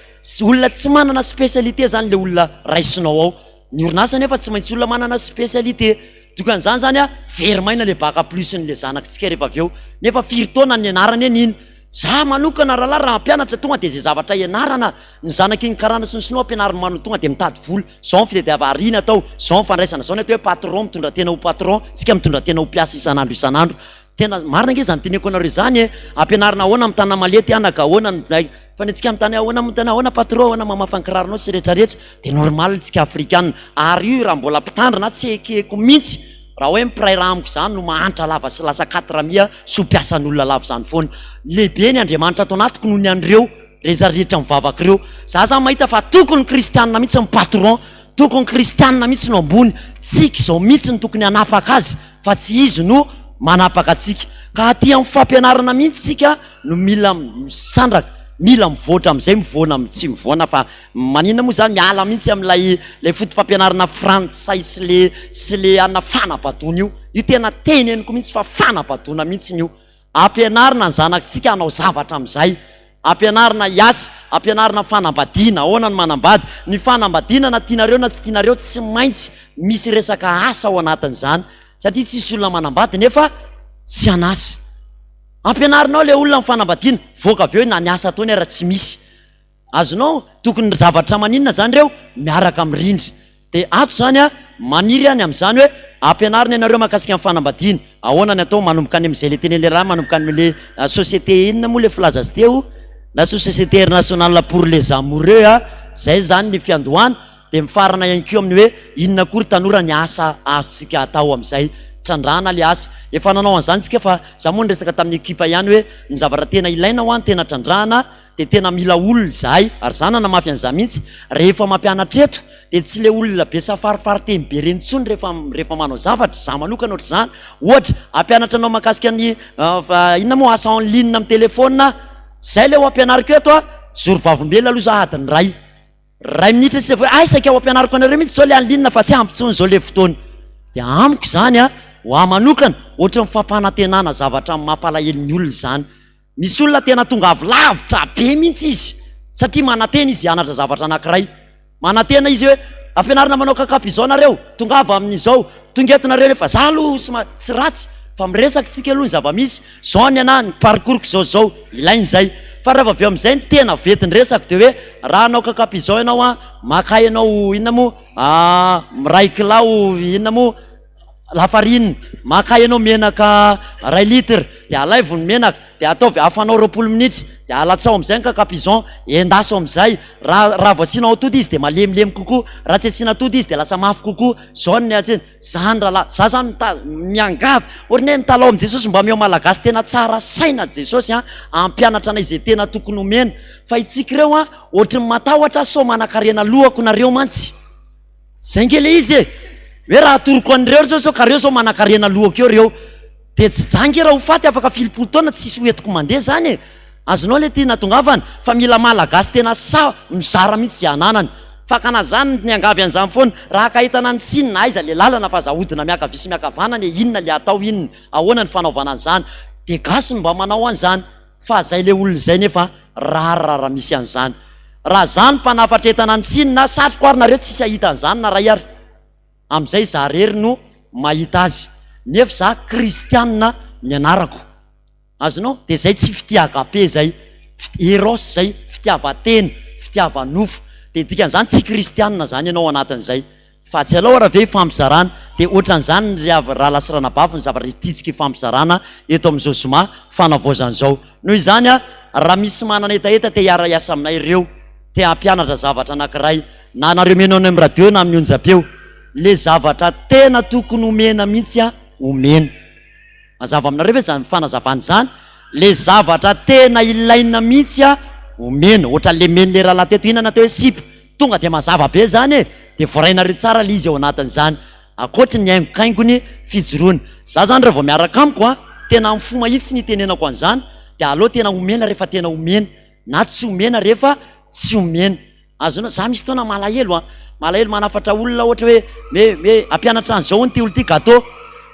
olona tsy manana spécialité zany le olona raisinao ao. Ny orinasa nefa tsy maintsy olona manana spécialité. Dikan'izany zany a, very maina le bac plus n'le zanakitsika rehefa avy eo. Nefa firy taona nianarany eny iny. Za manokana rahalahy raha hampianatra tonga dia zay zavatra ianarana ny zanak'iny karana sy ny sinoa ampianariny manao tonga dia mitady vola. Zao ny fitadiava arina atao, zao ny fandraisana, zao ny atao hoe patron mitondra tena ho patron, tsika mitondra tena ho mpiasa isan'andro isan'andro. Tena marina ange izany teneko anareo izany e! Ampianarina ahoana mitana malety anaka, ahoana ny fa ny antsika mitana ahoana mitana ahoana patron, ahoana mamafa ny kiraronao sy rehetra rehetra dia normal tsika afrikana ary io raha mbola mpitandrina tsy ekeko mintsy raha hoe mpiray ra amiko izany no mahantra lava sy lasa quatre mia sy ho mpiasan'olona lava izany foana. Lehibe ny Andriamanitra ato anatiko noho ny an'ireo rehetra rehetra mivavaka ireo. Za zany mahita fa tokony kristianina mihitsy ny patron, tokony kristianina mihitsy no ambony, tsika izao mihitsy no tokony hanapaka azy fa tsy izy no manapaka antsika. Ka aty amin'ny fampianarana mihitsy tsika no mila misandraka, mila mivoatra amin'izay, mivoana, tsy mivoana fa maninona moa zany, miala mihitsy amin'ilay ilay foto-pampianarana frantsay sy le sy le anona fanabadoana io. Io tena teneniko mihitsy fa fanabadoana mihitsiny io. Ampianarina ny zanakitsika hanao zavatra amin'izay. Ampianarina hiasa, ampianarina fanambadiana, ahoana ny manambady. Ny fanambadiana na tianareo na tsy tianareo tsy maintsy misy resaka asa ao anatin'izany satria tsisy olona manambady nefa tsy an'asa. Ampianarinao ilay olona ny fanambadiana, mivoaka avy eo na ny asa ataony ara tsy misy. Azonao? Tokony zavatra maninona zany ireo? Miaraka mirindra. Dia ato zany a, maniry aho ny amin'izany hoe ampianarina ianareo mahakasika ny fanambadiana. Ahoana ny atao manomboka any amin'izay le tenen'ilay raha manomboka any amin'le société inona moa le filaza azy teo? La société internationale pour les amoureux a, zay zany ny fiandohana. Dia mifarana ihany koa amin'ny hoe inona koa ry tanora ny asa azontsika atao amin'izay? Trandrahana le asa. Efa nanao an'izany tsika fa za moa niresaka tamin'ny ekipa ihany hoe ny zavatra tena ilaina hoa ny tena trandrahana dia tena mila olona izahay ary za nanamafy an'izany mihitsy rehefa mampianatra eto dia tsy le olona be safarifary teny be reny intsony rehefa rehefa manao zavatra, za manokana ohatr'izany, ohatra hampianatra anao mahakasika ny inona moa asa en ligne amin'ny téléphone aho, zay le ho ampianariko eto a, zoro vavolombelona aloha za adiny iray, iray minitra sisa vao hay saika ho ampianariko anareo mihitsy zao le en ligne fa tsy ampy intsony zao le fotoana, dia amiko izany a, ho ahy manokana ohatran'ny fampanantenana zavatra mampalahelo ny olona izany. Misy olona tena tonga avy lavitra be mihitsy izy satria manantena izy hianatra zavatra anankiray. Manantena izy hoe ampianarina manao kakapo izao nareo, tongava amin'izao, tonga eto nareo nefa za aloha somary tsy ratsy fa miresaka tsika aloha ny zava-misy, zao ny anah, ny parcours-ko izao izao, ilaina izay. Fa raha vao avy eo amin'izay ny tena ventin-dresako dia hoe raha hanao kakapo izao ianao an, maka ianao inona moa, miray kilao inona moa. Lafarinina, maka ianao menaka ray litre dia alaivo ny menaka dia ataovy afanao 20 minitra dia alatsao amin'izay ny kakapizon, endaso amin'izay, raha raha vao asianao atody izy dia malemilemy kokoa, raha tsy asiana atody izy dia lasa mafy kokoa, zao ny atsy, zany rahalahy, za zany mita- miangavy, ohatran'ny hoe mitalaho amin'i Jesosy mba omeo Malagasy tena tsara saina Jesosy an, hampianatra anay izay tena tokony omena, fa itsika ireo an, ohatry ny matahotra sao manankarena lohako nareo mantsy. Zay nge le izy e! Hoe raha atoroko an'ireo ry zao zao ka reo zao manankarena lohako eo reo de tsy za nge raha ho faty afaka filipolo taona tsisy ho entiko mandeha zany e! Azonao le tiana atongavana fa mila malagasy tena sahy mizara mihitsy ze ananany. Fakana zany miangavy an'izany foana raha ka ahitana ny siny na aiza le lalana fa aza ahodina miakavia sy miakavanana e inona le atao inona ahoana ny fanaovana an'izany de gasy no mba manao an'izany. Fa zay le olona izay nefa rare raha misy an'izany. Raha za no mpanafatra entana any Chine na satriko ary nareo tsisy ahita an'izany na ray ary. Amizay za rery no mahita azy. Nefa za kristianina ny anarako. Azonao? De zay tsy fitia agape zay. Eros zay, fitiavan-tena, fitiava-nofo. De dikan'izany tsy kristianina zany ianao anatin'izay. Fa tsy alao ara ve ifampizarana? Dia ohatran'izany ry havy rahalahy sy ranabavy ny zavatra tiantsika ifampizarana eto amin'izao zoma fanavaozana izao. Noho izany raha misy manana hetaheta te hiara-hiasa aminay ireo, te hampianatra zavatra anankiray, na nareo mihaino any amin'ny radio na amin'ny onjam-peo, le zavatra tena tokony omena mihitsy omena. Mazava aminareo ve izany fanazavana izany? Le zavatra tena ilaina mihitsy omena. Ohatran'le men'le rahalahy teto, inona natao hoe sipa? Tonga dia mazava be zany e! Dia voarainareo tsara le izy ao anatin'izany. Ankoatry ny haingokaingony fijoroana. Za zany raha vao miaraka amiko an, tena amin'ny fo mahitsy ny itenenako an'izany, dia aleo tena omena rehefa tena omena, na tsy omena rehefa tsy omena. Azonao? Za misy fotoana malahelo an, malahelo manafatra olona ohatra hoe hoe hoe hampianatra an'izao hono ity olona ity gateau,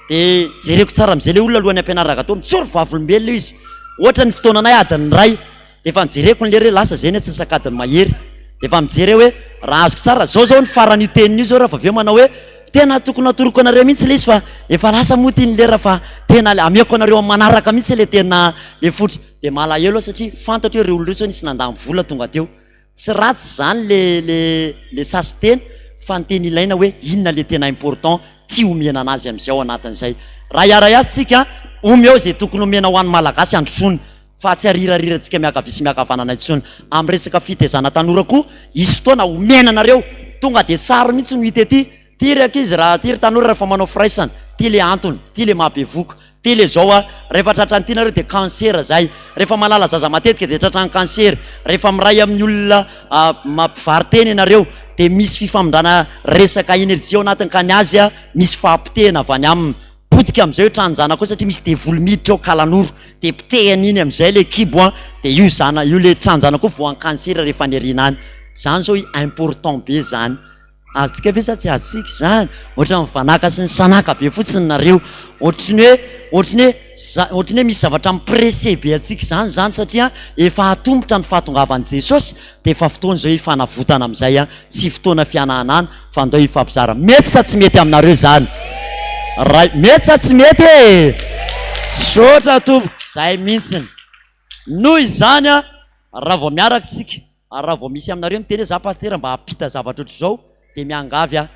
dia jereko tsara amin'izay le olona alohan'ny hampianarana gateau, mijoro vavolombelona io izy. Ohatra ny fotoananay adiny iray. Dia efa nojereko ny lera hoe lasa zay ny antsasak'adiny mahery. Dia efa mijery aho hoe raha azoko tsara, zao zao ny faran'io teniny io zao raha vao avy eo manao hoe tena tokony hatoroko anareo mihitsy ilay izy fa efa lasa moa ity ny lera fa tena ameko anareo amin'ny manaraka mihitsy ilay tena le fototra. Dia malahelo aho satria fantatro hoe ireo olona ireo sao nisy nandany vola tonga teo. Tsy ratsy izany le le le sasinteny fa ny tena ilaina hoe inona le tena important tia omena anazy amin'izay ao anatin'izay. Raha hiara-hiasa tsika, omeo izay tokony omena ho an'ny Malagasy handrosoana. Fa tsy arirarirantsika miakavia sy miakavanana intsony. Amin'ny resaka fitaizana tanora koa, hisy fotoana homena anareo. Tonga dia sary mihitsy no hita ety. Ty ry ankizy raha, ty ry tanora rehefa manao firaisana, ty le antony, ty le mahabevoka, ty le zao a, rehefa tratran'ity nareo dia cancer zay. Rehefa manala zaza matetika dia tratran'ny cancer. Rehefa miray amin'ny olona mampivaro-tena ianareo dia misy fifamindrana resaka energie ao anatiny ka ny azy misy fahapotehana avy any aminy. Potika amizay io tranon-janako io satria misy devoly miditra ao kalanoro de potehiny iny amizay le kibo an de io zana io le tranon-janako io voan'ny cancer rehefa any aoriana any zany zao important be zany azontsika ve sa tsy azontsika zany ohatran'ny mivanaka sy ny sanaka be fotsiny nareo ohatry ny hoe ohatry ny hoe za ohatry ny hoe misy zavatra mi-presse be antsika zany zany satria efa atomotra ny fahatongavan'i Jesosy dia efa fotoana izao hifanavotana amin'izay an, tsy fotoana fianahanana fa andao hifampizara. Mety sa tsy mety aminareo izany? Ray, mety sa tsy mety e? Misaotra tompoko, izay mihitsiny. Noho izany an, raha vao miaraka isika, ary raha vao misy aminareo miteny hoe za pasitera mba hampita zavatra ohatr'izao, dia miangavy aho,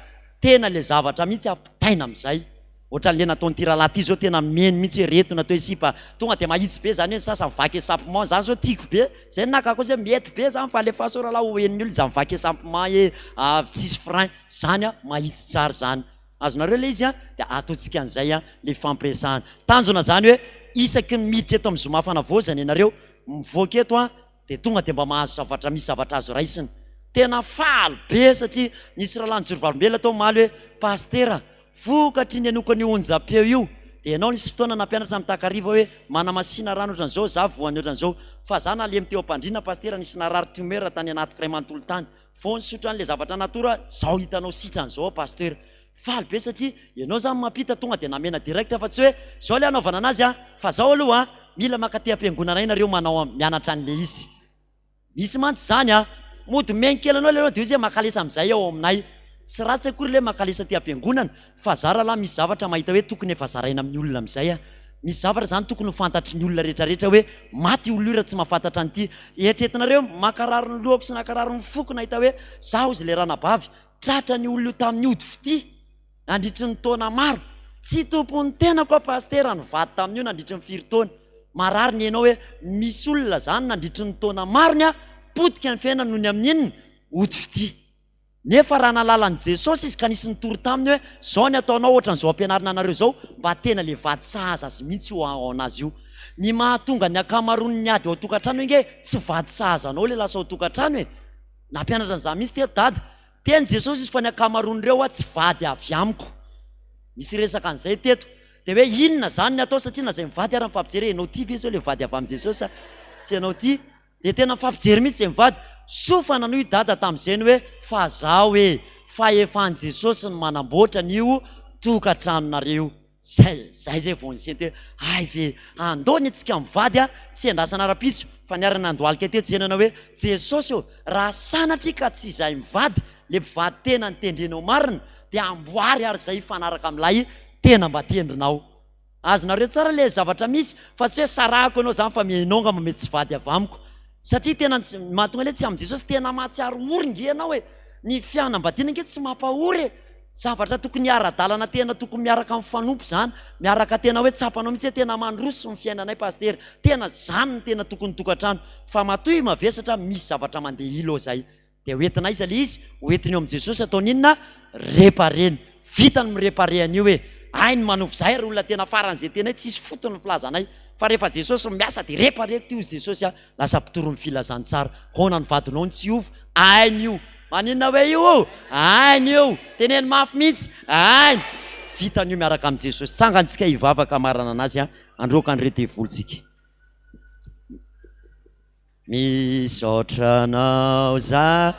tena ilay zavatra mihitsy ampitaina amin'izay. Ohatran'le nataon'ity rahalahy ty zao tena mino mihitsy hoe reto natao hoe sipa tonga de mahitsy be zany hoe ny sasany vaky esampement zany zao tiako be zay ny nakako azy hoe mety be zany fa alefaso rahalahy ho henon'ny olona zany vaky esampement e tsisy frein zany a mahitsy tsara zany azonareo le izy a de ataontsika an'izay a le fifampiresahana tanjona zany hoe isaky ny miditra eto amin'ny zoma fanavaozana ianareo mivoaka eto a de tonga de mba mahazo zavatra misy zavatra azo raisina tena faly be satria nisy rahalahy nijoro vavolombelona tao omaly hoe pasitera Vokatry ny henoiko an'io onjam-peo io dia ianao nisy fotoana nampianatra ny takariva hoe manamasina rano ohatran'izao za voan'ny ohatran'izao fa za nalemy teo am-pandriana pasitera nisy narary tumeur tany anatiko iray manontolo tany vao nisotro an'ilay zavatra natoro aho zao hitanao sitrana zao aho pasteur faly be satria ianao zany mampita tonga dia namena direct fa tsy hoe zao ilay hanaovana anazy an fa zao aloha an mila mankaty am-piangonana nareo manao mianatra an'ilay izy Misy mantsy izany a! Mody mihaino kely anao leroa dia hoy izy hoe mankalesa amin'izay ao aminay. Tsy ratsy akory ilay mankalesa aty am-piangonana fa za rahalahy misy zavatra mahita hoe tokony efa zaraina amin'ny olona amin'izay a! Misy zavatra izany tokony ho fantatry ny olona rehetrarehetra hoe maty io olona io raha tsy mahafantatra an'ity. Eritreretinareo mankarary ny lohako sy nankarary ny foko nahita hoe za hozy ilay ranabavy tratra an'io olona io tamin'ny ody fitia. nandritry ny taona maro. Tsy tompon'ny tenako aho Pasitera nivady tamin'io nandritry ny firy taona. Marary ny enao hoe misy olona zany nandritry ny taona maro ny potika ny fiainany noho ny amin'ny inona? Ody fitia. Nefa raha nahalala an'i Jesosy izy ka nisy nitory taminy hoe zao ny ataonao ohatran'izao ampianarina anareo izao mba tena le vady sahaza azy mihitsy io aona azy io. Ny mahatonga ny ankamaroan'ny ady ao an-tokantrano ange tsy vady sahaza anao le lasa ao an-tokantrano e! Nampianatra an'izany mihitsy teto dada. Teny Jesosy izy fa ny ankamaroan'ireo hoa tsy vady avy amiko. Misy resaka an'izay teto. Dia hoe inona izany ny atao satria na izay mivady ara mifampijery hoe ianao ity ve izao ilay vady avy amin'i Jesosy sa tsy ianao ity? Dia tena mifampijery mihitsy izay mivady. Soa fa nanohy i Dada tamin'izay ny hoe fa zaho e, fahefan'i Jesosy ny manamboatra an'io tokantranonareo io. Zay, zay zay vao nisento hoe hay ve, andao anie tsika mivady a, tsy iandrasana rahampitso fa niara nandohalika teto zay nanao hoe Jesosy ô, raha sanatria ka tsy izahay mivady, le mpivady tena nitendrenao marina, dia amboary ary zay hifanaraka amin'ilay tena mba tendrinao. Azonareo tsara le zavatra misy fa tsy hoe sarahako ianao zany fa ianao angamba mety tsy vady avy amiko. Satria tena tsy, mahatonga le tsy amin'i Jesosy tena mahatsiaro ory nge ianao e! Ny fianambadiana nge tsy mampahory e! Zavatra tokony hiara-dalana tena tokony miaraka mifanompo zany, miaraka tena hoe tsapanao mihitsy hoe tena mandroso ny fiainanay Pasitera, tena zany no tena tokony tokantrano, fa matoa mavesatra misy zavatra mandeha ilo zay. Dia ho entina aiza le izy? Ho entiny eo amin'i Jesosy ataony inona? Réparer-ny. Vita ny mi-réparer an'io e! Hay ny manova izahay ry olona tena faran'izay tena hoe tsisy fotony ny filazanay. Fa rehefa Jesosy no miasa dia réparer-ko ty hozy Jesosy a! Lasa mpitory ny filazantsara. Ahoana ny vadinao no tsy hiova? Hainy io. Maninona hoe io? Hainy io. Teneno mafy mihitsy. Hainy. Vitany io miaraka amin'i Jesosy. Tsangantsika hivavaka hamarana anazy handroaka an'ireo devoly tsika. Misaotra anao zahay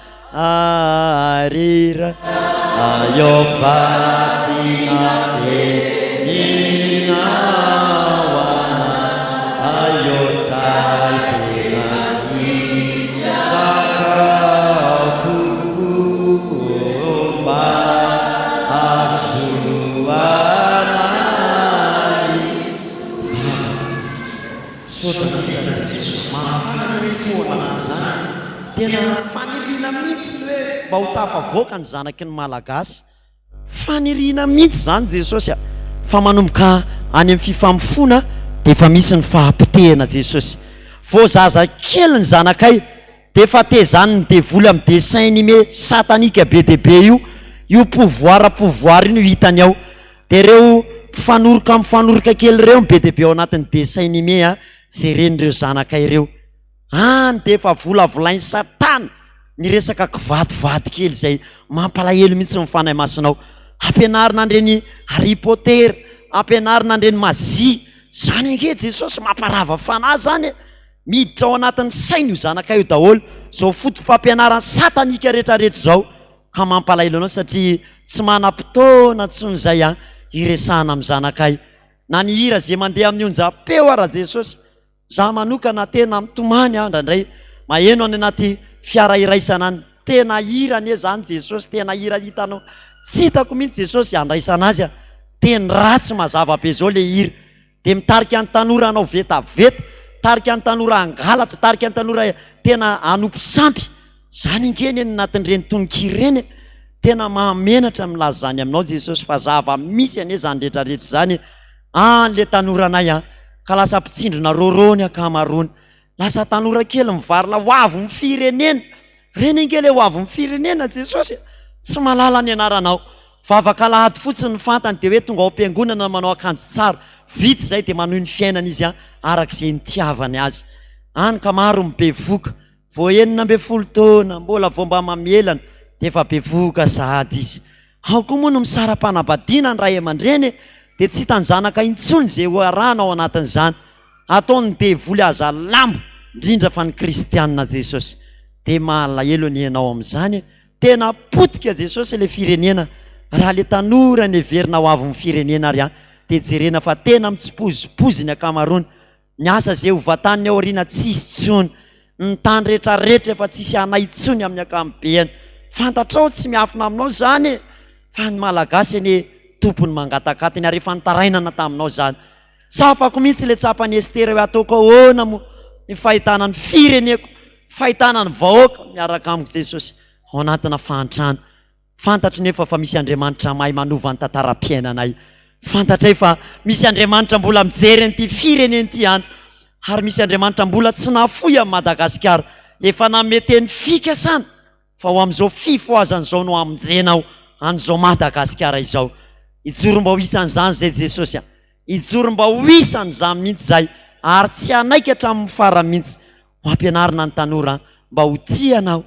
ry Ray ô fa tsy nafeninao anay ô zay tena sitrakao tokoa mba hahazoanay ny vavatsika. Misaotra indrindra Jesosy a! Mahafana ny fo ao anatin'izany. Tena faniriana mihitsy ny hoe mba ho tafavoaka ny zanaky ny Malagasy. Faniriana mihitsy izany Jesosy a! Fa manomboka any amin'ny fifamofoana dia efa misy ny fahapotehana Jesosy. Vao zaza kely ny zanakay dia efa tezanin'ny devoly amin'ny dessin animé satanique be dia be io, io pouvoir pouvoir io no hitany ao. Dia ireo mpifanoroka mifanoroka kely ireo no be dia be ao anatin'ny dessin animé a, jeren'ireo zanaka ireo. Any dia efa volavolain'i Satana ny resaka kivadivady kely izay mampalahelo mihitsy ny Fanahy Masina ao. Ampianarina an'ireny Harry Potter, ampianarina an'ireny mazia. Izany ange Jesosy mamparava fanahy izany e. Miditra ao anatin'ny sainy io zanaka io daholo izao foto-pampianaran'i satanika rehetrarehetra izao. Ka mampalahelo anao satria tsy manam-potoana intsony izay an hiresahana amin'ny zanakay. Na ny hira ze mandeha amin'ny onjam-peo ara Jesosy. Za manokana tena mitomany aho indraindray maheno any anaty fiara iraisana any. Tena hira anie zany Jesosy, tena hira hitanao. Tsy hitako mihitsy Jesosy handraisana azy a. Teny ratsy mazava be zao le hira. Dia mitarika ny tanora hanao vetaveta, mitarika ny tanora hangalatra, mitarika ny tanora tena hanompo sampy. Izany ange ny anatin'ireny tononkira ireny e. Tena mahamenatra ny milaza izany aminao Jesosy fa zava-misy anie izany rehetra rehetra izany e. Any le tanoranay an, ka lasa mpitsindrona rôrô ny ankamaroany. Lasa tanora kely mivarina ho avin'ny firenena. Reny ange le ho avin'ny firenena Jesosy e. Tsy mahalala ny anaranao. Vavaka alahady fotsiny ny fantany dia hoe tonga ao am-piangonana manao akanjo tsara. Vita izay dia manohy ny fiainana izy araka izay nitiavany azy. Any ka maro ny bevoka. Vao 16 taona, mbola vao mba mamelana dia efa bevohoka sahady izy. Ao koa moa no misara-panambadiana ny ray aman-dreny e, dia tsy hitan'ny zanaka intsony izay ho arahana ao anatin'izany. Ataon'ny devoly aza lambo, indrindra fa ny kristianina Jesosy. Dia mahalahelo anie ianao amin'izany e. Tena potika Jesosy ilay firenena, raha le tanora neverina ho avin'ny firenena ary an, dia jerena fa tena mitsipozipozy ny ankamaroany. Ny asa ze ho vataniny ao aoriana tsisy tsony. Ny tany rehetra rehetra efa tsisy anay tsony amin'ny ankamobeany. Fantatrao tsy miafina aminao zany e! Fa ny Malagasy anie tompony mangatakatiny ary efa nitarainana taminao zany. Tsapako mihitsy le tsapan'i Estera hoe ataoko ahoana moa ny fahitana ny fireneko, fahitana ny vahoaka miaraka amiko Jesosy ao anatina fahantrana. Fantatro nefa fa misy Andriamanitra mahay manova ny tantaram-piainanay. Fantatray fa misy Andriamanitra mbola mijery an'ity firenena ity ihany ary misy Andriamanitra mbola tsy nahafoy an'i Madagasikara. Efa nanome teny fikasana fa ho amin'izao fifohazana izao no hamonjenao an'izao Madagasikara izao. Hijoro mba ho isan'izany izay Jesosy a! Hijoro mba ho isan'izany mihitsy izahay ary tsy hanaiky hatramin'ny farany mihitsy. Ho ampianarina ny tanora mba ho tia anao.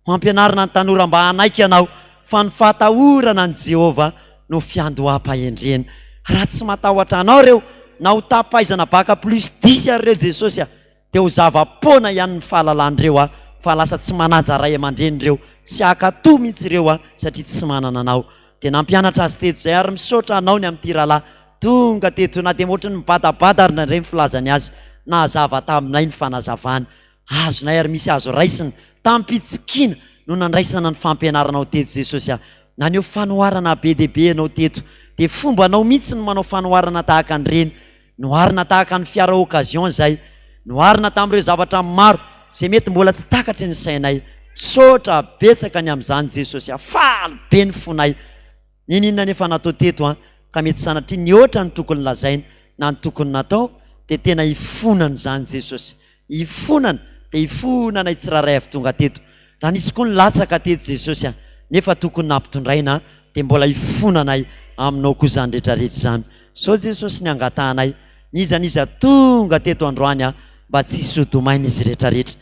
Ho ampianarina ny tanora mba hanaiky anao fa ny fahatahorana an'i Jehovah no fiandoham-pahendrena. Raha tsy matahotra anao ireo, na ho tapaizana bac plus dix ary ireo Jesosy a! dia ho zava-poana ihany ny fahalalan'ireo a! fa lasa tsy manaja ray aman-dreny ireo, tsy hankatò mihitsy ireo a! satria tsy manana anao. Dia nampianatra azy teto izay ary misaotra anao ny amin'ity rahalahy tonga teto na dia ohatran'ny mibadabada ary indraindray ny filazany azy, nahazava taminay ny fanazavany. Azonay ary misy azo raisina. Tamim-pitsikiana no nandraisana ny fampianaranao teto Jesosy a! Naneho fanoharana be dia be ianao teto. Dia fombanao mihitsy ny manao fanoharana tahaka an'ireny. Noharina tahaka ny fiara occasion izay. Noharina tamin'ireo zavatra maro izay mety mbola tsy takatry ny sainay. Misaotra betsaka ny amin'izany Jesosy a! Faly be ny fonay. N'inon'inona anefa natao teto an, ka mety sanatria nihoatra ny tokony lazaina na ny tokony natao dia tena hifonana izany Jesosy. Hifonana dia hifonanay tsirairay avy tonga teto. Raha nisy koa ny latsaka teto Jesosy an, nefa tokony nampitondraina dia mbola hifonanay aminao koa izany rehetra rehetra izany. Zao Jesosy ny angatahanay, n'iza n'iza tonga teto androany an, mba tsy hisodomaina izy rehetra rehetra.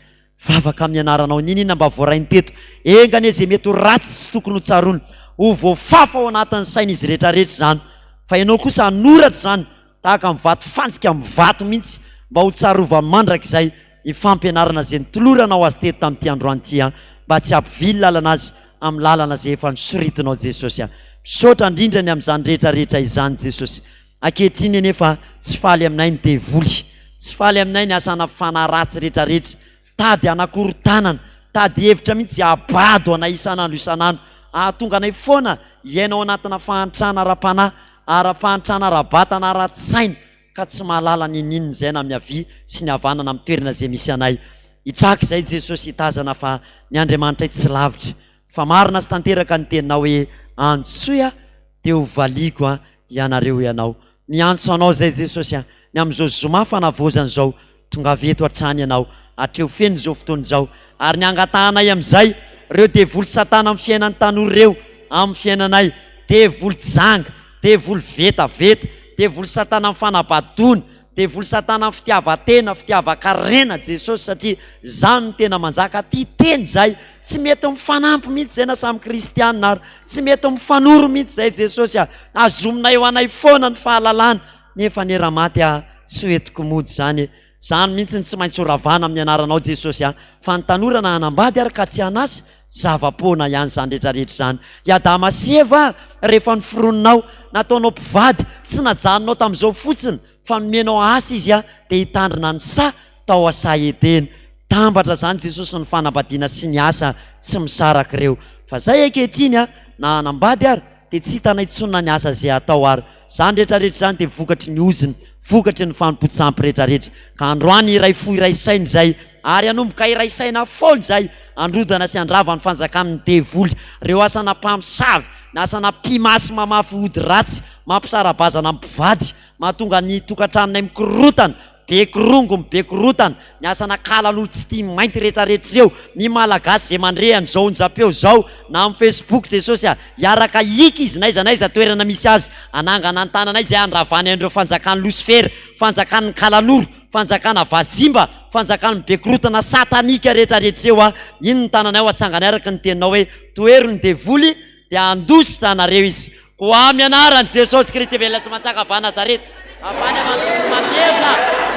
Vavaka amin'ny anaranao, n'inon'inona mba voarainy teto, enga anie izay mety ho ratsy sy tokony ho tsaroana, ho voafafa ao anatin'ny sain'izy rehetra rehetra izany, fa ianao kosa hanoratra izany tahaka ny vato fantsika amin'ny vato mihitsy mba ho tsarovany mandrakizay ny fampianarana izay nitoloranao azy teto tamin'ity androany ity an, mba tsy hampivily lalana azy amin'ny lalana izay efa nosoritinao Jesosy an. Misaotra indrindra ny amin'izany rehetra rehetra izany Jesosy. Ankehitriny anefa tsy faly aminay ny devoly, tsy faly aminay ny asana fanahy ratsy rehetra rehetra, tady hanakorontanana, tady hevitra mihitsy habado anay isan'andro isan'andro, hahatonga anay foana hiaina ao anatina fahantrana ara-panahy, ara-pahantrana ara-batana, ara-tsaina, ka tsy mahalala n'inon'inona izay na amin'ny havia sy ny havanana amin'ny toerana izay misy anay. Hitraka izay Jesosy hitazana fa ny Andriamanitray tsy lavitra, fa marina sy tanteraka ny teninao hoe antsoy aho dia ho valiako an ianareo ianao. Miantso anao izay Jesosy an, ny amin'izao zoma fanavaozana izao, tongava eto hatrany ianao, hatreo feno izao fotoana izao, ary ny angatahanay amin'izay, ireo devoly satana amin'ny fiainan'ny tanora ireo, amin'ny fiainanay, devoly janga, devoly vetaveta, devoly satana amin'ny fanabadoana, Devoly satana am fitiavatena fitiavankarena Jesosy satria zany no tena manjaka aty teny zay tsy mety mifanampy mihitsy zay na samy kristiana ary tsy mety mifanoro mihitsy zay Jesosy a azominay ho anay foana ny fahalalana nefa anie raha maty a tsy ho entiko mody zany e zany mihitsy ny tsy maintsy ho ravana amin'ny anaranao Jesosy a fa ny tanora na hanambady ary ka tsy hanasa Zava-poana ihany izany rehetra rehetra izany. I Adama sy Eva, rehefa noforoninao, nataonao mpivady, tsy najanonao tamin'izao fotsiny, fa nomenao asa izy dia hitandrina ny saha tao saha Edena. Tambatra izany Jesosy ny fanambadiana sy ny asa tsy misaraka ireo. Fa zay ankehitriny na hanambady ary dia tsy hitanay intsony na ny asa izay atao ary. Izany rehetra rehetra izany dia vokatry ny ozona, vokatry ny fanompoan-tsampy rehetra rehetra. Ka androany hiray fo hiray saina izay Ary hanomboka hiray saina foana izay handrodana sy handrava ny fanjakan'ny devoly. Ireo asana mpamosavy, ny asana mpimasy mamafy ody ratsy, mampisara-bazana ny mpivady, mahatonga ny tokantranonay mikorotana, be korongo ny be korotana, ny asana kalalolo tsy tia mainty retraretra ireo, ny Malagasy izay mandre an'izao onjam-peo izao na amin'ny Facebook Jesosy a, hiaraka hiaka izy n'aiza n'aiza toerana misy azy, hanangana ny tananay izay handravany an'ireo fanjakan'i Losifera, fanjakan'ny kalanoro, Fanjakana vazimba, fanjakan'ny bekorotana satanika rehetra rehetra eo a, iny ny tananay ho atsanganay araka ny teninao hoe tohero ny devoly dia handositra anareo izy. Koa amin'ny anaran'i Jesosy Kristy velona sy manjaka avy any Nazareta, avy any Amandrotsy matevina,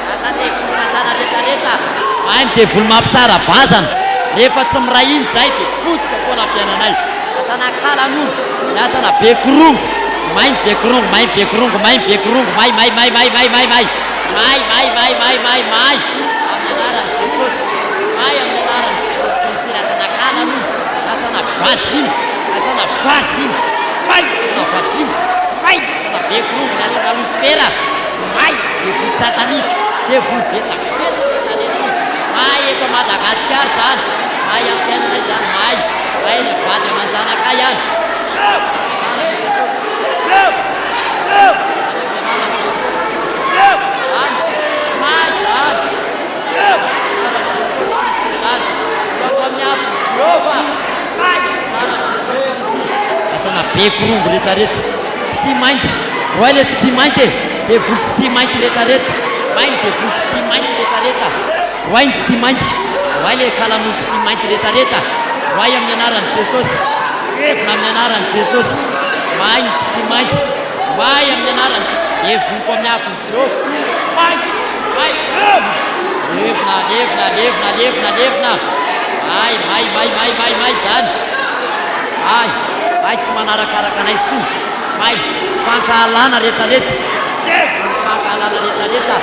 lasa devoly satana rehetra rehetra, mahay ny devoly mampisara-bazana, rehefa tsy miray iny izahay dia potika foana ny fiainanay, lasa nakalan'olo, lasa na bekorongo, may ny bekorongo, may ny bekorongo, may ny bekorongo, may may may may may may may. May, may, may, may, may, may amin'ny anaran'i Jesosy. May amin'ny anaran'i Jesosy Kristy. Lasa nakala an'io. Lasa navazina. Lasa navazina. May, lasa navazina. May, lasa nabekorongo. Lasa na Losifera. May, devoly satanika. Devoly vetaveta rehetra. May eto Madagasikara izany. May amin'ny fiainanay izany. May, may ny vady aman-janakay ihany. Anaran'i Jesosy. be korongo retraretra. Tsy tia mainty. Roay le tsy tia mainty e. Devoly tsy tia mainty retraretra. May ny devoly tsy tia mainty retraretra. Roay ny tsy tia mainty. Roay le kalanoro tsy tia mainty retraretra. Roay amin'ny anaran'i Jesosy. Levona amin'ny anaran'i Jesosy. May ny tsy tia mainty. May amin'ny anaran'i Jesosy. Levoniko amin'ny afon'i Jehovah. May. May. Levona. Levona, levona, levona, levona, levona. May, may, may, may, may, may izany. May. May tsy manarakaraka anay intsony. May. Fankahalana retraretra. Levona ny fankahalana retraretra.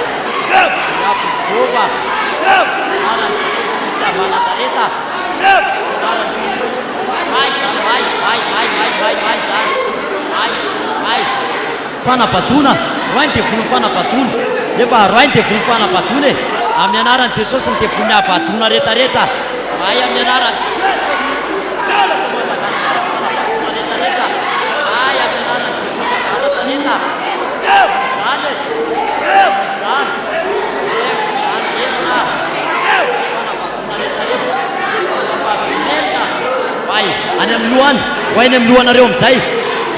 Levona ny afon'i Jehovah. Levona ny anaran'i Jesosy Kristy avy any Nazareta. Levona ny anaran'i Jesosy. May izany, may, may, may, may, may, may izany. May, may. Fanabadoana, roahy ny devolin'ny fanabadoana. Nefa roahy ny devolin'ny fanabadoana e! Amin'ny anaran'i Jesosy ny devolin'ny habadoana retraretra. Roahy amin'ny anaran'i Jesosy. Miala eto Madagasikara ny fanabadoana retraretra. Roahy amin'ny anaran'i Jesosy avy any Nazareta. Levona izany e! Levona izany! Levona izany, levona! Levona ny fanabadoana retraretra. Mampahavelona. Roahy any amin'ny loha any. Roahy any amin'ny lohanareo amin'izay.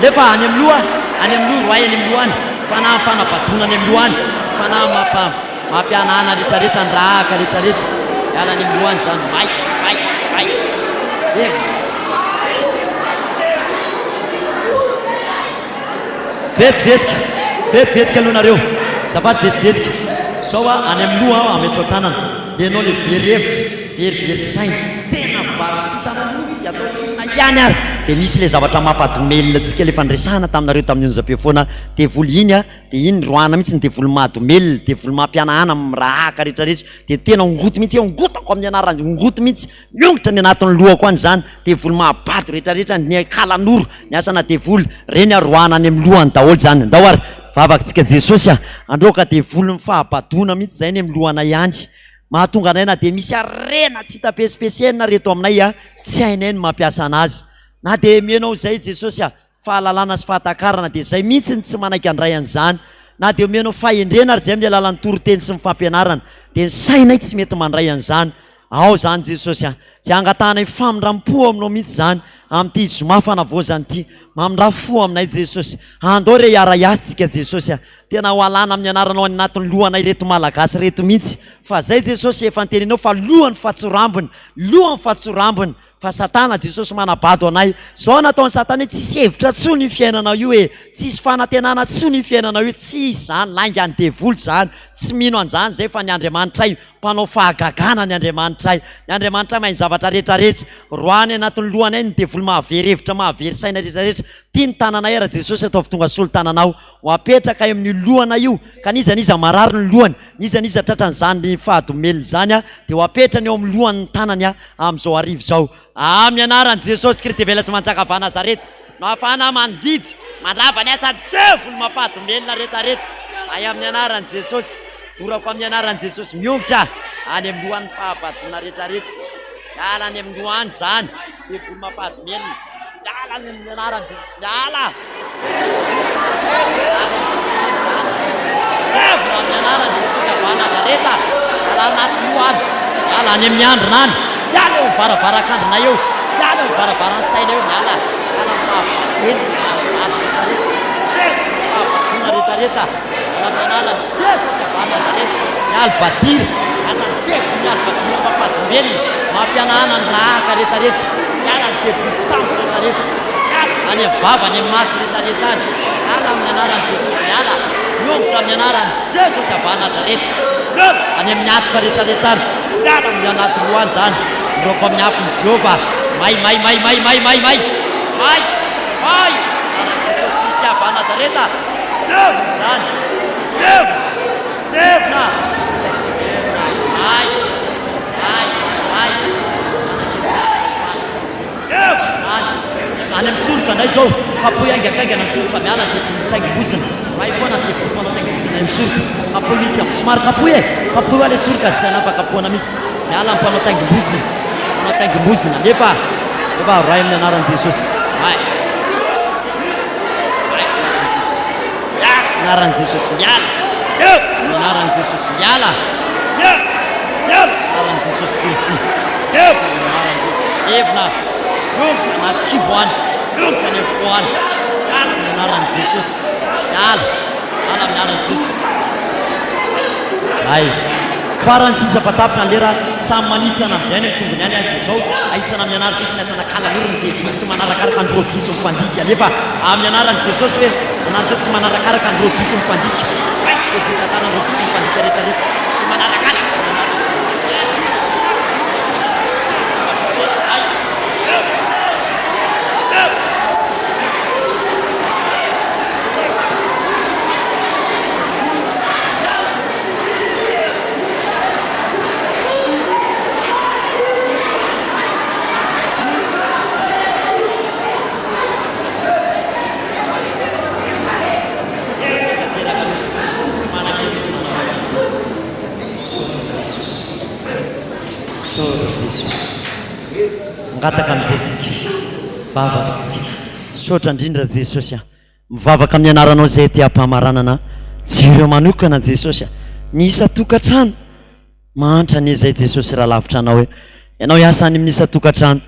Nefa any amin'ny loha, any amin'ny loha, roahy any amin'ny loha any. Fanahy fanabadoana any amin'ny loha any. Fanahy mampa, mampihanahana retraretra, ny rahaka retraretra. Miala any amin'ny loha any izany. May, may, may. Levona. Vetivetika, vetivetika aloha nareo. Azafady vetivetika. Zao a, any amin'ny loha aho ametrao tanana. Ianao le very hevitra, verivery saina. Tena vary tsy hitanao mihitsy, atao inona ihany ary. Dia misy le zavatra mampadomelina antsika le efa niresahana taminareo tamin'ny onjam-peo foana, devoly iny a, dia iny roahana mihitsy ny devoly mahadomelina, devoly mampihanahana, mirahaka retraretra, dia tena ongoty mihitsy, ongotako amin'ny anaran'i, ongoty mihitsy. Miongotra ny anatin'ny lohako any izany, devoly mahabado rehetra rehetra, ny kalanoro, ny asana devoly, reny ary roahana any amin'ny lohany daholo izany. Ndao ary vavaka tsika Jesosy a! Androaka devolin'ny fahabadoana mihitsy izay any amin'ny lohanay any. Mahatonga anay na dia misy harena tsy hita pesipesenina ary eto aminay a, tsy hainay ny mampiasa anazy. Na dia omenao izay Jesosy a, fahalalana sy fahatakarana dia izay mihitsy ny tsy manaiky handray an'izany. Na dia omenao fahendrena ary izay amin'ny alalan'ny toriteny sy ny fampianarana dia ny sainay tsy mety mandray an'izany. Ao izany Jesosy a! Tsy angatahanay famindram-po aminao mihitsy izany amin'ity zoma fanavaozana ity. Mamindrà fo aminay Jesosy. Andao re hiara-hiasa isika Jesosy a! Tena ho alana amin'ny anaranao any anatin'ny lohanay ireto Malagasy ireto mihitsy. Fa zay Jesosy efa niteneninao fa lohany fa tsy rambony. Lohany fa tsy rambony. Fa satana Jesosy manabado anay. Zao nataony satana hoe tsisy hevitra tsony io fiainanao io e, tsisy fanantenana tsony io fiainanao io, tsisy zany, laingan'ny devoly zany, tsy mino an'zany zay fa ny Andriamanitray mpanao fahagagana ny Andriamanitray, ny Andriamanitray mahay ny zavatra rehetra rehetra, roahany anatin'ny lohanay ny devoly mahavery hevitra mahavery saina rehetra rehetra, tia ny tananay ara Jesosy ataovy tonga soa ny tananao ho apetraka eo amin'io lohanay io ka n'iza n'iza marary ny lohany, n'iza n'iza tratran'izany fahadomelina izany dia ho apetrany eo amin'ny lohany ny tanany amin'izao hariva izao. Amin'ny anaran'i Jesosy Kristy velona sy manjaka avy Nazareta no ahafahana mandidy, mandrava ny asan'ny devoly mampahadomelina rehetra rehetra. Ay amin'ny anaran'i Jesosy, dorako amin'ny anaran'i Jesosy miongotra any amin'ny lohan'ny fahabadoana rehetra rehetra. Miala any amin'ny lohany izany, devoly mampahadomelina. Miala any amin'ny anaran'i Jesosy, miala. Miala amin'ny lohany izany. Levona amin'ny anaran'i Jesosy avy any Nazareta. Miala anaty loha any. Miala any amin'ny andrina any. Miala eo amin'ny varavaran-kandrina eo. Miala eo amin'ny varavaran'ny saina eo. Miala. Miala amin'ny fahabadoana rehetra rehetra. Fahabadoana rehetra rehetra. Miala amin'ny anaran'i Jesosy avy any Nazareta. Miala badira. Lasa ny devoly miala badira mampadomelina. Mampihanahana ny rahaka rehetra rehetra. Miala ny devoly tsambo rehetra rehetra. Miala any amin'ny vava, any amin'ny maso rehetra rehetra any. Miala amin'ny anaran'i Jesosy. Miala. Miongotra amin'ny anaran'i Jesosy avy any Nazareta. Miala any amin'ny atoka rehetra rehetra any. Miala amin'ny anaty loha any izany. Dorako amin'ny afon'i Jehovah. May, may, may, may, may, may, may. May, may. Anaran'i Jesosy Kristy avy any Nazareta. Levona izany. Levona. Levona. Levona. May. May izany. May. Tsy manan-kery tsara ny fahefana. Levona izany. Any amin'ny soroka indray izao. Kapohy haingankaingana ny soroka miala ny devoly mitaingim-bozona. May foana ny devoly mpanao taingim-bozona any amin'ny soroka. Kapohy mihitsy. Somary kapohy e. Kapohy hoa ilay soroka tsy hanahy fa kapohana mihitsy. Miala ny mpanao taingim-bozona. Mpanao taingim-bozona. Alefa. Alefa Ray amin'ny anaran'i Jesosy. May. May anaran'i Jesosy. Miala anaran'i Jesosy. Miala. Levona ny anaran'i Jesosy. Miala. Miala. Miala anaran'i Jesosy Kristy. Levona ny anaran'i Jesosy. Levona. Miongotra anaty kibo any. Longotra any amin'ny fo any. Miala amin'ny anaran'i Jesosy. Miala. Miala amin'ny anaran'i Jesosy. Zay. Farany sisa fa tapitra ny lera, samy manitsana amin'izay any amin'ny tongony any ary dia izao, ahitsana amin'ny anaran'i Jesosy ny asana kalanoro ny devoly tsy manarakaraka ny roa sy mifandika. Alefa amin'ny anaran'i Jesosy hoe, anaran'i Jesosy tsy manarakaraka ny roa sy mifandika. Hay, devoly satana ny roa sy mifandika rehetra rehetra. Tsy manarakaraka amin'ny anaran'i Jesosy. Tanteraka mihitsy, tsy manan-kery tsy manam-pahefana. Misaotra Jesosy. Misaotra Jesosy. Mangataka amin'izay tsika. Vavaka tsika. Misaotra indrindra Jesosy a. Mivavaka amin'ny anaranao izay aty am-pamaranana. Jereo manokana Jesosy a. Ny isan-tokantrano. Mahantra anie izay Jesosy raha lavitra anao e. Ianao hiasa any amin'ny isan-tokantrano.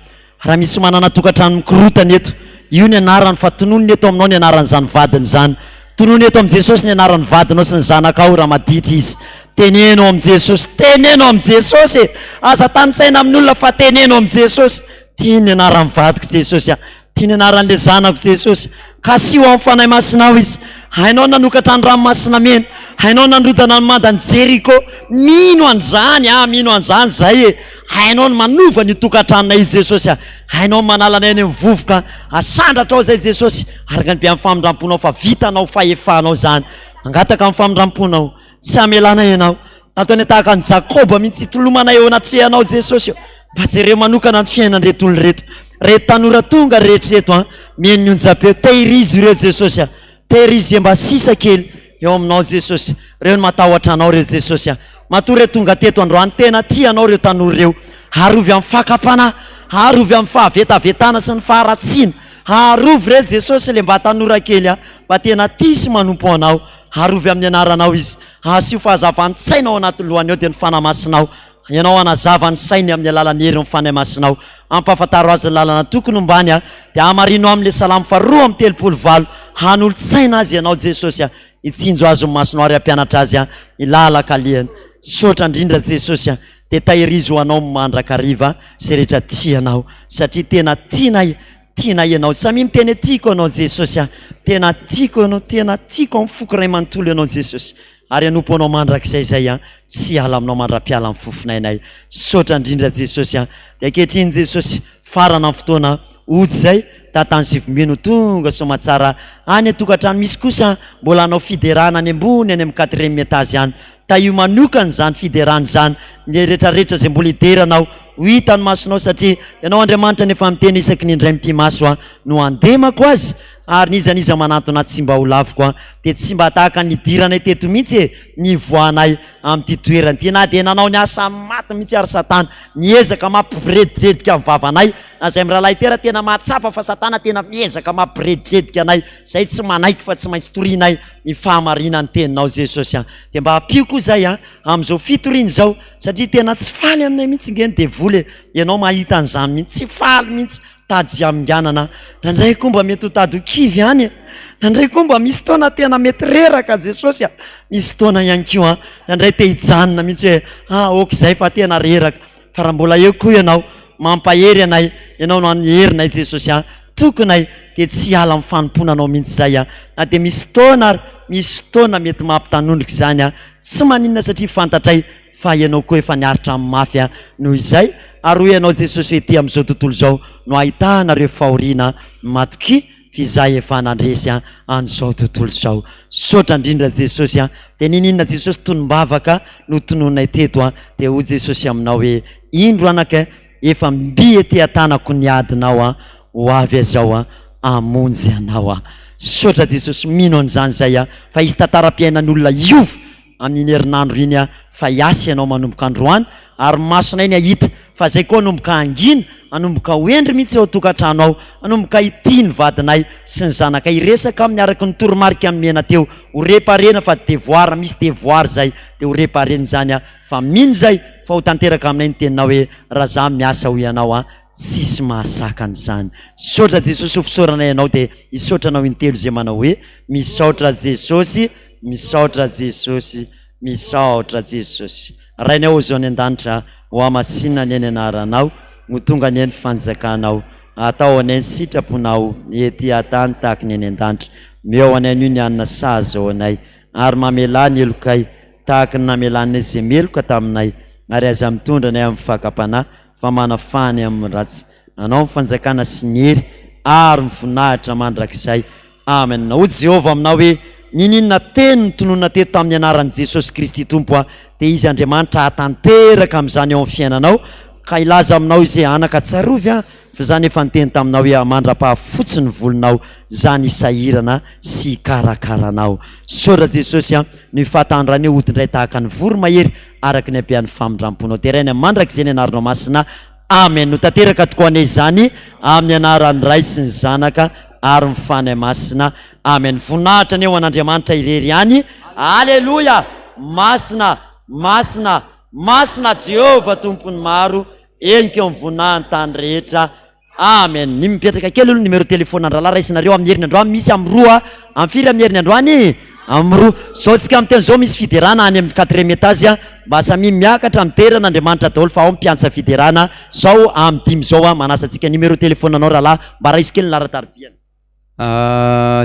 Raha misy manana tokantrano mikorotana eto, io ny anarany fa tononiny eto aminao ny anaran'izany vadiny izany. Tonony eto amin'i Jesosy ny anaran'ny vadinao sy ny zanakao raha maditra izy. Teneno amin'i Jesosy, teneno amin'i Jesosy e! Aza tanisaina amin'ny olona fa teneno amin'i Jesosy. Tia ny anaran'ny vadiko Jesosy a! Tia ny anaran'ilay zanako Jesosy. Kasiho amin'ny Fanahy Masinao izy. Hainao ny nanokatra ny ranomasina mena. Hainao ny nandrodana ny mandan'i Jeriko. Mino an'izany aho, mino an'izany izay e. Hainao ny manova an'io tokantranonay io Jesosy a. Hainao ny manala anay any amin'ny vovoka. Asandratrao izay Jesosy, araka ny be amin'ny famindramponao fa vitanao fahefanao izany. Mangataka amin'ny famindramponao. Tsy hamelanay ianao. Ataonay tahaka an'i Jakoba mihitsy hitolomanay eo anatrehanao Jesosy ô. Mba jereo manokana ny fiainan'ireto olona ireto. Ireto tanora tonga rehetra ireto an, mihaino ny onjam-peo. Tehirizo ireo Jesosy a. Tehirizo izay mba sisa kely eo aminao Jesosy. Ireo no matahotra anao ireo Jesosy a. Matoa ireo tonga teto androany, tena tia anao ireo tanora ireo. Arovy amin'ny fakam-panahy, arovy amin'ny fahavetavetana sy ny faharatsiana. Arovy re Jesosy ilay mba tanora kely a, mba tena tia sy manompo anao. Arovy amin'ny anaranao izy. Asio fahazavan-tsaina ao anatin'ny lohany ao dia ny Fanahy Masinao. Ianao hanazava ny sainy amin'ny alalan'ny herin'ny Fanahy Masinao. Ampahafantaro azy ny lalana tokony hombany dia hamarino aminy ilay Salamo faha 82. Hanolo-tsaina azy Ianao Jesosy a! Hitsinjo azy ny masonao ary hampianatra azy ny lalan-kalehany. Misaotra indrindra Jesosy a! Dia tahirizo ho Anao mandrakariva izay rehetra tia Anao satria tena tianay Tianay ianao. Samia miteny hoe tiako ianao Jesosy a. Tena tiako ianao, tena tiako amin'ny foko iray manontolo ianao Jesosy. Ary hanompo anao mandrakizay izay a. Tsy hiala aminao mandra-piala ny fofonainay. Misaotra indrindra Jesosy a. Dia ankehitriny Jesosy, farana ny fotoana, hody izay, tatany sy vombino tonga soamatsara any an-tokantrano. Misy kosa mbola hanao fiderana any ambony any amin'ny quatrième étage any. Tahio manokana izany fiderana izany, ny rehetrarehetra izay mbola hidera Anao, ho hitan'ny masonao, satria Ianao Andriamanitra no efa miteny isaky ny indray mipi-maso aho no handemako azy, ary n'iza n'iza manantona ahy tsy mba ho laviko aho, dia tsy mba tahaka ny nidiranay teto mihitsy e, ny hivoahanay amin'ity toerana ity, na dia nanao ny asa maty mihitsy ary Satana, niezaka mampiredidredika ny vavanay, na izay mirahalahy tera tena mahatsapa fa Satana tena miezaka mampiredidredika anay, izay tsy manaiky fa tsy maintsy torianay ny fahamarinan'ny teninao Jesosy a! Dia mba ampio koa zay a amin'izao fitoriana izao satria tena tsy faly aminay mihitsy nge ny devoly e! Ianao mahita an'izany mihitsy, tsy faly mihitsy, tady haminganana, indraindray koa mba mety ho tady ho kivy ihany e! Indraindray koa mba misy fotoana tena mety reraka Jesosy a! Misy fotoana ihany koa indraindray te hijanona mihitsy hoe ah ok izay fa tena reraka. Fa raha mbola eo koa Ianao, mampahery anay, Ianao no hany herinay Jesosy a, tokinay, dia tsy hiala amin'ny fanompoana Anao mihitsy izay a, na dia misy fotoana ary, misy fotoana mety mampitanondrika izany a, tsy maninona satria fantatray fa Ianao koa efa niaritra amin'ny mafy a, noho izay, ary hoy Ianao Jesosy hoe ety amin'izao tontolo izao no ahitanareo fahoriana, matokia f'izahay efa nandresy a an'izao tontolo izao. Misaotra indrindra Jesosy a! Dia niniana Jesosy tonom-bavaka no tononinay teto a! Dia hoy Jesosy aminao hoe, Indro anaka efa mby ety an-tanako ny adinao a! Ho avy azao a! Hamonjy anao aho. Misaotra Jesosy mino an'izany izay a! Fa hisy tantaram-piainan'olona hiova. amin'iny herinandro iny aho fa hiasa ianao manomboka androany ary masonay ny hahita fa zay koa hanomboka hangina, hanomboka ho hendry mihitsy ao an-tokantrano ao, hanomboka hitia ny vadinay sy ny zanakay, hiresaka aminy araka ny toromarika nomena teo, ho reparena fa devoir, misy devoir zay dia ho reparena izany aho fa mino zay fa ho tanteraka aminay ny teninao hoe raha za miasa hoy ianao an tsisy mahasakana izany. Misaotra Jesosy ho fisaoranay anao dia hisaotra anao intelo izay manao hoe misaotra Jesosy, misaotra Jesosy, misaotra Jesosy. Rainay ao izao any an-danitra, ho hamasinina anie ny anaranao, ho tonga anie ny fanjakanao, atao anie ny sitraponao ety an-tany tahaka ny any an-danitra. Omeo anay anio ny hanina sahaza ho anay, ary mamelà ny helokay tahaka ny namelanay izay meloka taminay, ary aza mitondra anay amin'ny fakam-panahy, fa manafaha anay amin'ny ratsy. Anao ny fanjakana sy ny hery ary ny voninahitra mandrakizay. Amen. Hoy Jehovah aminao hoe, N'inon'inona teny notononina teto tamin'ny anaran'i Jesosy Kristy Tompo aho, dia Izy Andriamanitra hahatanteraka amin'izany eo amin'ny fiainanao, ka hilaza aminao Izy hoe, Anaka, tsarovy aho, fa izany efa niteny taminao hoe, Mandra-pahafotsy ny volonao, izany hisahirana sy hikarakara anao. Misaotra Jesosy an, noho io fahatandràna io hody indray tahaka ny voromahery araka ny habean'ny famindram-ponao. Deraina mandrakizay ny anaranao masina. Amen ho tanteraka tokoa anie izany amin'ny anaran'ny Ray sy ny Zanaka ary ny Fanahy Masina Amen voninahitra anie ho an'Andriamanitra irery ihany Aleloia Masina Masina Masina Jehovah Tompon'ny maro henoko eo amin'ny voninahiny tany rehetra Amen ny mipetraka kely aloha numéro téléphone andralahy raisinareo amin'ny heriny androany misy amin'ny roa amin'ny firy amin'ny heriny androany Amin'ny roa. Zao tsika miteny zao misy fiderana any amin'ny quatrième étage a, mba samia miakatra midera an'Andriamanitra daholo fa ao mpiantsa fiderana zao amin'ny dimy zao a, manasa antsika numéro téléphone anao rahalahy mba raiso kely ny laharan-taribiana.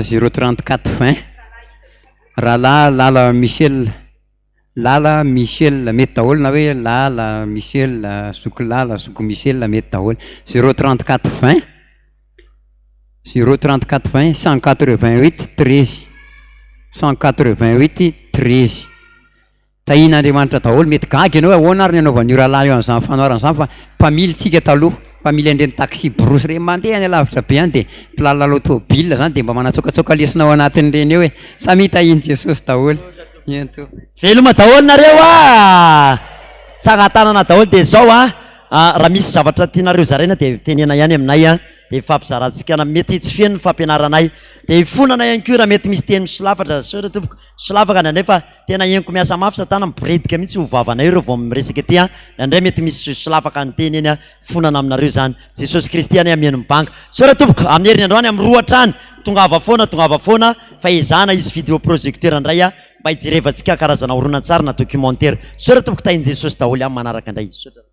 Zéro 34 20 Rahalahy Lala Michel Lala Michel mety daholo na hoe Lala Michel zoky Lala zoky Michel mety daholo zéro 34 20 Zéro 34 20 188 13 188 13 Tahian'Andriamanitra daholo, mety gaga ianao hoe ahoana ary ny anaovan'io rahalahy io an'izany fanoharana izany fa mpamily tsika taloha, mpamily an'ireny taxi brousse ireny mandeha any alavitra be any dia mpilalao tôbila izany dia mba manatsoakatsoaka lesona ao anatin'ireny eo e! Samia tahian'i Jesosy daholo. Ento. Veloma daholo nareo a! Tsangan-tanana daholo dia izao a, raha misy zavatra tianareo zaraina dia tenena ihany aminay a. dia hifampizarantsika na mety tsy feno ny fampianaranay dia hifonana ihany koa raha mety misy teny misolafatra misaotra tompoko solafaka indraindray fa tena henoko miasa mafy satana miboredika mihitsy ho vavanay ireo vao miresaka ety an indraindray mety misy solafaka ny teny eny an fonana aminareo izany Jesosy Kristy anie hameno ny banga misaotra tompoko amin'ny heriny androany amin'ny roa hatrany tongava foana tongava foana fa ezahana hisy video projecteur indray an mba hijerevantsika karazana horonantsary na documentaire misaotra tompoko tahin'i Jesosy daholo amin'ny manaraka indray misaotra.